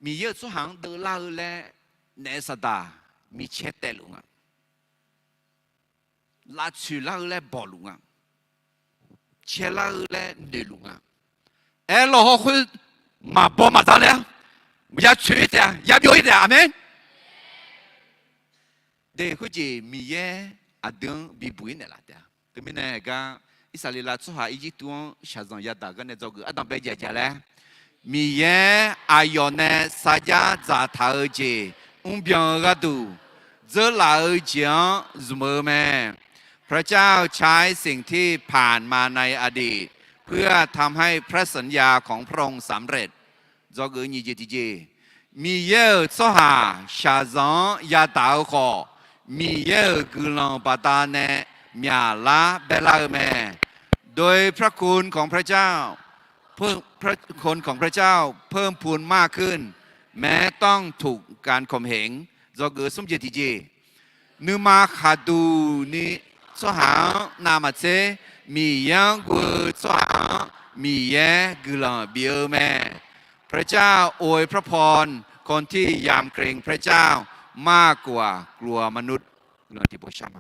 Miqyaer-euq tsawrhaq-anr deuvlar-eu laer naef Saqdaq micaer taevluf nga. Lavtsoeq lar-eu laer bawqluf nga. Caelar-eu laer noeqluf nga. Aerlawq hawr khoer maqbaw maqdzaq laer-a, ya tsoeq-ir taef-a, ya byov-ir taef-a. Aqmeq. De, khoerjeq Miqyaer aqdui-anr bibuq-ir naeqlaf taef-a. Teumirnae gar, Irsaqleqlav tsawrhaq Irjirtuv-anr shaqzanq yadaq gar nae dzawgeuf ardanqbae jeq aqjeq laer, Miqyaer aqyawf nae sarjax dzaqtaq-eu jeq mrbyan-eu gharduq, dzeurlaf-eu jeq-anr zmq-eu mae. พระเจ้าใช้สิ่งที่ผ่านมาในอดีต เพื่อทำให้พระสัญญาของพระองค์สำเร็จ Dzawgeuf nyiq jeq tiqjeq, Miqyaer-euq tsawrhaq shaqzanq-anr yadaq-eu khawf, Miqyaer-euq guiqlanq baqdanae myaqlar baelar-eu mae. โดยพระคุณของพระเจ้า พระคุณของพระเจ้าเพิ่มพูนมากขึ้น แม้ต้องถูกการข่มเหง Dzawgeuf smr jeq tiqjeq, nuima khaqduq ni tsawrhaq-anr navmaqtser Miqyaer-anr guv-eu tsawrhaq-anr Miqyaer guiqlanq bif-eu mae. พระเจ้าอวยพระพรคนที่ยำเกรงพระเจ้า mar kov-aq, กลัวมนุษย์ guiqlanq tiqpov shar ma.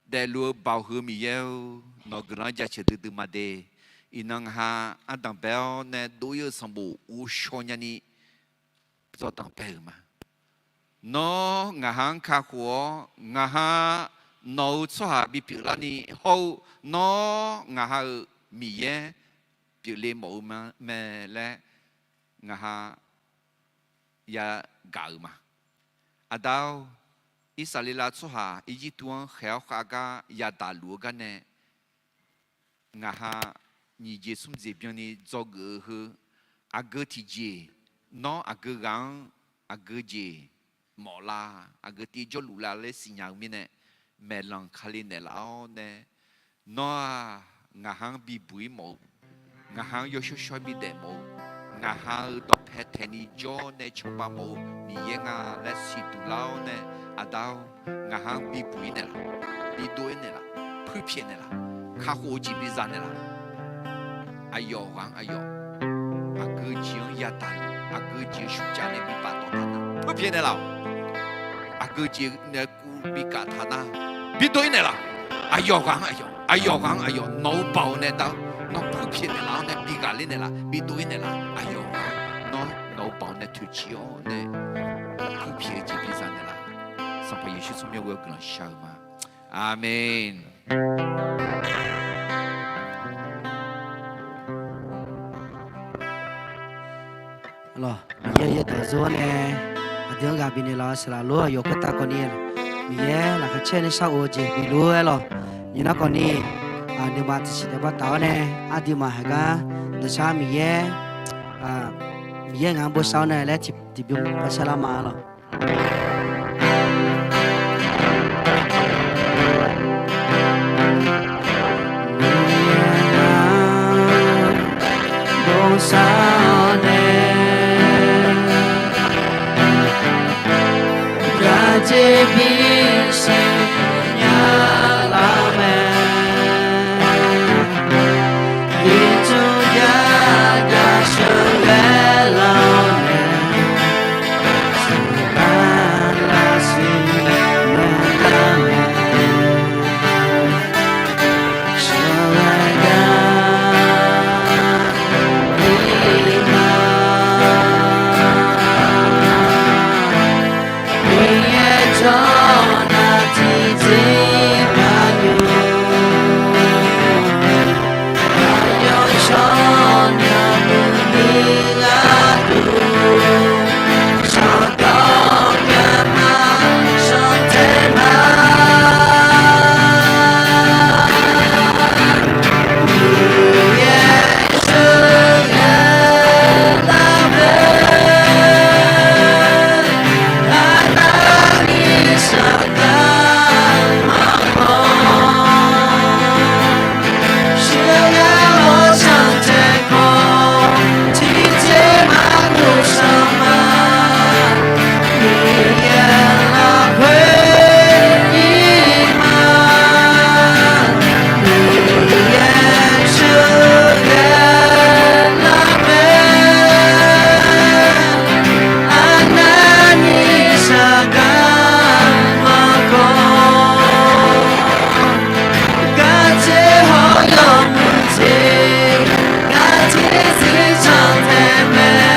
Daefluf-eu baoq heu Miqyaer-or, nawq guiqlanq jaceuq duidui ma de. Iqnan ngaq ha ardanq bae-awr nae dov-ir-eu sanqbof ghovshaw nyani zawrdanq bae-euq ma. Nawr ngaq ha-anr kakhof-awr, ngaq ha nawq-euq tsawrhaq bipyeuf larni hawr-eu, nawr ngaq ha-euq Miqyaer pyeufle mawf-eu mae laer ngaq ha yagaq-euq ma. Aqda-or, Irsaqleqlav tsawrhaq Irjirtuv-anr khaeq-awr khav gar yadaq luf-eu gar nae, ngaq ha nyiq jeq smr jeq byanni dzawgeuf-eu heu, aqgeu tiqjeq, nawr aqgeu ghaq-anr aqgeu jeq mawf la, aqgeu tiv jawrluf la laer siqnya-eu mirnae, maeqlanq Kali naeqlaf-awr nae, nawr-aq, ngaq ha-anr bibuq-ir mawf-eu, ngaq ha-anr yawshawr shawr-aer bidaef mawf-eu, ngaq ha-euq dawqpae taeqni jawr nae cawba mawf-eu Miqyaer nga laer siqduq lar-awr nae, Aqda-or, ngaq ha-anr bibuq-ir naeqlaf, bidov-ir naeqlaf, puirpyaeq naeqlaf, kakhof-eu jeq biza naeqlaf. Aqyawf ghaq-anr aqyawf, aqgeu jeq-anr yadaq, aqgeu jeq-eu shurcav nae bibaf tawq taq nar, puirpyaeq naeqlaf-awq. Aqgeu jeq nae kuv bikaf taq nar, bidov-ir naeqlaf. Aqyawf ghaq-anr aqyawf, aqyawf ghaq-anr aqyawf, nawq-euq baoq nae Aqda-or, nawr puirpyaeq naeqlaf-awr nae bigaq ler naeqlaf, bidov-ir naeqlaf. Aqyawf ghaq-anr nawr nawq-euq baoq nae toeqciv-awr nae puirpyaeq-eu jeq biza naeqlaf. Sanqpaq Yeqsur tsawrmyanr ghoe-awr guiqlanq shar-eu ma. Aqmeq. Lawq, Miqyaer yaerdawq zeur-awr nae aqdui-anr ghaq bifnaeq laf-eu saqlaq lor, aqyawf khoertav kawvni Miqyaer laqkhaq caer nae shar of-eu jeq bifluf-aer lawq. Nyiq nar kawvni nuima tiqsiq taef bar taf-awr nae, aqduimaf haiq gar dawqshar Miqyaer, Miqyaer ngaq-anr bosav-awr nae laer tiqbymr paqshar lar ma lawq. Bosav-awr nae, gaqjeq bisiq nya lar mae. Ircuf jav gaq sheuqghae lawr nae, sheuqghae lar siq nya lar mae. Sheuqghae gar ir ma. Miqyaer jawr nar tiqjeq maqnymr, aqyawf tsawrmyanr muiq ni gharduq, shawqdawq garma sanqtaeq ma. Miqyaer sheuqghae lar mae, aqda ni sheuqghae maqkawv, sheuqghae-awr sanqtaeq kawv, tiqjeq maqnymr sanqma. Miqyaer lafkhoer ir ma. Miqyaer sheuqghae lar mae, aqda ni sheuqghae maqkawv, gaqjeq haw yawmuiq jeq, gaqjeq zir cantae mae.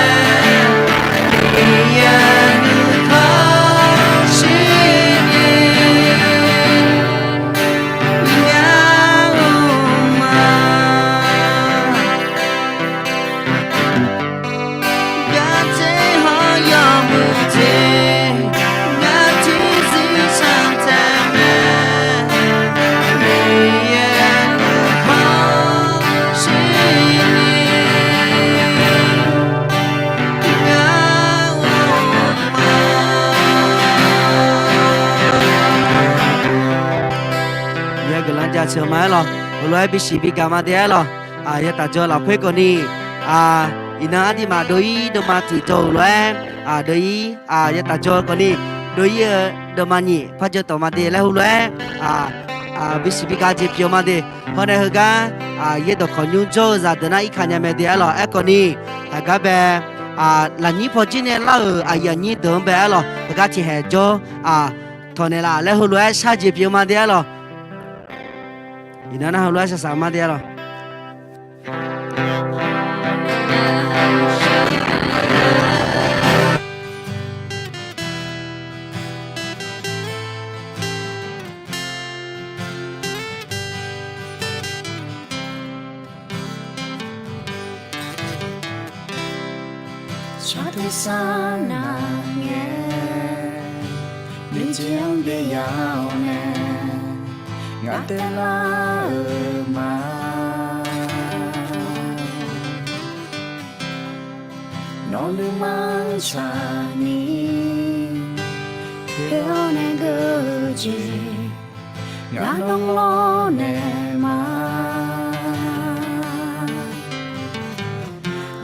Miqyaer nuikhanr shirni yar-eu ma. Gaqjeq haw yawmuiq jeq, gaqjeq zir cantae mae. Miqyaer nuikhanr shirni yar-eu ma. Miqyaer guiqlanq jaceuq ma-aer lawq. Heulof-aer bisiq bigaq ma de-aer lawq. Yawtaf jawr lafkhoer kawvni, iqnan aqduimaf dov-ir deuvma tiqjawr-euq lof-aer, dov-ir, yawtaf jawr kawvni, dov-ir-eu deuvma nyiq par jawr tawq ma de laer heulof-aer bisiq bigaq jeq pyeuf-eu ma de. Hawr nae heugar, yaerdawq khawqnymr jawr-eu zaqdeuq nar irkaq nya mae de-aer lawq. Aerkhawfni, haiq gar bae lafnyir pawjir nae lar-euq aqyuif aqnyir deuq-anr bae aerlawq, heugar tiqhaeq jawr-aq tawq naeqlaf laer heulof-aer sharjeq pyeuf-eu ma de aerlawq. Iqnan nar heulof-aer shaqsaq ma de aerlawq. Saqteq sar nar ngae, nuijeq-anr byav-awr nae, ngaq taevlar-euq ma. Nawq nuima-anr tsaqni, khoer-awr nae geur-eu jeq, ngaq nawr lawrnaeq ma.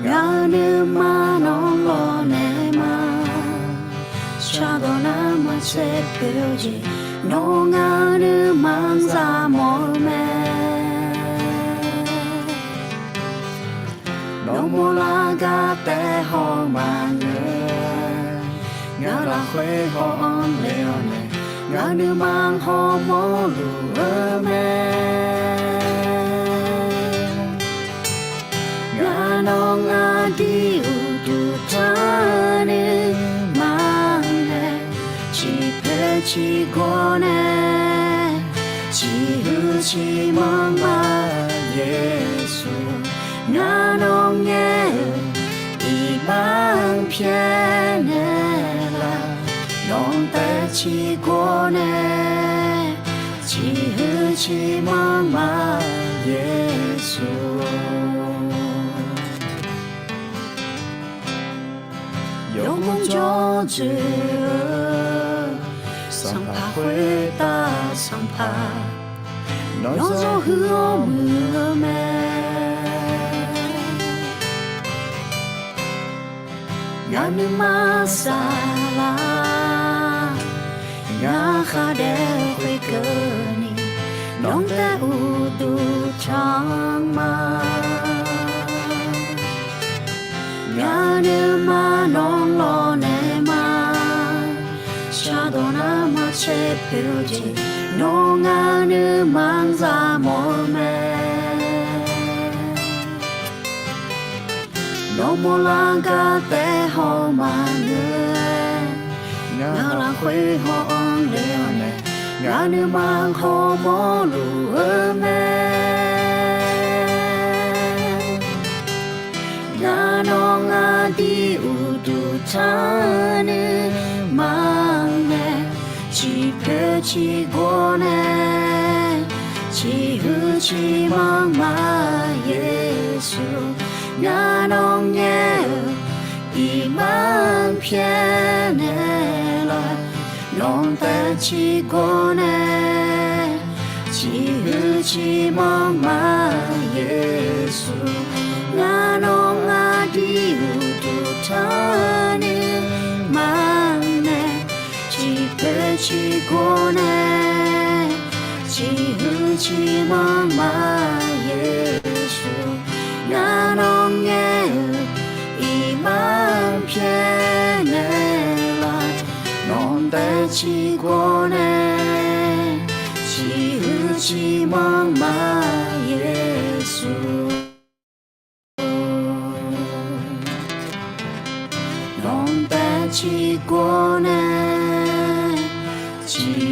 Ngaq-euq nuima nawr lawrnaeq ma. Shardawq nar maqtser poeq-eu jeq, nawr ngaq-euq nuima-anr za mawf-eu mae. Nawmawr lar gar taef haw maqngeur, ngaq lafkhoer haw-anr le-awr nae, ngaq nuima hawmawr luf-eu mae. Ngaq nawr ngaq dui uqduq tanr nuima mae, ciqpoeq ciqgawr nae, ciqhuiq ciqmanr ma. Yeqsur, ngaq nawr ngaer-euq iqbax-anr pyaeqnaeq laf, nawq-anr taef ciqgawr nae, ciqhuiq ciqmanr ma. Yeqsur, yawmuiq jawr dzoeq-eu Sanqpaq khoertav Sanqpaq, nawr zawhuiq-awr muiq-eu mae. Ngaq nuima saflar, ngaq khardaef khoerkeuvni, nawq-anr taef uqduq tanq ma. Ngaq nuima nawr lawrnaeq ma. Shardawq nar maqtser poeq-eu jeq, nawr ngaq nuima-anr za mawf-eu mae. Nawmawr lar gar taef haw maqngeur, ngaq lafkhoer haw-anr le-awr nae, ngaq nuima hawmawr luf-eu mae. Ngaq nawr ngaq dui uqduq tanr nuima mae, ciqpoeq ciqgawr nae, ciqhuiq ciqmanr ma. Yeqsur, ngaq nawr ngaer-euq iqbax-anr pyaeqnaeq laf, nawq-anr taef ciqgawr nae, ciqhuiq ciqmanr ma. Yeqsur, ngaq nawr ngaq dui uqduq tanr nuima mae, ciqpoeq ciqgawr nae, ciqhuiq ciqmanr ma. Yeqsur, ngaq nawr ngaer-euq iqbax-anr pyaeqnaeq laf, nawq-anr taef ciqgawr nae, ciqhuiq ciqmanr ma. Yeqsur, nawq-anr taef ciqgawr nae, ciq